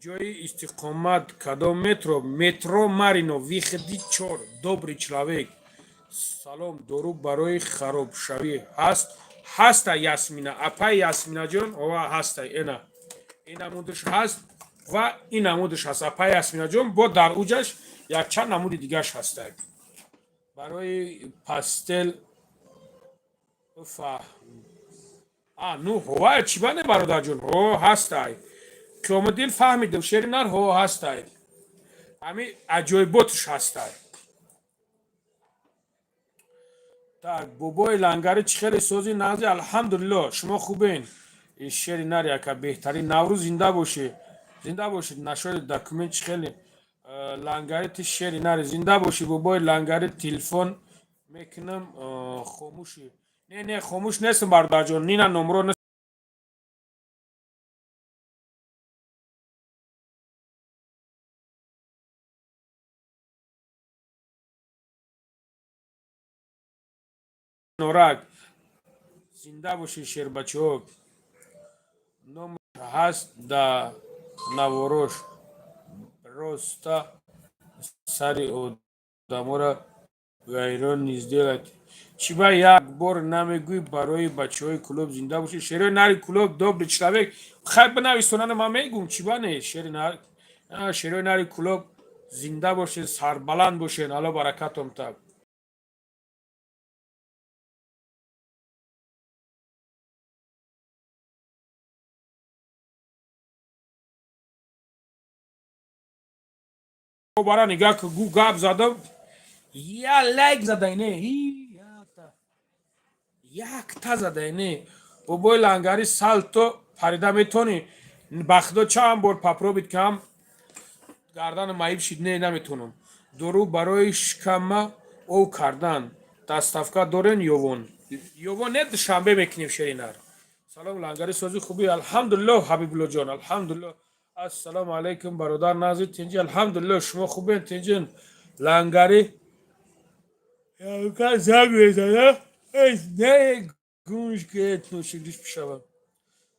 Ҷои истиқомат кадом метро? Метро Марино, выходи 4. Добрый человек. Салом, дору барои харобшавӣ ҳаст? Ҳаста, Ясмина апай, Ясминаҷон, ова ҳаста, ена ин намудаш ҳаст ва ин намудаш ҳаст, апай Ясминаҷон, бо дар уҷаш якчанд намуди дигараш ҳаста. Барои пастел фаҳм. А, ну ҳова чӣ бане, бародарҷон, ҳо ҳастай. Қиёмуддин, фаҳмидем, шери нар, ҳо ҳастай. Ҳами аҷоиботш ҳастай. Так, бобои лангари, чӣ хеле сози нағзи? Алҳамдулилло, шумо хубен? Шери нар яка беҳтарин. Наврӯз зинда бошӣ, зинда бошед. Нашоди документ чӣ хеле лангари, ти шери нари, зинда бошӣ, бобои лангари. Телефон мекунам, хомӯшӣ. Не, не, хомӯш нестам, бародарҷон, нина номро. Норак, зинда бошӣ, шербачаҳо. Ном ҳаст да наворош, роста сари одаморо вайрон не сделать. Чӣ ба як бор намегӯй барои бачаҳои клуб? Зинда бошӣ, шерои нари клуб. Добрый человек, хай бинависонана, ман мегӯм, чӣ ба не. Шери нар, шерои нари клуб, зинда бошед, сарбаланд бошед, Алло баракатом. Так, бара нигаҳ ку, гу гап задам, я лайк задай, не якта задай, не. Бобои лангари, салто парида метонӣ? Ба худо, чанд бор попробовать кам, гардану маиб шид, не, наметонам. Дору барои шикама ов кардан доставка дорен? Ёвон, ёвон не, Душанбе мекунем, шеринар. Салом лангари, сози хуби? Алҳамдулилло, Ҳабибуллоҷон, алҳамдулилло. Ассалому алайкум, бародар, назир, тинҷи? Алҳамдулилло, шумо хубен, тинҷин? Лангари, занг мезана, не гӯш ки нӯшидиш бишавад.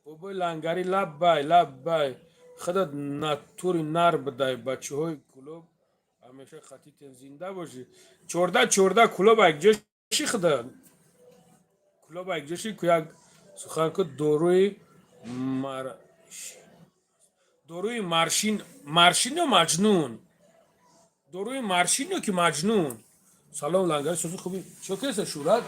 Бобои лангари, лаббай, лаббай. Худат натури нар бидай. Бачаҳои клуб ҳамеша хатитен, зинда бошӣ. 14 14 клуб якҷоши, худа клуб якҷоши ку, як сухан ку. Доруи мар, доруи маршин, маршин ё маҷнун, доруи маршин ё ки маҷнун. Салом лангари, сози хуби? Чо кеса шурат?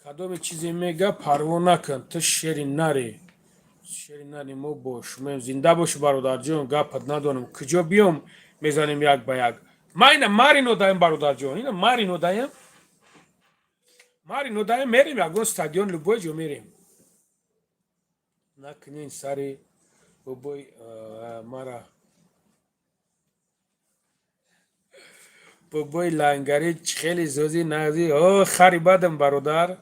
Кадоме чизе мега, парво накун, ту шери нари, шери нари мо бош, зинда боши, бародарҷон. Гапат надонам, куҷо биём, мезанем як ба як. Ма ина Марино даем, бародарҷон, ина Марино даем, Марино даем, мерем ягон стадион, любой ҷо мерем. Накунен сари бобой мара. Бобои лангари, хеле зози нағзи? О, хари бадам, бародар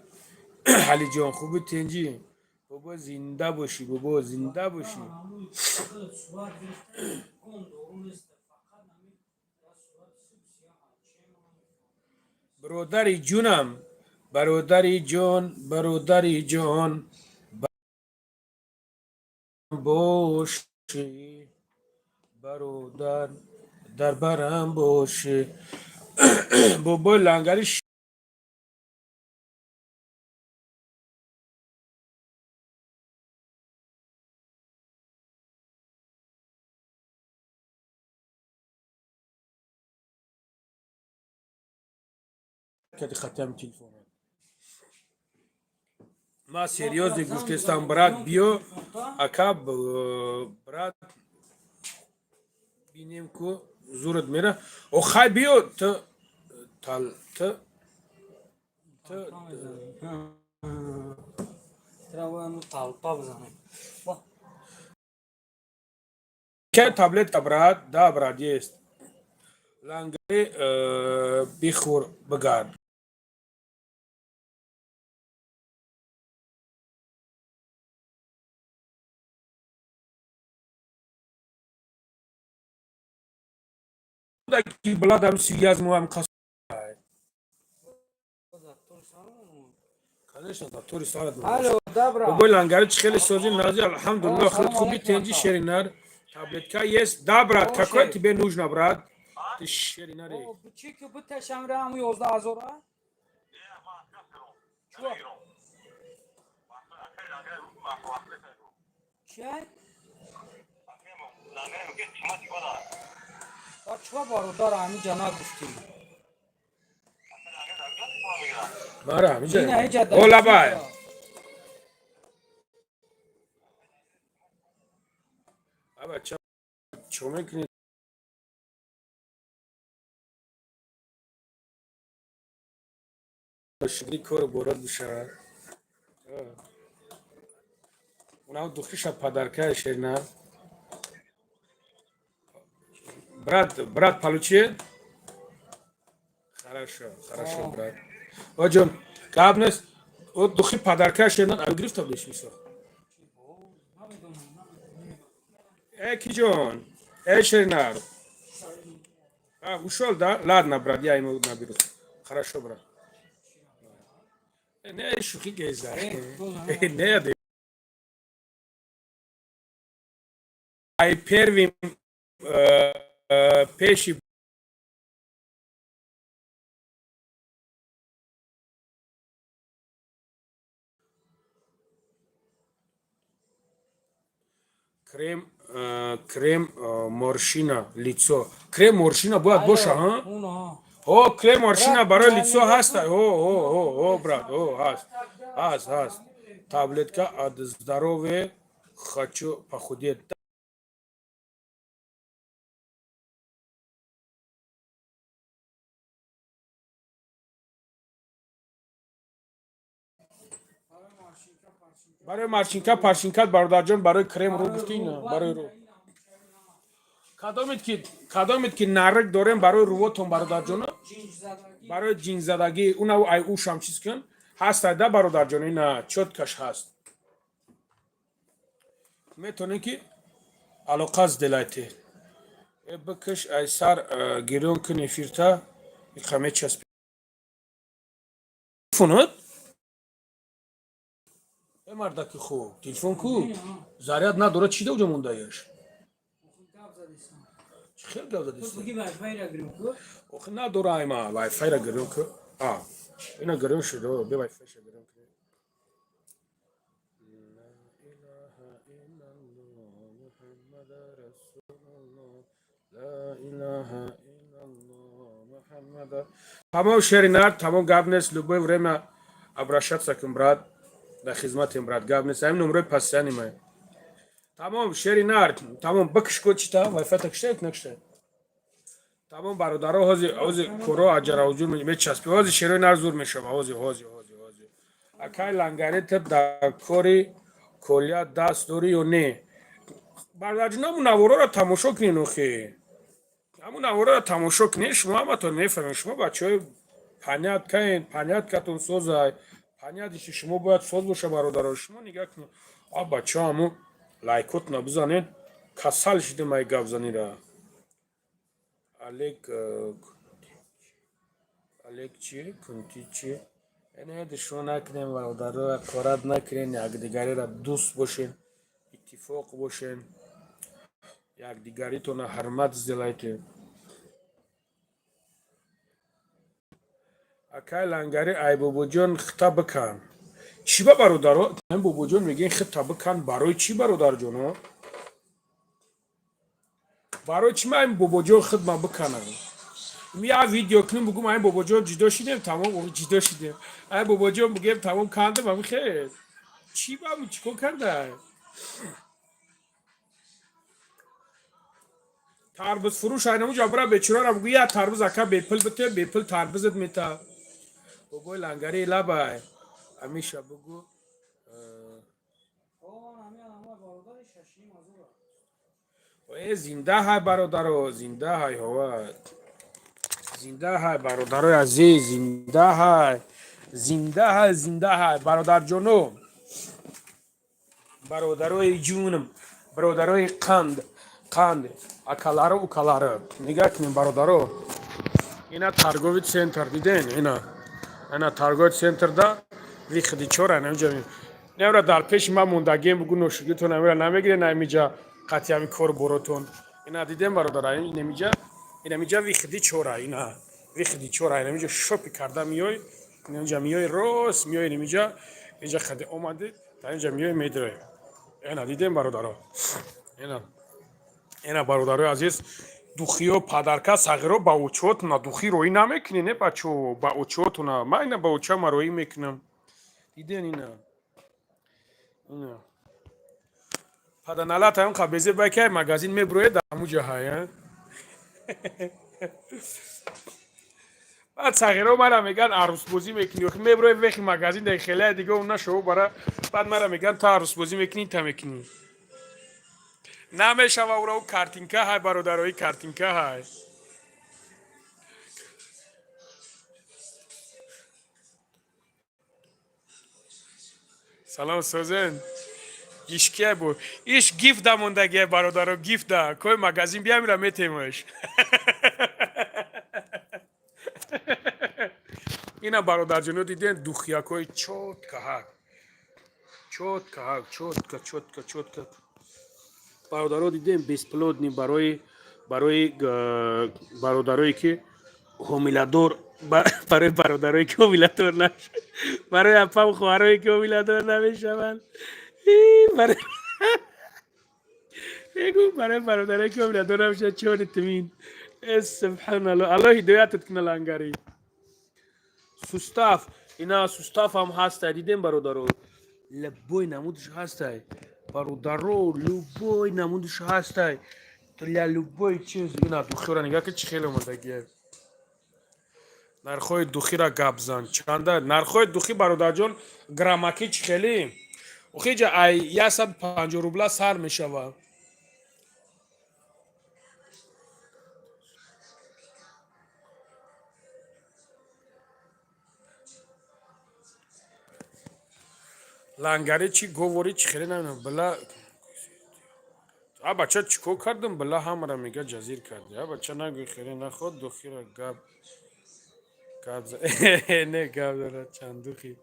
Алиҷон, хуби, тинҷӣ? Бобо, зинда бошӣ, бобо, зинда бошӣ. Сурат гирифта, гон дору нест, фақат ҳамин сурати сиёҳ. Бародари ҷунам, бародари ҷон, бародари ҷон бошӣ, бародар дар барам бошӣ. Бобои лангари. Кади хатиам телефон. Ма серьёзно гуфтестам, брат, биё, ака, брат, бинем ку зурат мера. О, хай, биё, т тал т т. Травану толпа бизанем. Ка таблетка, брат? Да, брат, есть. Лангари, бихӯр, бигард. Ки бладам связь моам қас. Конечно, да, тури сарат. Алло, да, брат. Бобой Лангари, чӣ хеле сози, нази, алҳамдулиллах, О, хеле салом хуби, алейкум, тенҷи. ака. Шеринар, таблетка есть, да, брат? О, Какое шер. тебе нужно, брат? Ты шеринари. О, чӣ ки биташам ра ҳаму 11 ҳазора? Чё? Чӣ? Ба чӣ, бародар, ҳамиҷа нагуфтӣ? Мара ҳамиҷа. Ина ҳиҷа. О, лабай. Аба, чо мекунӣ? Шигри кору борад бишавад. Унам духиша подарка шеринар. Брат, брат, получи? Хорошо, хорошо, брат. Оҷон, гап нест. О, духи подарка шеринар ав гирифта будиш мисол. Э, киҷон? Э, шеринар. А, ушел, да? Ладно, брат, я ему наберу. Хорошо, брат. Э, не, шӯхӣ геза. Э, Э, не, де. Ай первым пеши крем, крем морщина лицо. Крем морщина бояд боша, ҳа? О, крем морщина барои лицо ҳаст. О, о, о, о, брат, о, ҳаст. Ҳаст, ҳаст. Таблетка от здоровья, хочу похудеть. Барои морщинка, парщинка, бародарҷон, барои крем рӯ гуфтӣ, на, барои рӯ. Кадомед ки нарик дорем барои рӯвотон, бародарҷона, барои ҷинзадагӣ, унав ай ушам чиз кун, ҳаст, да, бародарҷон, ина чёткаш ҳаст. Метавонем ки алоқа сделайте. Э, бикш, ай сар гирён кун эфирта, иқа мечаспи. Телефонат? Э, мардаки хуб, телефон ку? Заряд надорад, чӣ да уҷо мондаеш? Чӣ хел гап задист? Охи надора, айма вайфайра гирён ку. А, ина гирён шуд, бе вайфайша гирён ку. ла илаҳа иллаллоҳ, Муҳаммада расулуллоҳ, ла илаҳа иллаллоҳ, Муҳаммада. Тамом, шеринар, тамом, гап нест, любое время обращаться кун, брат. Дар хизматем, брат, гап нест. Ҳамин номрои постоянный май. Тамом, шеринар, тамом, бикш ку чита, вайфайта кишта накишта. Тамом, бародаро, ҳози ҳози коро аҷаравҷур мечаспи. Ҳози шерои нар зур мешава, ҳози ҳози ҳози ҳози. Акай Лангари, ту дар кори колия даст дорӣ ё не? Бародарҷон, ҳамун навороро тамошо кунед, охи. Ҳамун навороро тамошо кунед, шумо ҳаматон мефаҳмед. Шумо бачаҳои поняткаен, поняткатон созай. Понятиши шумо бояд соз боша, бародаро. Шумо нигаҳ кунед. А бачаҳо, ҳамун лайкотона бизанед, касал шидем ай гап занира. Олег Олег чи? Кунти чи? Эне душман накунем, бародаро, ҳақорат накунем, якдигариро дӯст бошем, иттифоқ бошем, якдигаритона ҳурмат сделайте. Акай Лангари, ай бобоҷон хита бикан. Чӣ ба, бародаро? Бобоҷон мегӯен хита бикан, барои чӣ, бародарҷоно? Барои чӣ ман бобоҷон хидма биканам? Я видео кунем, бугум, ай бобоҷон ҷудо шидем, тамом, ҷудо шидем. Ай бобоҷон бугем, тамом, кандем, ами хел. Чӣ ба, чӣ кор карда? Тарбуз фурӯш айнамуҷа бира, бечорара бугӯ, я тарбуз ака бепул бите, бепул тарбузат мета. Бобои Лангари, лабай. Амиша бугӯ. Он ҳамин ҳама бародари 6,5 ҳазора. Э, зинда ҳай, бародаро, зинда ҳай, ҳова. Зинда ҳай, бародарои азиз, зинда ҳай. Зинда ҳай, зинда ҳай, бародарҷоно. Бародарои ҷунам, бародарои қанд, Қанд, акалару укалары. Нигаҳ кунем, бародаро, ина торговый центр диден, ина торговый центрда выходи чора инамиҷа невра дар пеши ман мондагием, бугу ношугитон амира намегирен, амиҷа қатъи кор боротон. Ина дидем, бародара, инамиҷа выходи чора, ина выходи чора, инамиҷа шопи карда миёй, инамиҷа миёй, рост миёй, инамиҷа инҷа хади омадӣ, дар инҷа миёй, медрои. Ина дидем, бародаро, ина, бародарои азиз, духиё, подарка, сағиро ба очиҳотона духи роӣ намекунӣ, не, бачо, ба очиҳотона. Ман ина ба очама роӣ мекунам, диден, ина паданалат ҳам қабезе бакай магазин меброед, дар ҳамуҷа ҳая. Баъд сағиро мара меган арӯсбозӣ мекунӣ, охи меброи вехи магазин дар хелая дига он нашо бара, баъд мара меган ту арӯсбозӣ мекунӣ, та мекунӣ, намешава. Ура у картинка ҳай, бародарои, картинка ҳай. Салом, созен, иш кия бу? Иш гифт да мондагия, бародаро, гифт да кой магазин биямира, метемаш. Ина, бародарҷоно, диден, духиякҳои чётко ҳак, чётко ҳак, чётко, чётко, чётко, бародаро, дидем, бесплодный, барои бародарое ки ҳомиладор, барои бародарое ки ҳомиладор наш, барои апам, хоҳарое ки ҳомиладор намешаванд, мегӯ, барои бародарое ки ҳомиладор намешаванд, чори тимин. Э, субҳаналло, Аллоҳ ҳидоятат куна. Лангари сустав, ина сустав ҳам ҳастай, дидем, бародаро, любой намудаш ҳастай, бародаро, любой намудаш ҳастай, для любой чиз. Ина духиро нигаҳ ки чӣ хеле омадагия. Нархҳои духира гап зан, чанда нархҳои духи, бародарҷон? Граммакӣ чӣ хеле? Охиҷа ай 150 рубла сар мешавад. Лангари чӣ говори, чӣ хеле намедонам. Била, а бача, чӣ кор кардам? Била, ҳамара мега ҷазир карди. А бача, нагӯй, хеле наход, духира гап не, гап дорад чандухи.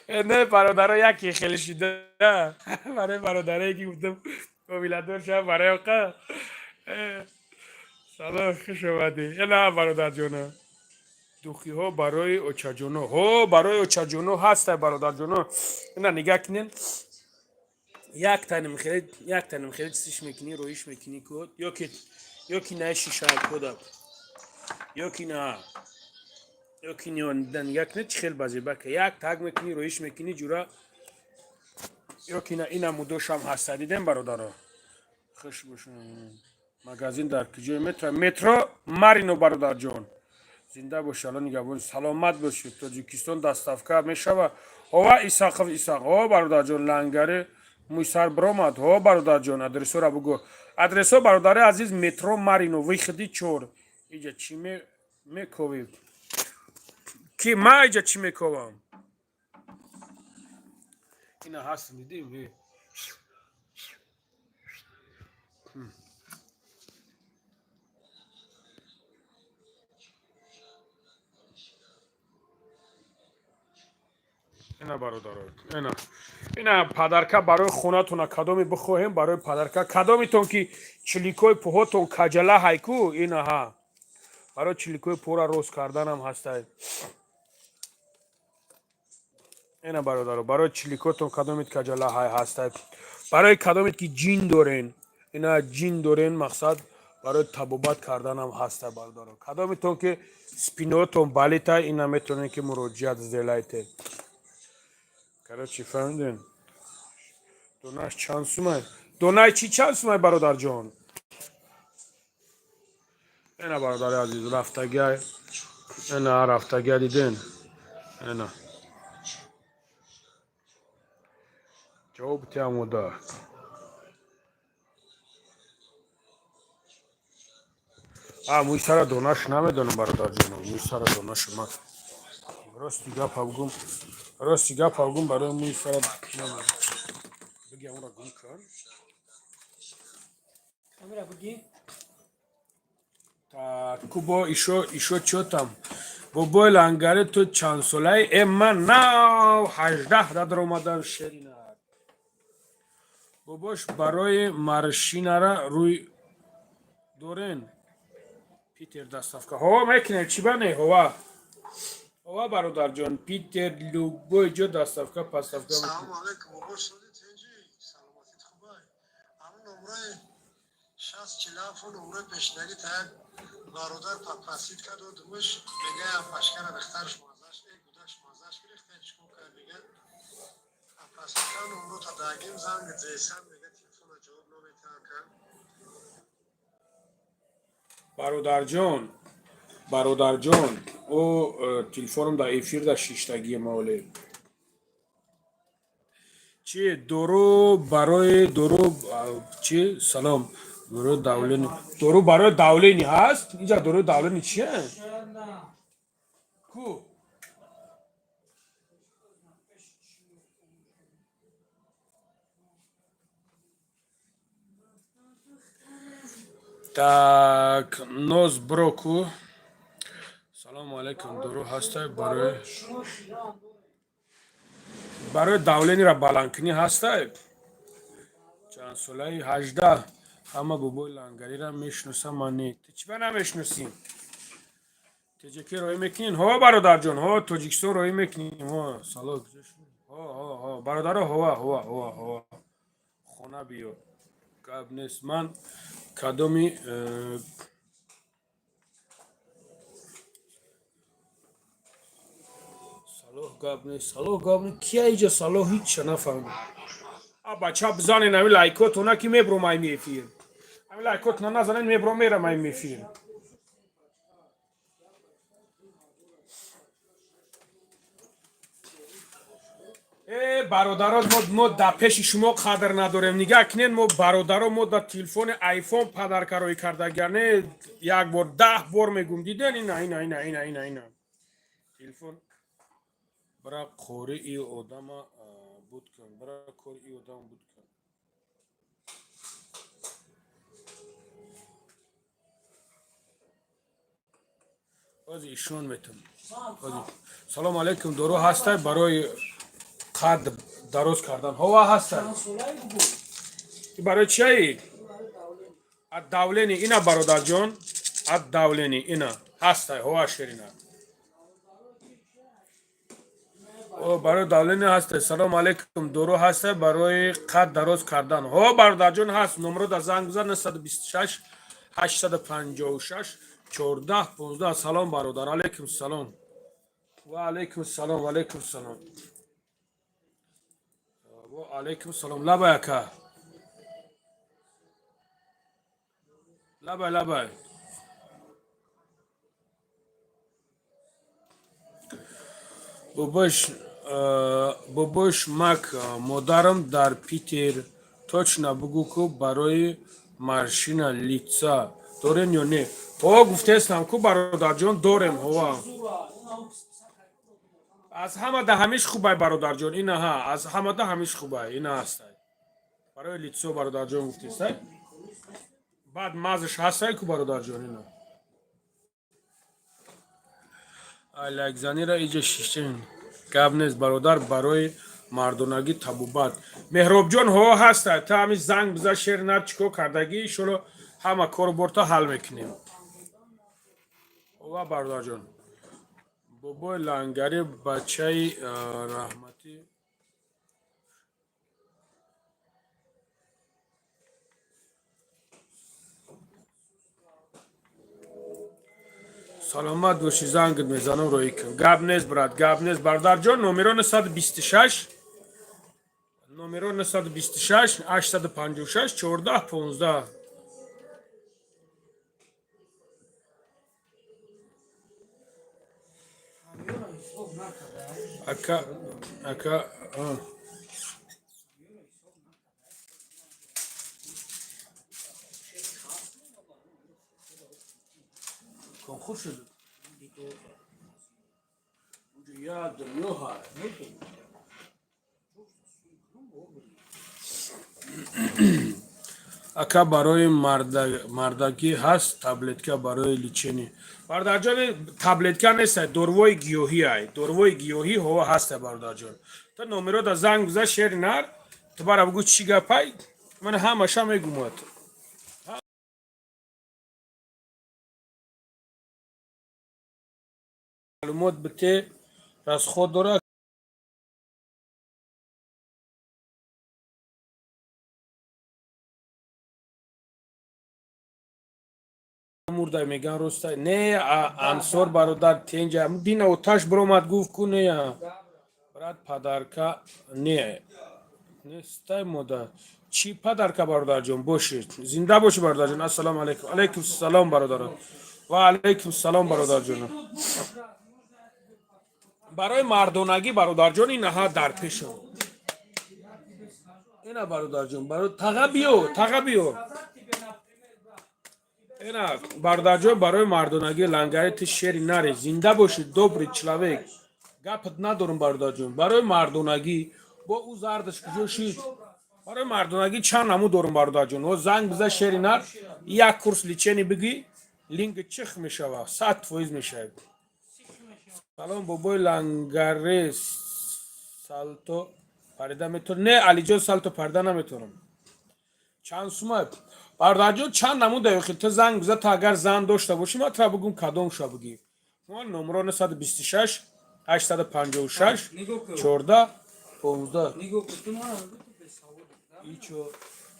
Не, бародаро, яке хеле шида барои бародарое ки гуфтам ҳомиладор шавам, барои оқа. Салом, хуш омадӣ. На, бародарҷоно, духиҳо барои очаҷоно, ҳо, барои очаҷоно ҳастай, бародарҷоно. Ина нигаҳ кунен, як таним хеле, як таним хеле чизиш мекунӣ, роиш мекунӣ ку, ёки на шишакода, ёки на, ёки нигаҳ кунед, чӣ хел базебака, як таг мекунӣ, роиш мекунӣ, ҷура, ёки на, ина мудошам ҳаста, дидем, бародаро, хуш бошун. Магазин дар куҷои метро? Метро Марино, бародарҷон, зинда боши, Алло нигаҳбон, саломат бошед. Тоҷикистон доставка мешава? Ҳова, Исақов, Исақ, ҳо, бародарҷон, лангари мӯйсар биромад, ҳо, бародарҷон, адресора бугӯ. Адресо, бародари азиз, метро Марино, выходи чор. Иҷа чӣ мековӣ? Ки ма иҷа чӣ мековам? Ина ҳаст, дидим. Ина, бародаро, ина подарка барои хонатона, кадоме бихоҳем, барои подарка, кадометон ки чиликои пӯҳотон каҷала ҳайку, ина ҳа, барои чиликои пӯра рост карданам ҳастай. Ина, бародаро, барои чиликотон, кадомет каҷала ҳай ҳастай, барои кадомет ки ҷин дорен, ина ҷин дорен, мақсад, барои табобат карданам ҳастай. Бародаро, кадометон ки спинотон болитай, ина метавонед ки муроҷиат сделайте. Короче, фаҳмидем. Донаш чанд сумай? Донай чӣ чанд сумай, бародарҷон? Ина, бародари азиз, рафтагиай, ина рафтагиай, диден, ина ҷавоб ти омода. А мӯи сара донаш намедонам, бародарҷон, мӯи сара донашу ман рости гапа бугум, рости гапа бугум, барои мӯи сара. Биги, онро гум кун. Камера биги. Так, кубо ещё чё там? Бобои Лангари, ту чанд солаи? Э, ман нав 18 дар омадам, шерина. Бобош, барои маршинара рӯй дорен? Питер доставка ҳова мекунем, чӣ ба не, ҳова, ҳова, бародарҷон, Питер, любой ҷо доставка, поставка мекунем. Салому алейкум, бобош, сози, тинҷӣ, саломатит хубай? Ҳамун номраи 6047, номраи пешинагӣ та як бародар попросить кард, додумаш, мега пашкара духтарш мазаш, э, гудаш мазаш гирифта, чикор кард, мега попросить кард, номро та дагим, занг зесан, мега телефона ҷавоб наметаҳад кард. Бародарҷон, бародарҷон, ӯ телефоном дар эфир дар шиштагии маоле. Чи дору барои дору чи? Салом, дору давление, дору барои давление ҳаст инҷа? Дору давление чие? Шояд на. Ку? Пеш чӣ? Так, ноз броку. Салому алайкум, дору ҳастай барои Шумо шираам доред. Барои давлениеро баландкунӣ ҳастай? Чанд солаи? 18. Ҳама бобои Лангариро мешиносам, ман не. Ту чӣ ба намешиносӣ? Теҷаки роҳӣ мекунин? Ҳо, бародарҷон, ҳо, Тоҷикистон роҳӣ мекунем. Ҳо, сало, ҳо, ҳо, ҳо, бародаро, ҳова, ҳова, ҳова, ҳова, хона биё, гап нест. Ман кадоми салоҳ, гап нест, салоҳ, гап нест. Кия иҷа салоҳ? Ҳичша нафаҳмидам. А бача, бизанен ами лайкотона, ки мебром ами эфир. Ами лайкотона назанен, мебром, мерам ами эфир. Э, бародаро, мо дар пеши шумо қадр надорем. Нигаҳ кунед, мо, бародаро, мо дар телефони айфон падаркароӣ кардагия. Як бор, 10 бор мегум, диден? Ина, ина, ина, ина, ина, ина телефон. Бира, кори и одама буд кун, бира, кори и одама буд кун. Ҳозир ишон метам. Салому алайкум, дору ҳастай барои қад дароз кардан? Ҳова, ҳастай. Чанд солаи, бугу? Барои чиаи? Барои давление. От давление ина, бародарҷон, от давление ина ҳастай, ҳова, ширина. О, барои давление ҳастай. Салому алайкум, дору ҳастай барои қад дароз кардан? Ҳо, бародарҷон, ҳаст. Номро дар занг бизан: 926 856 14 15. Салом, бародар, алайкум салом, ва алайкум салом, ва алайкум салом, ва алайкум салом. Лабай, ака, лабай, лабай. Бобош, бобош мак, модарам дар Питер, точно бугӯ, ку барои морщина лица дорем ё не? Ҳо, гуфтестам ку, бародарҷон, дорем, ҳова. Зура ина. Аз ҳамада ҳамиш хубай, бародарҷон, ина ҳа, аз ҳамада ҳамиш хубай, ина ҳастай барои лицо, бародарҷон, гуфтестай. Баъд мазаш ҳастай ку, бародарҷон, ина. Ай, лайкзанира иҷа шиштем, гап нест, бародар. Барои мардонагӣ табобат, Меҳробҷон, ҳо, ҳастай. Та ҳами занг биза, шер нар чӣ кор кардагӣ, иншолло ҳама кору борта ҳал мекунем. Ова, бародарҷон. Бобои Лангари, бачаи раҳматӣ. Саломат бошӣ, зангат мезанам, роҳӣ кун. Гап нест, брат, гап нест, бародарҷон. Номеро 926, номеро 926 856 14 15. Ҳамёро ҳисоб накарда. Ака, ака, а. Ҳамёро ҳисоб накарда. Конкур шуд. Унҷо як дунё ҳаст. Ака, барои мардагӣ ҳаст таблетка барои лечение? Бародарҷон, таблетка нест, дорувои гиёҳӣ ай, дорувои гиёҳӣ ҳова ҳаста. Бародарҷон, то номерода занг биза, шери нар, ту бара бугӯ, чӣ гапай, ман ҳамаша мегумад. Маълумот бите, расход дора. Мурда меган, роста не? Ансор бародар, тенҷа дина оташ биромад, гуфт ку не, брат, подарка не нестай мода. Чӣ подарка, бародарҷон? Бошед, зинда бошӣ, бародарҷон. Ассалому алайкум. Алайкум салом, бародарон. Ва алайкум салом, бародарҷон. Барои мардонагӣ, бародарҷон, инаҳа дар пешам, ина, бародарҷон, тага биё, тага биё. Ина, бародарҷон, барои мардонагӣ лангари ти, шери наре, зинда бошӣ, добрый человек, гапат надорам, бародарҷон. Барои мардонагӣ бо ӯ зардаш куҷо шид? Барои мардонагӣ чанд намуд дорам, бародарҷон. О, занг биза, шери нар, як курс лечение бигӣ, линги чих мешава, 100% мешавад. Салом, бобои лангаре, салто парида метавон? Не, Алиҷон, салто парида наметавонам. Чанд сума, бародарҷон? Чанд намуд охи, ту занг биза, ту агар зан дошта бошӣ, ман тра бугум, кадомша бугӣ. Номро 926 856 14 15. Нигоҳ кун, ту мара мегӯ, ту бесаводӣ. И чё?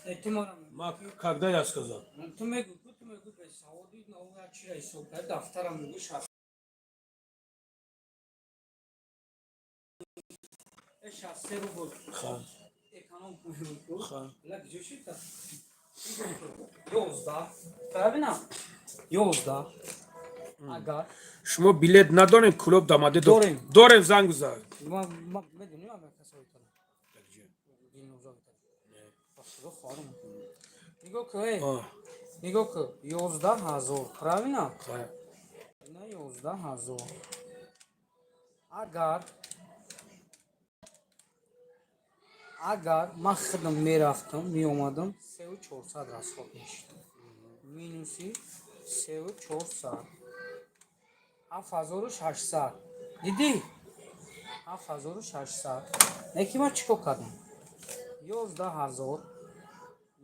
Э, ту мара мегӯ. Ма когда я сказал? Ту мегӯ бесаводӣ, на як чира ҳисоб кард, дафтарам мегӯ 63 рубл. Ха. Эконом кунӣ. Ха. Ла куҷо шид? 11. Правильно? 11. Агар Шумо билет надорем, клуб дамаде? Дорем. Дорем, занг биза. Ма медонӣ, ама касои кардам. Дилноза. Ба худо, хоҳарам. Нигоҳ кун, эй. Нигоҳ кун, 11 000, правильно? Ха. На, 11 000. Агар ман худам мерафтам, меомадам, 3400 расход мешуд. Минуси 3400, 7600. Дидӣ? 7600. Не ки ман чӣ кор кардам? 11 000,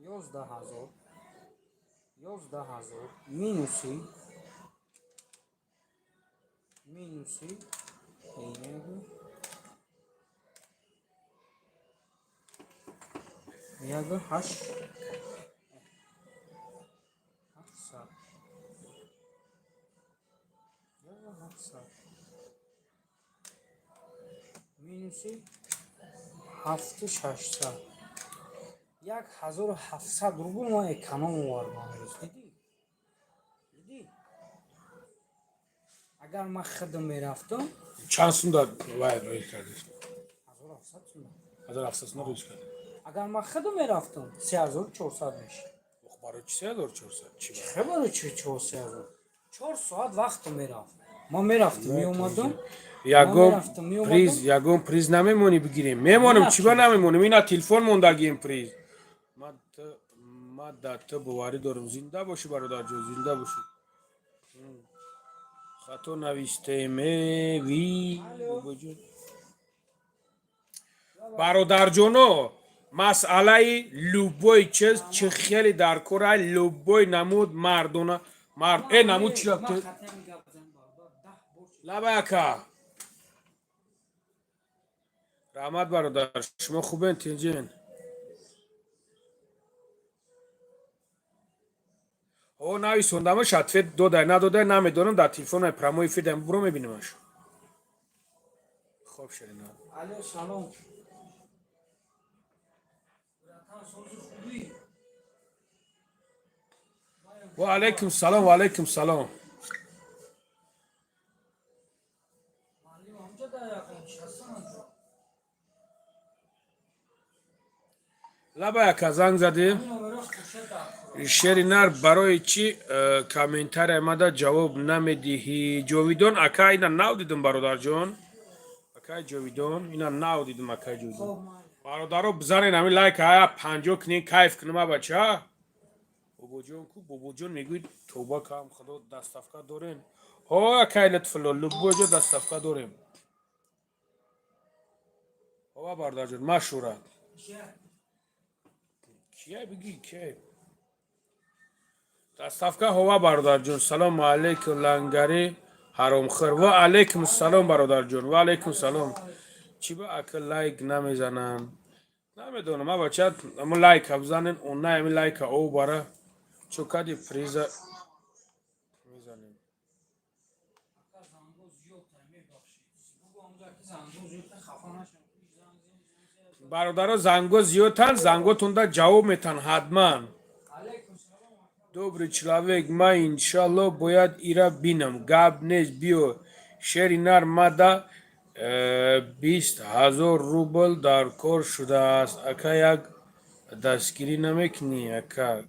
11 000, 11 000 минуси як ҳашт ҳафтсад, 1700 минуси 7600, 1700 рубл ман эконом овардам имрӯз. Дидӣ, дидӣ? Агар ман худам мерафтам. Чанд сум дар вай рӯй кардӣ? 1700 сум. 1700 сум рӯй кардӣ? Агар ман худам мерафтам, 3400 мешид. Ох, барои чи 3400? Чи? Хебаро чи чор 3000? 4 соат вақтам мерафт, ман мерафтам, меомадам. Ягон мерафтам, меомадам. Приз, ягон приз намемонӣ бигирем? Мемонем, чиба намемонем? Ина телефон мондагием, приз. Ма да ту боварӣ дорам. Зинда бошӣ, бародарҷон, зинда бошӣ. Хато навистеме ви. Бобоҷон, бародарҷоно, масъалаи любой чиз чӣ хеле дар кора, любой намуд мардона мард э намуд чи Ман хатиам гап зан, бародар, 10 бор шуд. Лабака, раҳмат, бародар. Шумо хубен, тинҷен? О, нависондамаш, ответ додай надодай намедонам. Дар телефон прямой эфир дам, буро мебинамаш. Хоб, шерина. Алло, салом, братан, сози, хубӣ? Ва алайкум салом, ва алайкум салом. Маълим ҳамҷа дар якон нишастам анҷо. Лабаяка, занг задем. Номеро хуршед дар хӯрок. Шери нар, барои чӣ комментария мада ҷавоб намедиҳӣ? Ҷовидон ака, ина нав дидум, бародарҷон, акаи Ҷовидон, ина нав дидум, акаи Ҷовидон. Хоб, майли. Бародаро, бизанен ҳамин лайк, ая 50 кунен, кайф кунам, а бача. Бобоҷон ку, бобоҷон мегӯед, тоба кам худо, доставка дорем. Ҳо, акай Лутфулло, любой ҷо доставка дорем. Ҳова, бародарҷон, машура. Кия бигӣ, кия? Доставка ҳова, бародарҷон. Салому алейкум, лангари ҳаромхӯр. Ва алейкум салом, бародарҷон. Ва алейкум салом. Чӣ ба ака лайк намезананд? Намедонам, а бача, амо лайка бизанен, она ами лайка о бара. Чо кади фриза мезанем. Ака, занго зиёд, мебахшед. Бугу ҳамҷа ки занго зиёд, хафа нашам. Бародаро, занго зиёдтан, занготонда ҷавоб метан ҳатман. Алейкум салом. Добрый человек, ма иншалло бояд ира бинам. Гап нест, биё. Шери нар, мада 20 000 рубл дар кор шудааст. Ака, як дастгирӣ намекунӣ, ака?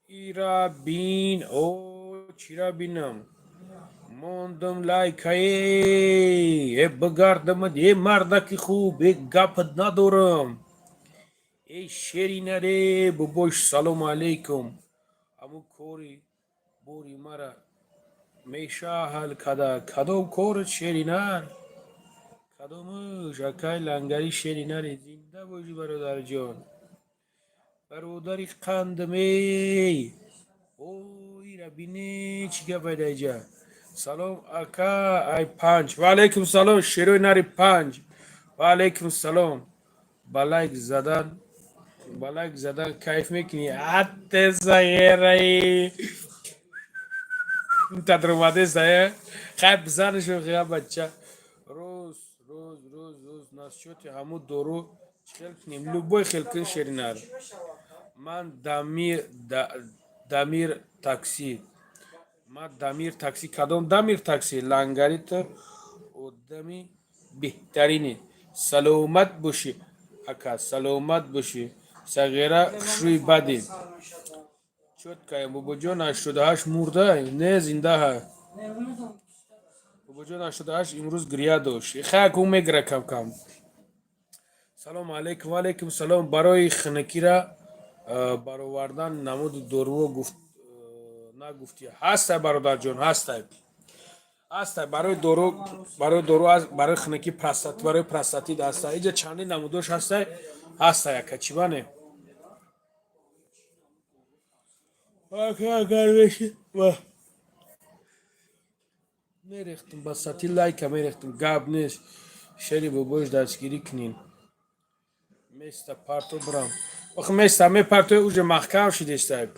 Ира бин, о, чира бинам? Мондам лайкае, э бигардамад, э мардаки хуб, э гапат надорам. Эй шери наре, бобош, салому алейкум. Ҳамун кори бори мара меша ҳал када. Кадом корат, шери нар? Кадомуш, акай лангари, шери наре, зинда бошӣ, бародарҷон. Бародари қандмей. Ой, рабине, чӣ гап айда. Салом, ака, ай панҷ. Ва алейкум салом, шерои нари панҷ. Ва алейкум салом. Ба лайк задан, ба лайк задан кайф мекунӣ? Атте заераи. Тадромадеса, э? Хай бизанишу хия бача. Рӯз, рӯз, рӯз, рӯз насчёти ҳамун дору чӣ хел кунем? Любой хел кун, шеринар. Ман Дамир, Дамир такси. Ман Дамир такси. Кадом Дамир такси? Лангари, ту одами беҳтаринӣ. Саломат бошӣ, ака, саломат бошӣ. Сағира хушрӯи бадӣ. Чёткая, бобоҷон, 88 мурда? Не, зиндаҳа. Бобоҷон, 88 имрӯз гиря дошт. Хай, ку мегира кам-кам. Салому алейкум, ва алейкум салом. Барои хунукира баровардан намуди доруо гуфт нагуфтӣ. Ҳастай, бародарҷон, ҳастай. Ҳастай барои дору, барои хунукӣ, простат, барои простатит ҳастай. Иҷа чандин намудош ҳастай. Ҳастай, ака, чӣ бане? Ака, агар меши, ва мерехтум ба сати лайка мерехтум, гап нест. Шери бобош, дастгирӣ кунин. Места парто брам. Ох, места мепартои, уже маҳкам шидестай.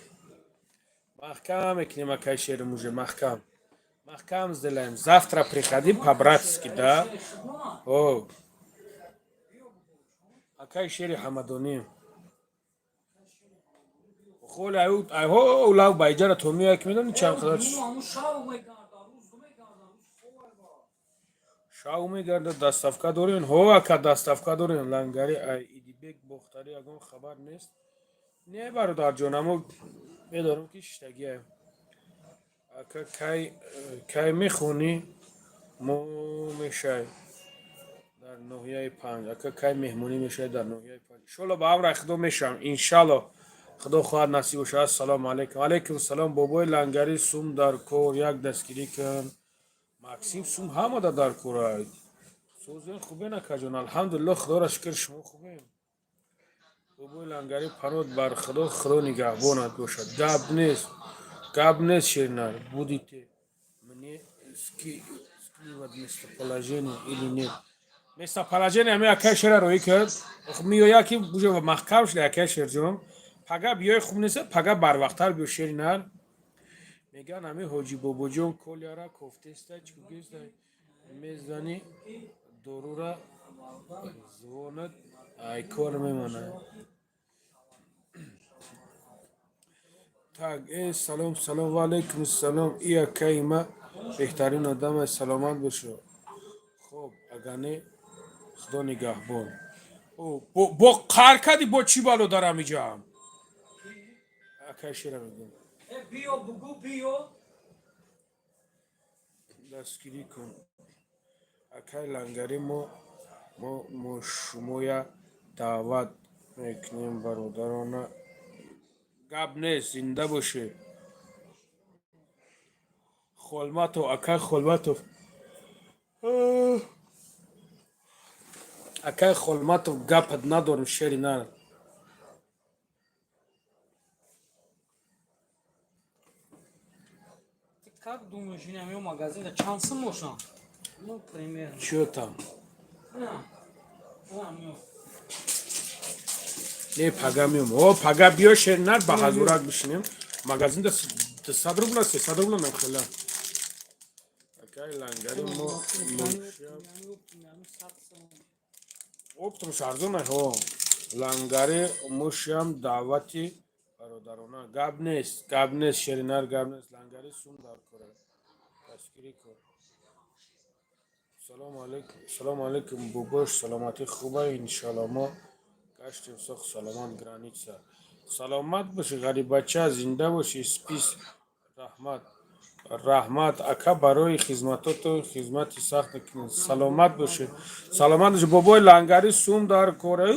Маҳкам мекунем, акай шерим, уже маҳкам. Маҳкам сделаем. Завтра приходи по-братски, да? О. Акай шери ҳамадонӣ. Холи аю айҳо лав байҷара то меояд, ки медонӣ чанд қадар шав мегардад. Доставка дорем, ҳо, ака, доставка дорем. Лангари, ай Идибек Бохтарӣ ягон хабар нест? Не, бародарҷон, аммо медонам, ки шиштагиам. Ака, кай мехонӣ, мо мешай дар ноҳияи панҷ? Ака, кай меҳмонӣ мешавед дар ноҳияи панҷ? Иншолло, ба амри Худо мешавам, иншалло, Худо хоҳад, насиб бошад. Ассалому алайкум. Алайкум салом. Бобои лангари, сум дар кор, як дастгирӣ кун. Максим, сум ҳамада дар кора. Созен, хубен, акаҷон? Алҳамдулилло, Худоро шукр, шумо хубем? Бобои лангари, панот бар Худо, Худо нигаҳбонат бошад. Гап нест, гап нест, шеринар. Будете мне скидывать местоположение или нет? Местоположение ҳами акай шера роӣ кард, меояд, ки уже маҳкам шуда. Акай шерҷон, пага биёи, хуб нест, пага барвақттар биё, шеринар. Мегӯянд, ҳами ҳоҷи бобоҷон коляра кофтеста, чикугеста мезани, дорура звонад, айкор мемонад. Так, э, салом, салом, ва алайкум салом. И акаи ма беҳтарин одам аст, саломат бошо. Хоб, агар не, Худо нигаҳбон. Бо қар кардӣ, бо чӣ бало дарам иҷаам? Акай шера мегӯям. Биё, бугу, биё. Дастгирӣ кун. Акай лангари, мо шумоя Даъват мекунем бародарона. Гап нест, зинда бошӣ. Холматов, акай Холматов, акай Холматов, гапат надорем, шери нар. Ты как думаешь, ин ҳамин магазинда чанд сум бошам? Ну, примерно. Чё там? На, ҳамин. Не, пага миём. О, пага биё, шери нар, ба ҳазурак бишинем. Магазинда 200 рубла, 300 рубла намхела. Акай Лангари, мо мушаб. Оптом арзона. Ҳо, Лангари, мушам даъвати бародарона. Гап нест, гап нест, шеринар, гап нест. Лангари, сум дар кора, дастгирӣ кор. Салому алейкум, салому алейкум, бобош, саломатӣ хуба, иншалло. Мо гаштем сох, саломат, граница. Саломат бошӣ, ғарибача, зинда бошӣ. Спис, раҳмат, раҳмат, ака, барои хизматоту, хизмати сахт мекунед. Саломат бошӣ, саломат бошӣ, бобои Лангари. Сум дар кора.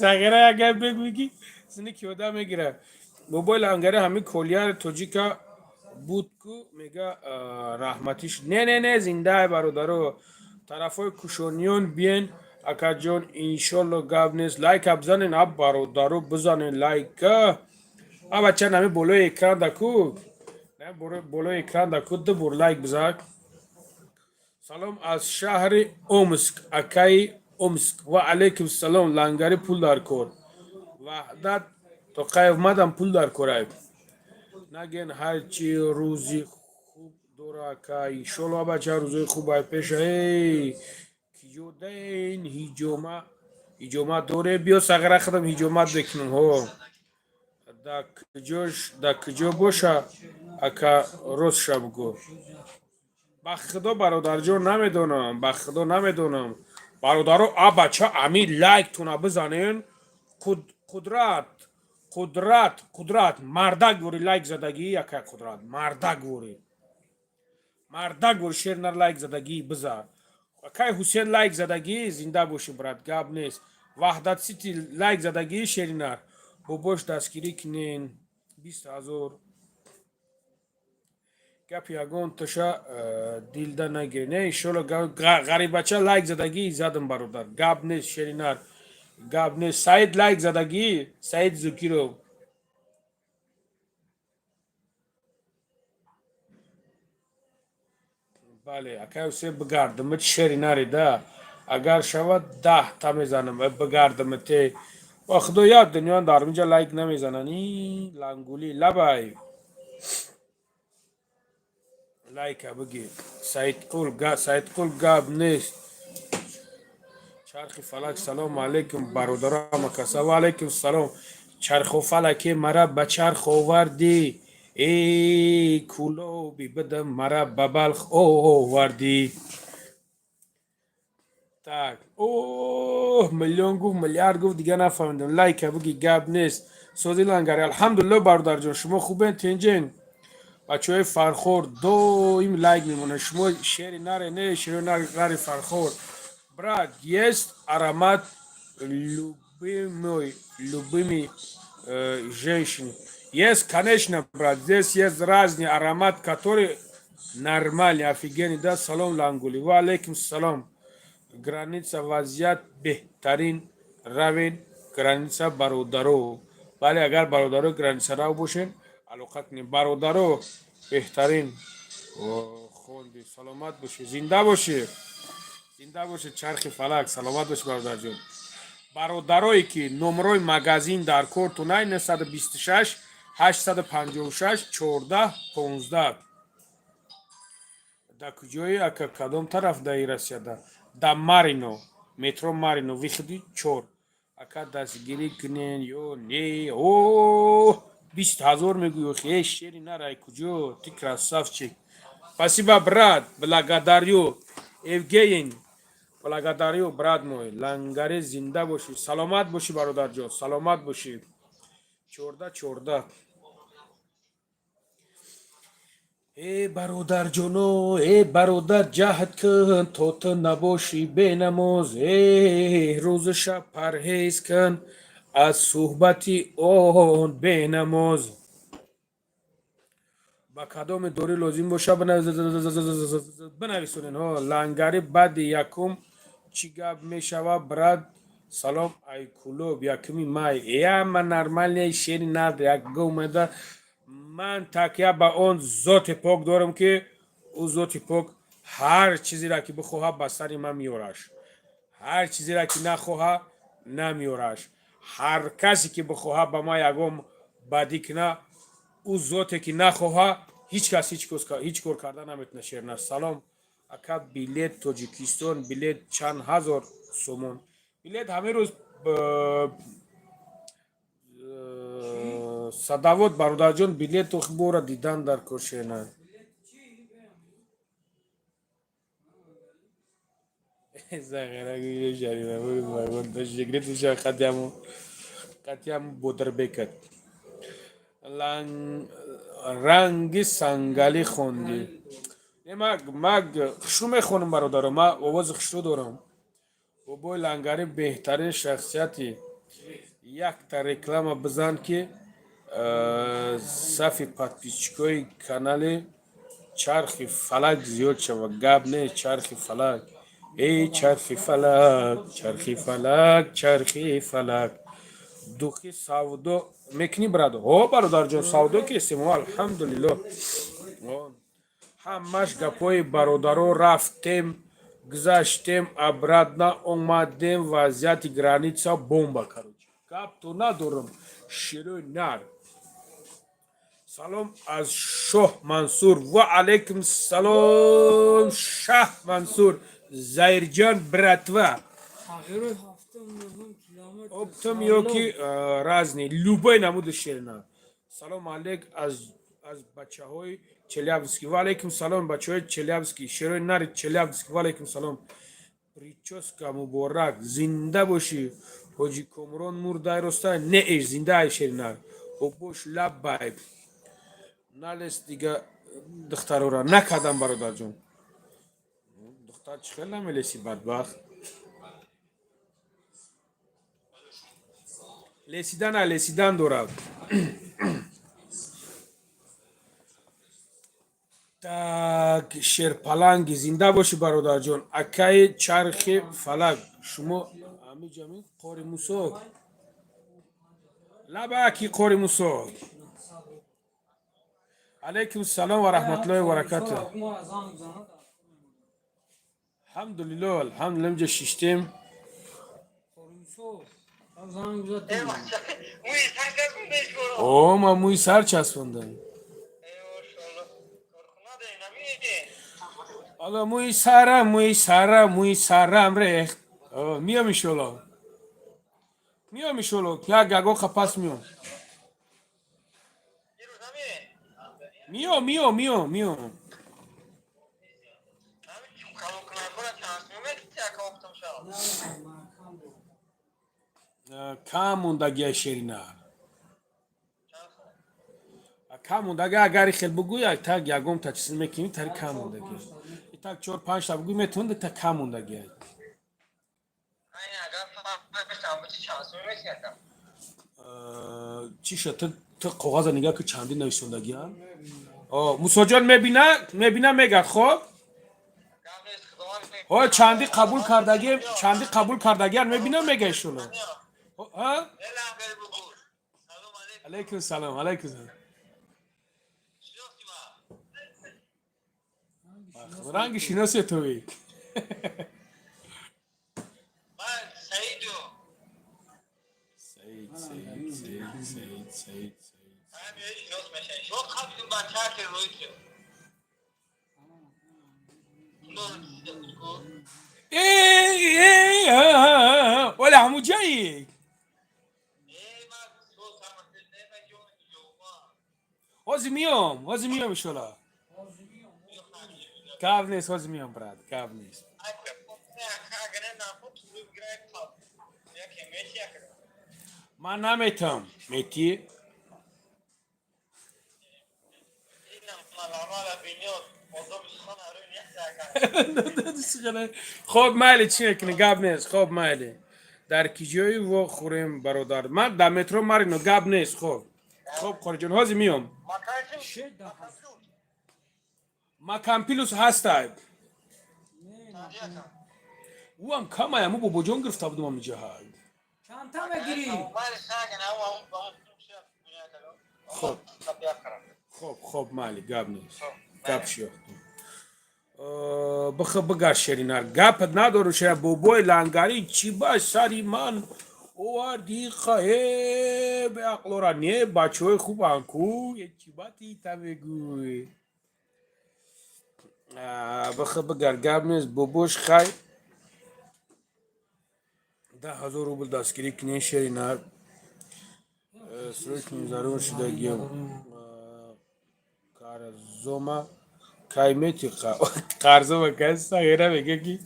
Сағира, агар бигӯӣ, ки сини киёда мегира. Бобои Лангари, ҳамин колияри тоҷика буд ку, мега, раҳматиш. Не, не, не, зиндаи бародаро. Тарафҳои Кушониён биен, акаҷон, иншолло. Гап нест, лайка бизанен, аб бародаро, бизанен лайка. А бача, нами болои экран даку, болои экран даку, ду бор лайк бизак. Салом аз шаҳри Омск, акаи Омск. Ва алайкум салом. Лангари, пул дар кор. Ваҳдат Тоқаев, мадам пул дар корай. Наген, ҳарчи рӯзи хуб дора, ака, иншолло. Бача, рӯзои хуб ай пеша. Эй, киҷодаин? Ҳиҷома, ҳиҷома доре? Биё, сағира, худам ҳиҷомат мекунам. Ҳо, да куҷо боша, ака, ростша бугӯ. Ба худо, бародарҷон, намедонам, ба худо, намедонам. Бародаро, а бача, ами лайктуна бизанен. Қудрат, Қудрат, Қудрат, мардак вори лайк задагӣ, яка Қудрат, мардак вори, мардак вори. Шернар, лайк задагӣ биза. Акай Ҳусен, лайк задагӣ, зинда бошӣ, брат, гап нест. Ваҳдат Сити, лайк задагӣ. Шеринар, бобош, дастгирӣ кунен, 20 000. Гапи ягон таша дилда нагир, не, иншолло. Ғарибача, лайк задагӣ, задам, бародар, гап нест. Шеринар, гап нест. Саид, лайк задагӣ, Саид Зукиров. Бале, акай Ҳусен, бигардамат, шеринари да. Агар шавад, 10 та мезанам, бигардамат. Те, ба худо, як дунё дар инҷа лайк намезананд. И лангули лабай, лайка бигир. Саидқул, Саидқул, гап нест. Чархи фалак, салому алейкум, бародарам, акаса. Ва алейкум салом. Чарху фалаке мара ба чарх овардӣ, эй, кӯлоби бидам, мара ба Балх овардӣ. Так, оҳ, миллион гуфт, миллиард гуфт, дига нафаҳмидам. Лайка буги, гап нест. Сози, Лангари, алҳамдулилло, бародарҷон, шумо хубен, тинҷен? Бачаҳои Фархор доим лайк мемонанд. Шумо шери наре, не, шери нари Фархор. Брат, есть аромат любимой, любимой женщины? Есть, конечно, брат, здесь есть разный аромат, который нормальный, офигенный, да. Салом, Лангули. Ва алейкум салом. Граница вазъият беҳтарин, равен граница, бародаро. Бале, агар бародаро граница рав бошен, алоқа кунем, бародаро, беҳтарин. Хонди, саломат бошӣ, зинда бошӣ, зинда бошӣ. Чархи фалак, саломат бошӣ, бародарҷон. Бародарое ки номерои магазин дар кортунай, 926 856 14 15. Да куҷое, ака, кадом тараф даи Россияда? Да Марино, метро Марино, выход и чор. Ака, дастгирӣ кунен ё не? О, 20 000 мегӯё. Э, шери нарай, куҷо? Ты красавчик. Спасибо, брат, благодарю. Евгений, благодарю, брат мой. Лангаре, зинда бошӣ, саломат бошӣ, бародарҷон, саломат бошӣ. 14 14. Э бародарҷоно, э бародар, ҷаҳд кун, то ту набошӣ бенамоз. Э рӯзу шаб парҳез кун аз суҳбати он бенамоз. Ба кадоме дорӣ лозим боша, бинависонен. Лангари баъди якум чӣ гап мешава, брат? Салом, айкулоб, 1 май яма нормальный шери нард якгомеда. Ман такя ба он зоти пок дорам, ки ӯ зоти пок ҳар чизеро ки бихоҳа, ба сари ман меораш, ҳар чизеро ки нахоҳа, намеораш. Ҳар касе ки бихоҳа ба ман ягон бадӣ куна, ӯ зоте ки нахоҳа, ҳеҷ кас ҳеҷ кор карда наметавона. Шернар, салом, ака. Билет Тоҷикистон, билет чанд ҳазор сомон? Билет ҳамин рӯз, садавот, бародарҷон, билету бора дидан дар кор, шернар. Қатиам бодрбекат ранги сангалӣ хондӣ. Ма хушрӯ мехонам, бародаро, ма овози хушрӯ дорам. Бобои Лангари беҳтарин шахсияти. Якта реклама бизан, ки сафи подписчикои канали Чархи Фалак зиёд шавад. Гап не, Чархи Фалак, эй Чархи Фалак, Чархи Фалак, Чархи Фалак. Духи савдо мекунӣ, брат? О, бародарҷон, савдо кестем, алҳамдулилло. Ҳамаш гапҳои бародаро. Рафтем, гузаштем, обратно омадем, вазъияти граница бомба, короче, гапто надорам, широи нар. Салом аз Шоҳ Мансур. Ва алайкум салом, Шаҳ Мансур, Заирҷон, братва. Оптом ёки разный, любой намуди шерина. Салом алейк аз бачаҳои Челябинский. Ва алайкум салом, бачаҳои Челябинский, шерои нари Челябинский. Ва алайкум салом. Прическа муборак, зинда бошӣ. Ҳоҷи Комрон мурдай, роста? Не, эш зинда, шеринар. Обош, лаббай. Налес дига духтарора накардам, бародарҷон. Духтар чӣ хел намелеси, бадбахт? Лесидан лесидан дорад. Так, Шерпаланги, зинда бошӣ, бародарҷон. Акаи Чархи Фалак, шумо ҳамиҷами Қори Мусо? Лабаки, Қори Мусо. Алайкум салом ва раҳматуллоҳи ва баракату. Алҳамдулилло, алҳамдулилла, инҷа шиштем. О, ман мӯи сар часпондам. Ала мӯи сарам, мӯи сарам, мӯи сарам рехт. Миём, иншолло, миём, иншолло, як ягон қапас миём. Миём, миём, миём, миём. Кам мондагия, шеринар, кам мондаги. Агари хел бугӯй, так ягон та чиз мекунӣ, тари кам мондагия. Так чор панҷта бугӯй, метавонӣ, та кам мондагия. Чӣ шуд? Ту коғаза нигаҳ ки чандин нависондагиам. Мусоҷон мебина, мебина, мегӯяд. Хоб, ҳо, чанди қабул кардагӣ, чанди қабул кардагиан мебина, мега ишоно. Алайкум салом, алайкум салом. Ранги шиносе туи. Саид, Саид, Саид, Саид, Саид, Саид. Оля ҳамуҷаи. Ҳозир миём, ҳозир миём, иншолло. Гап нест, ҳозир миём, брат, гап нест. Ман наметавам, метӣ? Хоб, майли, чӣ мекунӣ, гап нест. Хоб, майли, дар ки ҷои вохӯрем, бародар? Ман дар метро Марино, гап нест. Хоб, хоб, қориҷон, ҳозир миём. Макампилус ҳастай, ӯам камаяму бобоҷон гирифта будум амиҷаҳа. Чандта мегирӣ? Хоб, хоб, хоб, майли, гап нест, гап шиёхтум. Бих бигар, шеринар, гап надору. Шера, бобои лангарӣ, чӣ ба сари ман оварди? Қае беақлора не, бачаҳои хубан ку, чӣ ба тита мегӯй? Бих бигар, гап нест, бобош. Хай, 10 000 рубл дастгирӣ кунен, шеринар, срочно зарур шудагиам. Қарзома каймети? Қарзома кай? Сағира мега, ки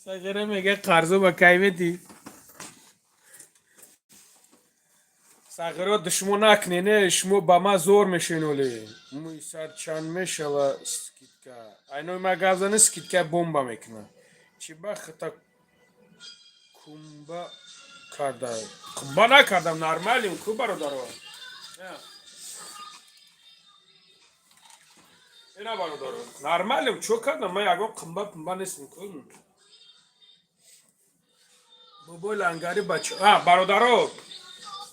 сағира мега, қарзома каймети? Сағиро, душмон накунене, шумо ба ман зор мешиноле. Мӯи сар чанд мешава скидка? Айнои ма гап зани, скидка бомба мекуна. Чӣ ба хита кумба карда? Кумба накардам, нормалим ку, бародаро. Ина, бародаро, нормалим, чо кардам? Ман ягон қимба пимба нестм ку. Бобои лангари, бача, бародаро,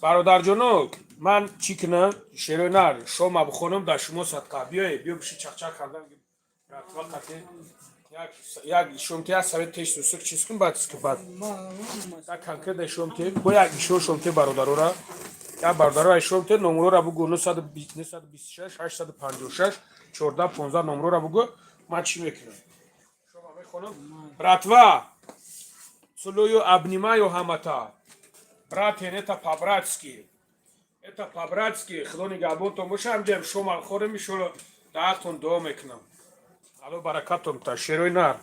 бародарҷоно, ман чӣ кунам? Шерои нар, шома бихонам, дар шумо садқа. Биёе, биё, биши, чақчақ кардан братва қате як шомте, як совет теш сусук чиз кун, баъд баъд як конкретно шомте, бо як ишо шомте, бародарора, як бародарора шомте, номерора бугӯ: 926 856 14 15. Номерора бугӯ, ман чӣ мекунам? Шома мехонам, братва, целую, обнимаю ҳамата. Братен, это по-братски, это по-братски. Худо нигаҳбонтон боша. Ҳамҷаем, шома хӯрем, иншолло, даҳтон дуо мекунам. Алло баракатон та, шерои нар,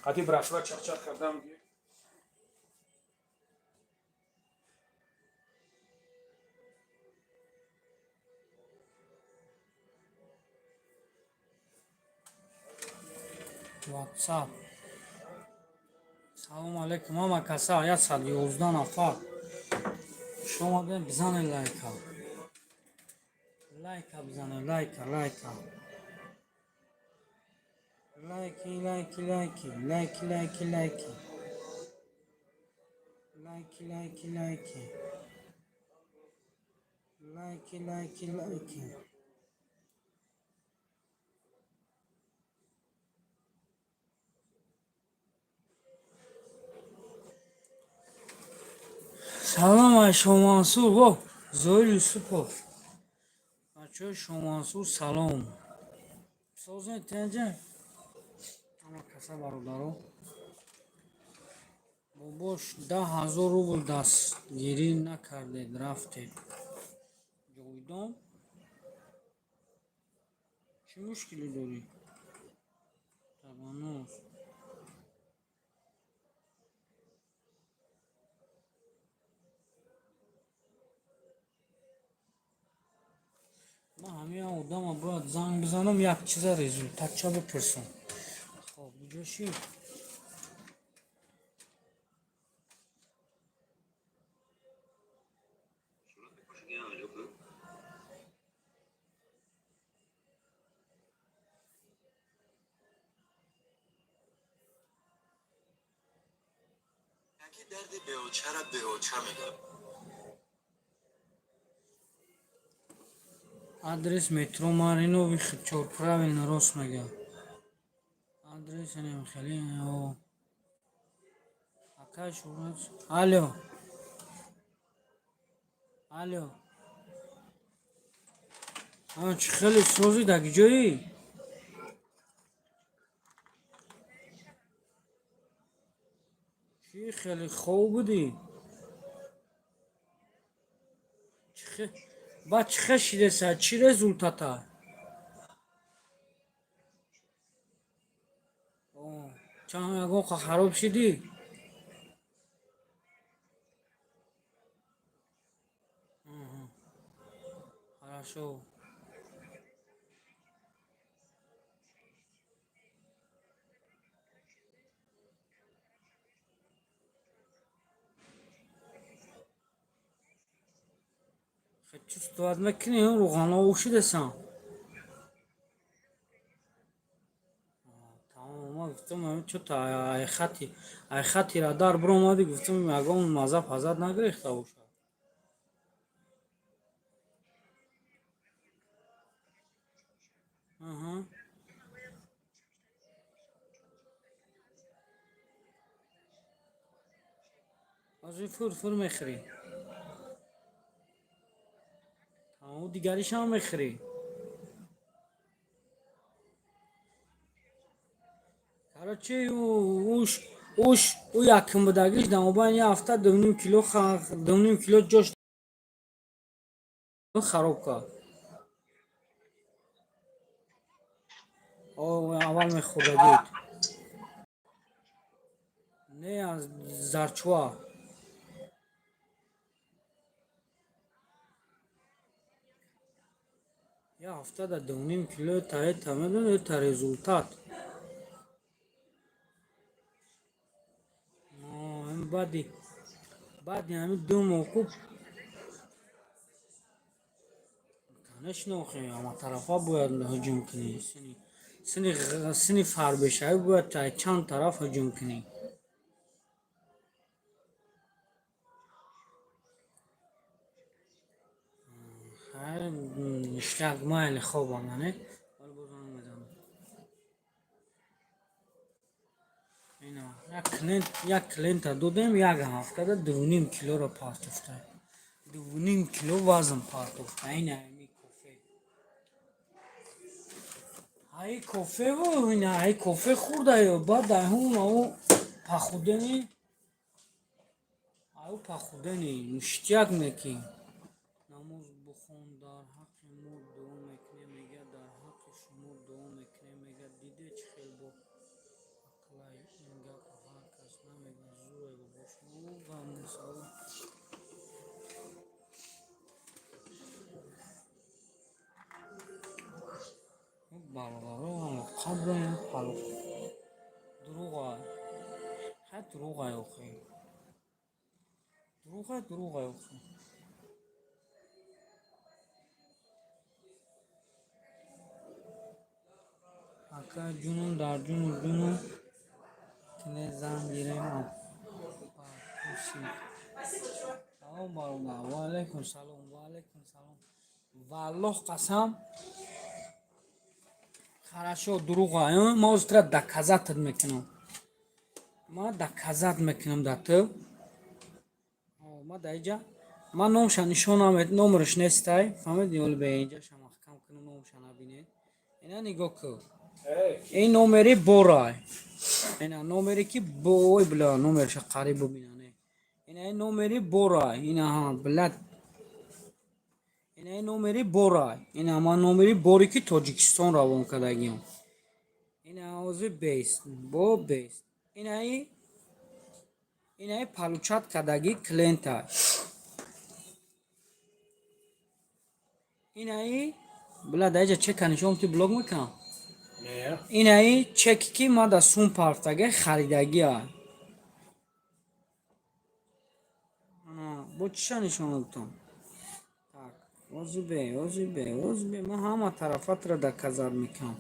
қати братва чақчақ кардам. Ватсап. Салому алейкум ҳама каса, 111 нафар шумо бизанед лайка, лайка бизанед, лайка, лайка, лайки, лайки, лайки, лайки, лайки, лайки, лайки, лайки, лайки, лайки, лайки, лайки. Салом ай Шомансур, во Зоир Юсупов, бачаҳои Шомансур, салом. Созен, тенҷа, ҳама каса, бародаро. Бобош, 10 000 рубл дастгирӣ накардед, рафтед. Ҷовидон, чӣ мушкиле дорӣ? Табанос. Ман ҳамин одама бояд занг бизанам, як чиза результатча бипурсам. Хоб, буҷо шид? Яки дарди беочара беоча мегӯяд. Адрес метро Марино, выход чор. Правильно, рост мега. Адрес анем хеле о. Акай шурат. Алло. Алло. А чӣ хеле созӣ, дар ҷои? Чӣ хеле хоб будӣ? Чӣ хе баъд чӣ хел шидеса? Чӣ результата? О, чанд ягон хароб шидӣ? Хорошо. Чувствовать мекунӣ, рӯғанҳо ушидасан. Тамом, ма гуфтам, чо-то айхати радар биромадӣ, гуфтам, ягон маза пазад нагирехта бошад. Аҳа. Ҳозир фур фур мехӯрӣ. Тамом, дигаришам мехӯрӣ. Короче, уш уш ӯ якум будагиш дар мобайни як ҳафта 2,5 кило, 2,5 кило ҷош хароб кард. Аввал мехӯрдагит. Не, аз зарчва. Як ҳафтада 2,5 кило таета медони, это результат. Баъди ҳамин 2 моҳ хуб, конечно, охи ҳаматарафа бояд ҳуҷум кунӣ. Сини фарбешавӣ бояд чанд тараф ҳуҷум кунӣ. Як майли хобам, не? Ҳоло боз занг мезанам. Ина як клиента додем, як ҳафтада 2,5 килоро партофта. 2,5 кило вазн партофта. Ина ҳами кофе. Ҳаи кофеву ина ҳаи кофе хӯрда, баъд ҳун ау похудение, ау похудение ништяк мекӣ. Намоз бихон, дар ҳаққи мо дуо мекунем, мегӯяд, дар ҳаққи шумо дуо мекунем, мегӯяд, диде чӣ хел бо ақлай, ин гапро ҳар кас намегӯяд, зӯре бо шумо гап нест. Бародаро, қабла дурӯға, хай, дурӯғай охи, дурӯғай, дурӯғай охи. Ака ҷунум, дар ҷуну ҷуну кине зан гирем апусид. Салом, бародар. Ва алайкум салом, ва алайкум салом. Валлоҳ қасам. Хорошо, дурӯға. Ма ҳозир тира доказать мекунам. Ма доказать мекунам да ту. Ма да иҷа ман номша нишон намед, номерш нестай. Фаҳмидӣ, оли бе инҷаша маҳкам кунам, номша набинед. Ина нигоҳ кун. Ин номери борай. Ина номере ки ой бля, номерша қариб бубинане. Ина ин номери борай. Ина ҳа, блядь. Ина ин номери борай. Ина ман номери боре ки Тоҷикистон равон кардагиам. Ина ҳозир бест, бо бест. Инаи получать кардагӣ клиента. Инаи бля, дар иҷа чека нишон ти, блок мекунам. Инаи чеки ки ма дар сум партаги харидагиа. Бо чиша нишон додам? Так, ҳозир бе, ҳозир бе, ҳозир бе, ман ҳама тарафатро доказать мекунам.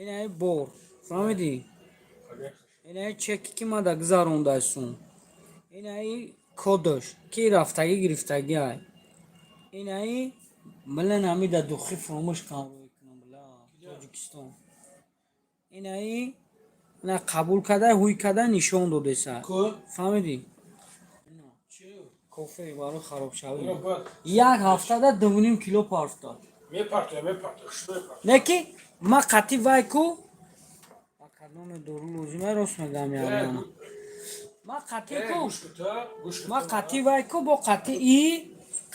Инаи бор, фаҳмидӣ? Инаи чеки ки ма да гузарондай сум. Инаи кодаш ки рафтагӣ гирифтагиай. Инаи блин, ҳами да духи фуромӯш кунам, рӯй кунам, бля, Тоҷикистон. Инаи ина қабул карда, ҳуй карда нишон додеса. Фаҳмидӣ? Кофе барои харобшавӣ. Як ҳафтада 2,5 кило партофта. Не ки ма қатъи вай ку ба кадоме дору лозима, рост мегӯям, яъне. Ма қатъи ку, ма қатъи вай ку, бо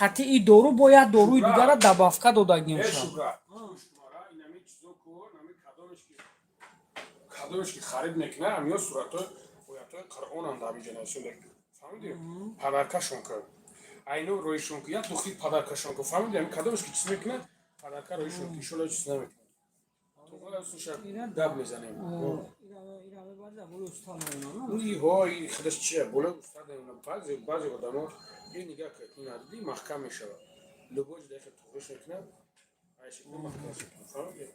қатъи дору бо як доруи дигара добавка додагим ша. Кадомеш ки харид мекунад, ҳамиё суратҳои оятҳои Қуръонам дар ҳамиҷа нависонда, фаҳмидӣ? Подаркашон кар, айно роишон ку, як духи подаркашон ку, фаҳмидӣ? Ҳами кадомеш ки чиз мекунад, подарка роишон ку, иншолло чиз намекунад. Гап мезанем. Ира мебарда болои устал мемонам. Ҳои худаш чия, болои устад мемонам. Баъзе одамо ин нигаҳ кунед, ин дидӣ, маҳкам мешавад. Любой ҷо дахел туғриш мекунад, айшикна маҳкам мешавад. Фаҳмидӣ?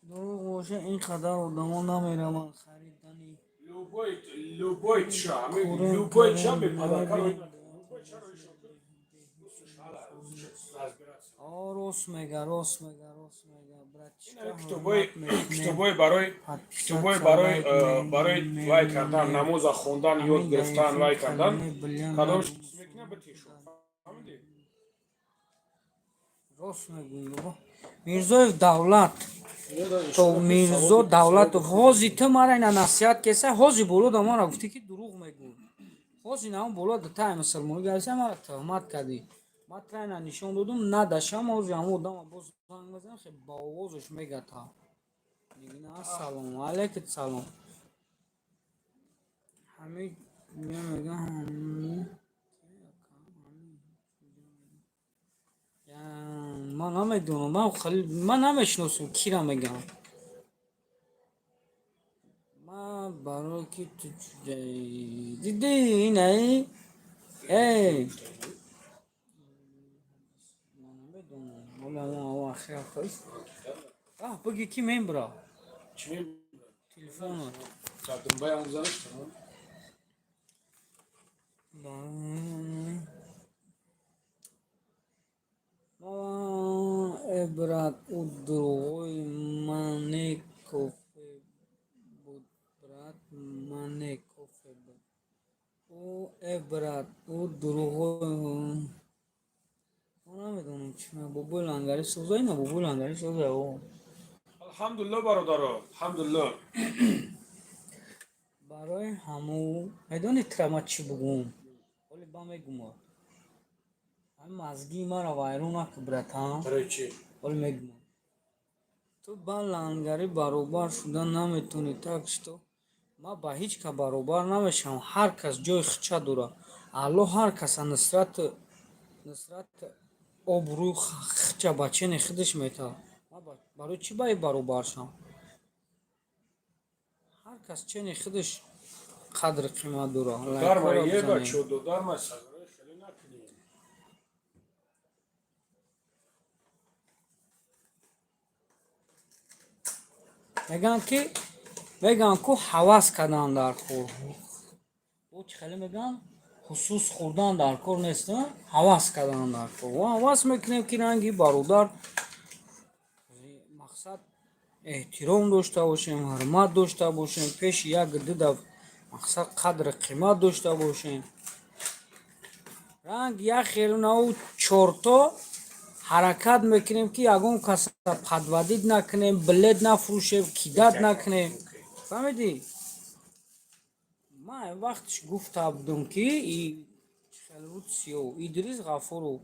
Дурӯғ боша, ин қадар одамо намераванд харидани. Любой ча, любой ча бепадарка, любой чаро ишон. О, рост мега, рост мега, рост мега, братишка. Китобои барои вай кардан, намоза хондан, ёд гирифтан, вай кардан, кадом мекуна, битешо, фаҳмидӣ? Рост мегӯӣ, бобо. Мирзоев Давлат, то Мирзо Давлатов, ҳози ту мара ина насиҳат кеса, ҳози боло да мара гуфтӣ, ки дурӯғ мегӯй. Ҳози наон боло да тай мусулмонӣ гариса, мара тӯҳмат кардӣ. Ма тра ина нишон додум, надашам. Ҳози ҳамон одама боз занг мезанам, хе ба овозаш мега та. Нигина, ассалому алайкум, салом. Ҳами мега, ҳами. Ман намедонам, ман намешиносам, кира мегам. Ман барои ки ту дидӣ, инаи э ман намедонам. Буги, ки мебра телефонот. Думбаи ҳам занаш тамом. Э, брат, ӯ дурӯғои мане кофе буд, брат, мане кофе буд. Ӯ, э, брат, ӯ дурӯғои. Ман намедонам чӣ. Бобои лангари соза, ина бобои лангари соза о. Алҳамдулилло, бародаро, алҳамдулилло. Барои ҳаму медонӣ, тра ма чӣ бугум? Ҳоли ба мегума. Ҳами мазгии маро вайрон накун, братан. Барои чӣ? Ҳоли мегумам. Ту ба лангарӣ баробар шуда наметавонӣ, так что ман ба ҳеҷ кас баробар намешавам. Ҳар кас ҷои худша дорад. Аллоҳ ҳар каса нусрат обрӯи худша ба чени худаш метавад. Ман барои чӣ ба ин баробар шавам? Ҳар кас чени худаш қадру қимат дорад. Дарма Лайкҳоро е бизанед. бачо, додарма, сагарои хеле накунем. Мегӯянд, ки мегӯянд, ку ҳавас кардан дар кор. Бо чӣ хеле мегӯянд, хусус хӯрдан дар кор нест, а? Ҳавас кардан дар кор. Мо ҳавас мекунем, ки ранги бародар, мақсад, эҳтиром дошта бошем, ҳурмат дошта бошем, пеши як дуда, мақсад, қадру қимат дошта бошем. Ранг як хелунау чорто ҳаракат мекунем, ки ягон каса подводить накунем, билет нафурӯшем, кидать накунем. Фаҳмидӣ? Ман вақтш гуфта будам, ки и хеле буд сиё Идрис Ғафуров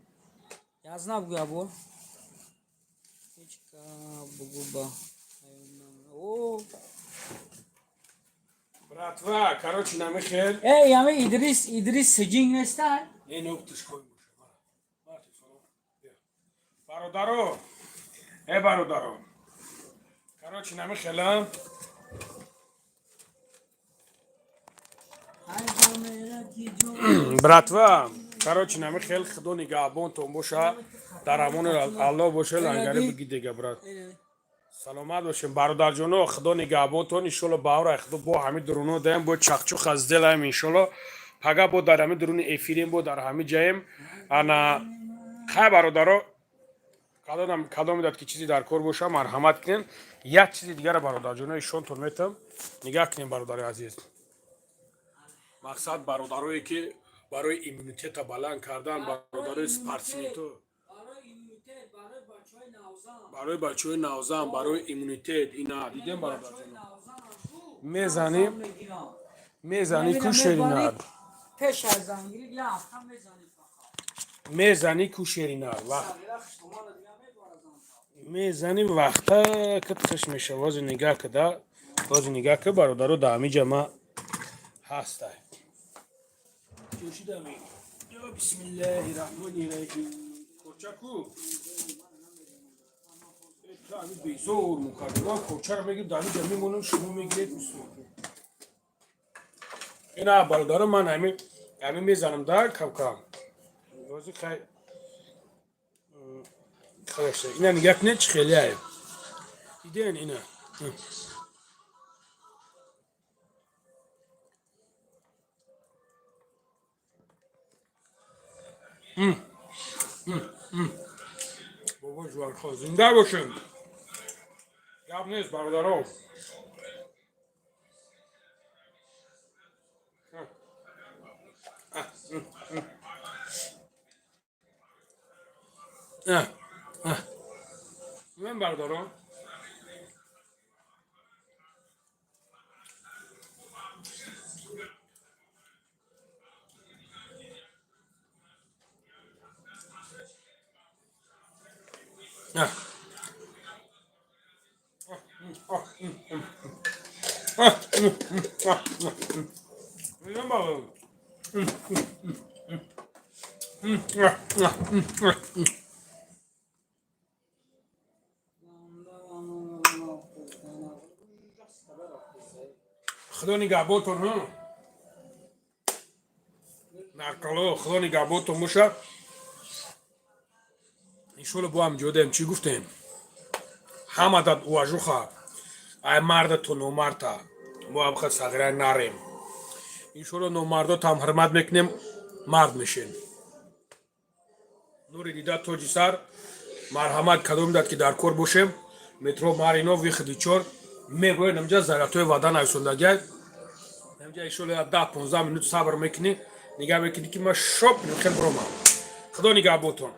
язна бугӯ, ябор ҳеҷ ка бугӯ ба о. Братва, короче, намихел. Эй, ами Идрис сиҷинг неста? Не, нуктиш кой боша. Мара. Мара телефоно. Бия. Бародаро. Э, бародаро. Короче, намихела. Братва, короче, намихел, худо нигаҳбонтон боша. Дар амони Аллоҳ боша, лангари буги дега, брат. Саломат бошем, бародарҷоно, худо нигаҳбонтон, иншолло, баҳора худо бо ҳами дуруно даем, бо чақчуқ аз делаем, иншолло. Пага бо дар ҳами дуруни эфирем, бо дар ҳами ҷаем. Ана хай, бародаро, кадом медад, ки чизе дар кор боша, марҳамат кунен. Як чизи дигара, бародарҷоно, ишонтон метам. Нигаҳ кунем, бародари азиз. Мақсад, бародарое, ки барои иммунитета баланд кардан, бародарои спортсменто, барои бачаҳои навзан, барои иммунитет, ина дидем, бародарҷоно, мезанӣ, мезанӣ ку шеринар. Пеш аз зангирӣ як ҳафта мезанӣ фақат. Мезанӣ ку шеринар, вақт мезанӣ, вақта кит хиш меша. Вози нигаҳ кида, вози нигаҳ ки, бародаро, да ҳамиҷа ма ҳастай. Ҷӯшидами. Ё бисмиллаҳи раҳмони раҳим. Корчаку. Ами безор мукард. Ман корчаро мегирам, дар ҳамин ҷо мемонам, шумо мегиред, усмон. Ина, бародаро, ман ҳамин мезанам да кам-кам. Ҳозир хай хорошо. Ина нигоҳ кунед, чӣ хеле. Диден ина. Бобо жуархо, зинда бошем. Гап нест, бародаро. Ман, бародаро. Ah. Ah, ah, ah, ah. Худо нигаҳботон, наркало, Худо нигаҳботон боша. Иншолло, бо ҳам ҷодаем. Чӣ гуфтем? Ҳама дад уважуха, ай марда то номарта. Мо ҳам хел сағира нарем. Иншолло, номардотам ҳурмат мекунем, мард мешем. Нури дида, тоҷи сар, марҳамат. Кадом дад ки дар кор бошем, метро Марино, выходи 4, меброед. Намҷа зарятҳои вада нависондагиай. Намҷа, иншолло, 10-15 минут сабр мекунӣ, нигаҳ мекунӣ, ки ма шоп хел биромам. Худо нигаҳботон.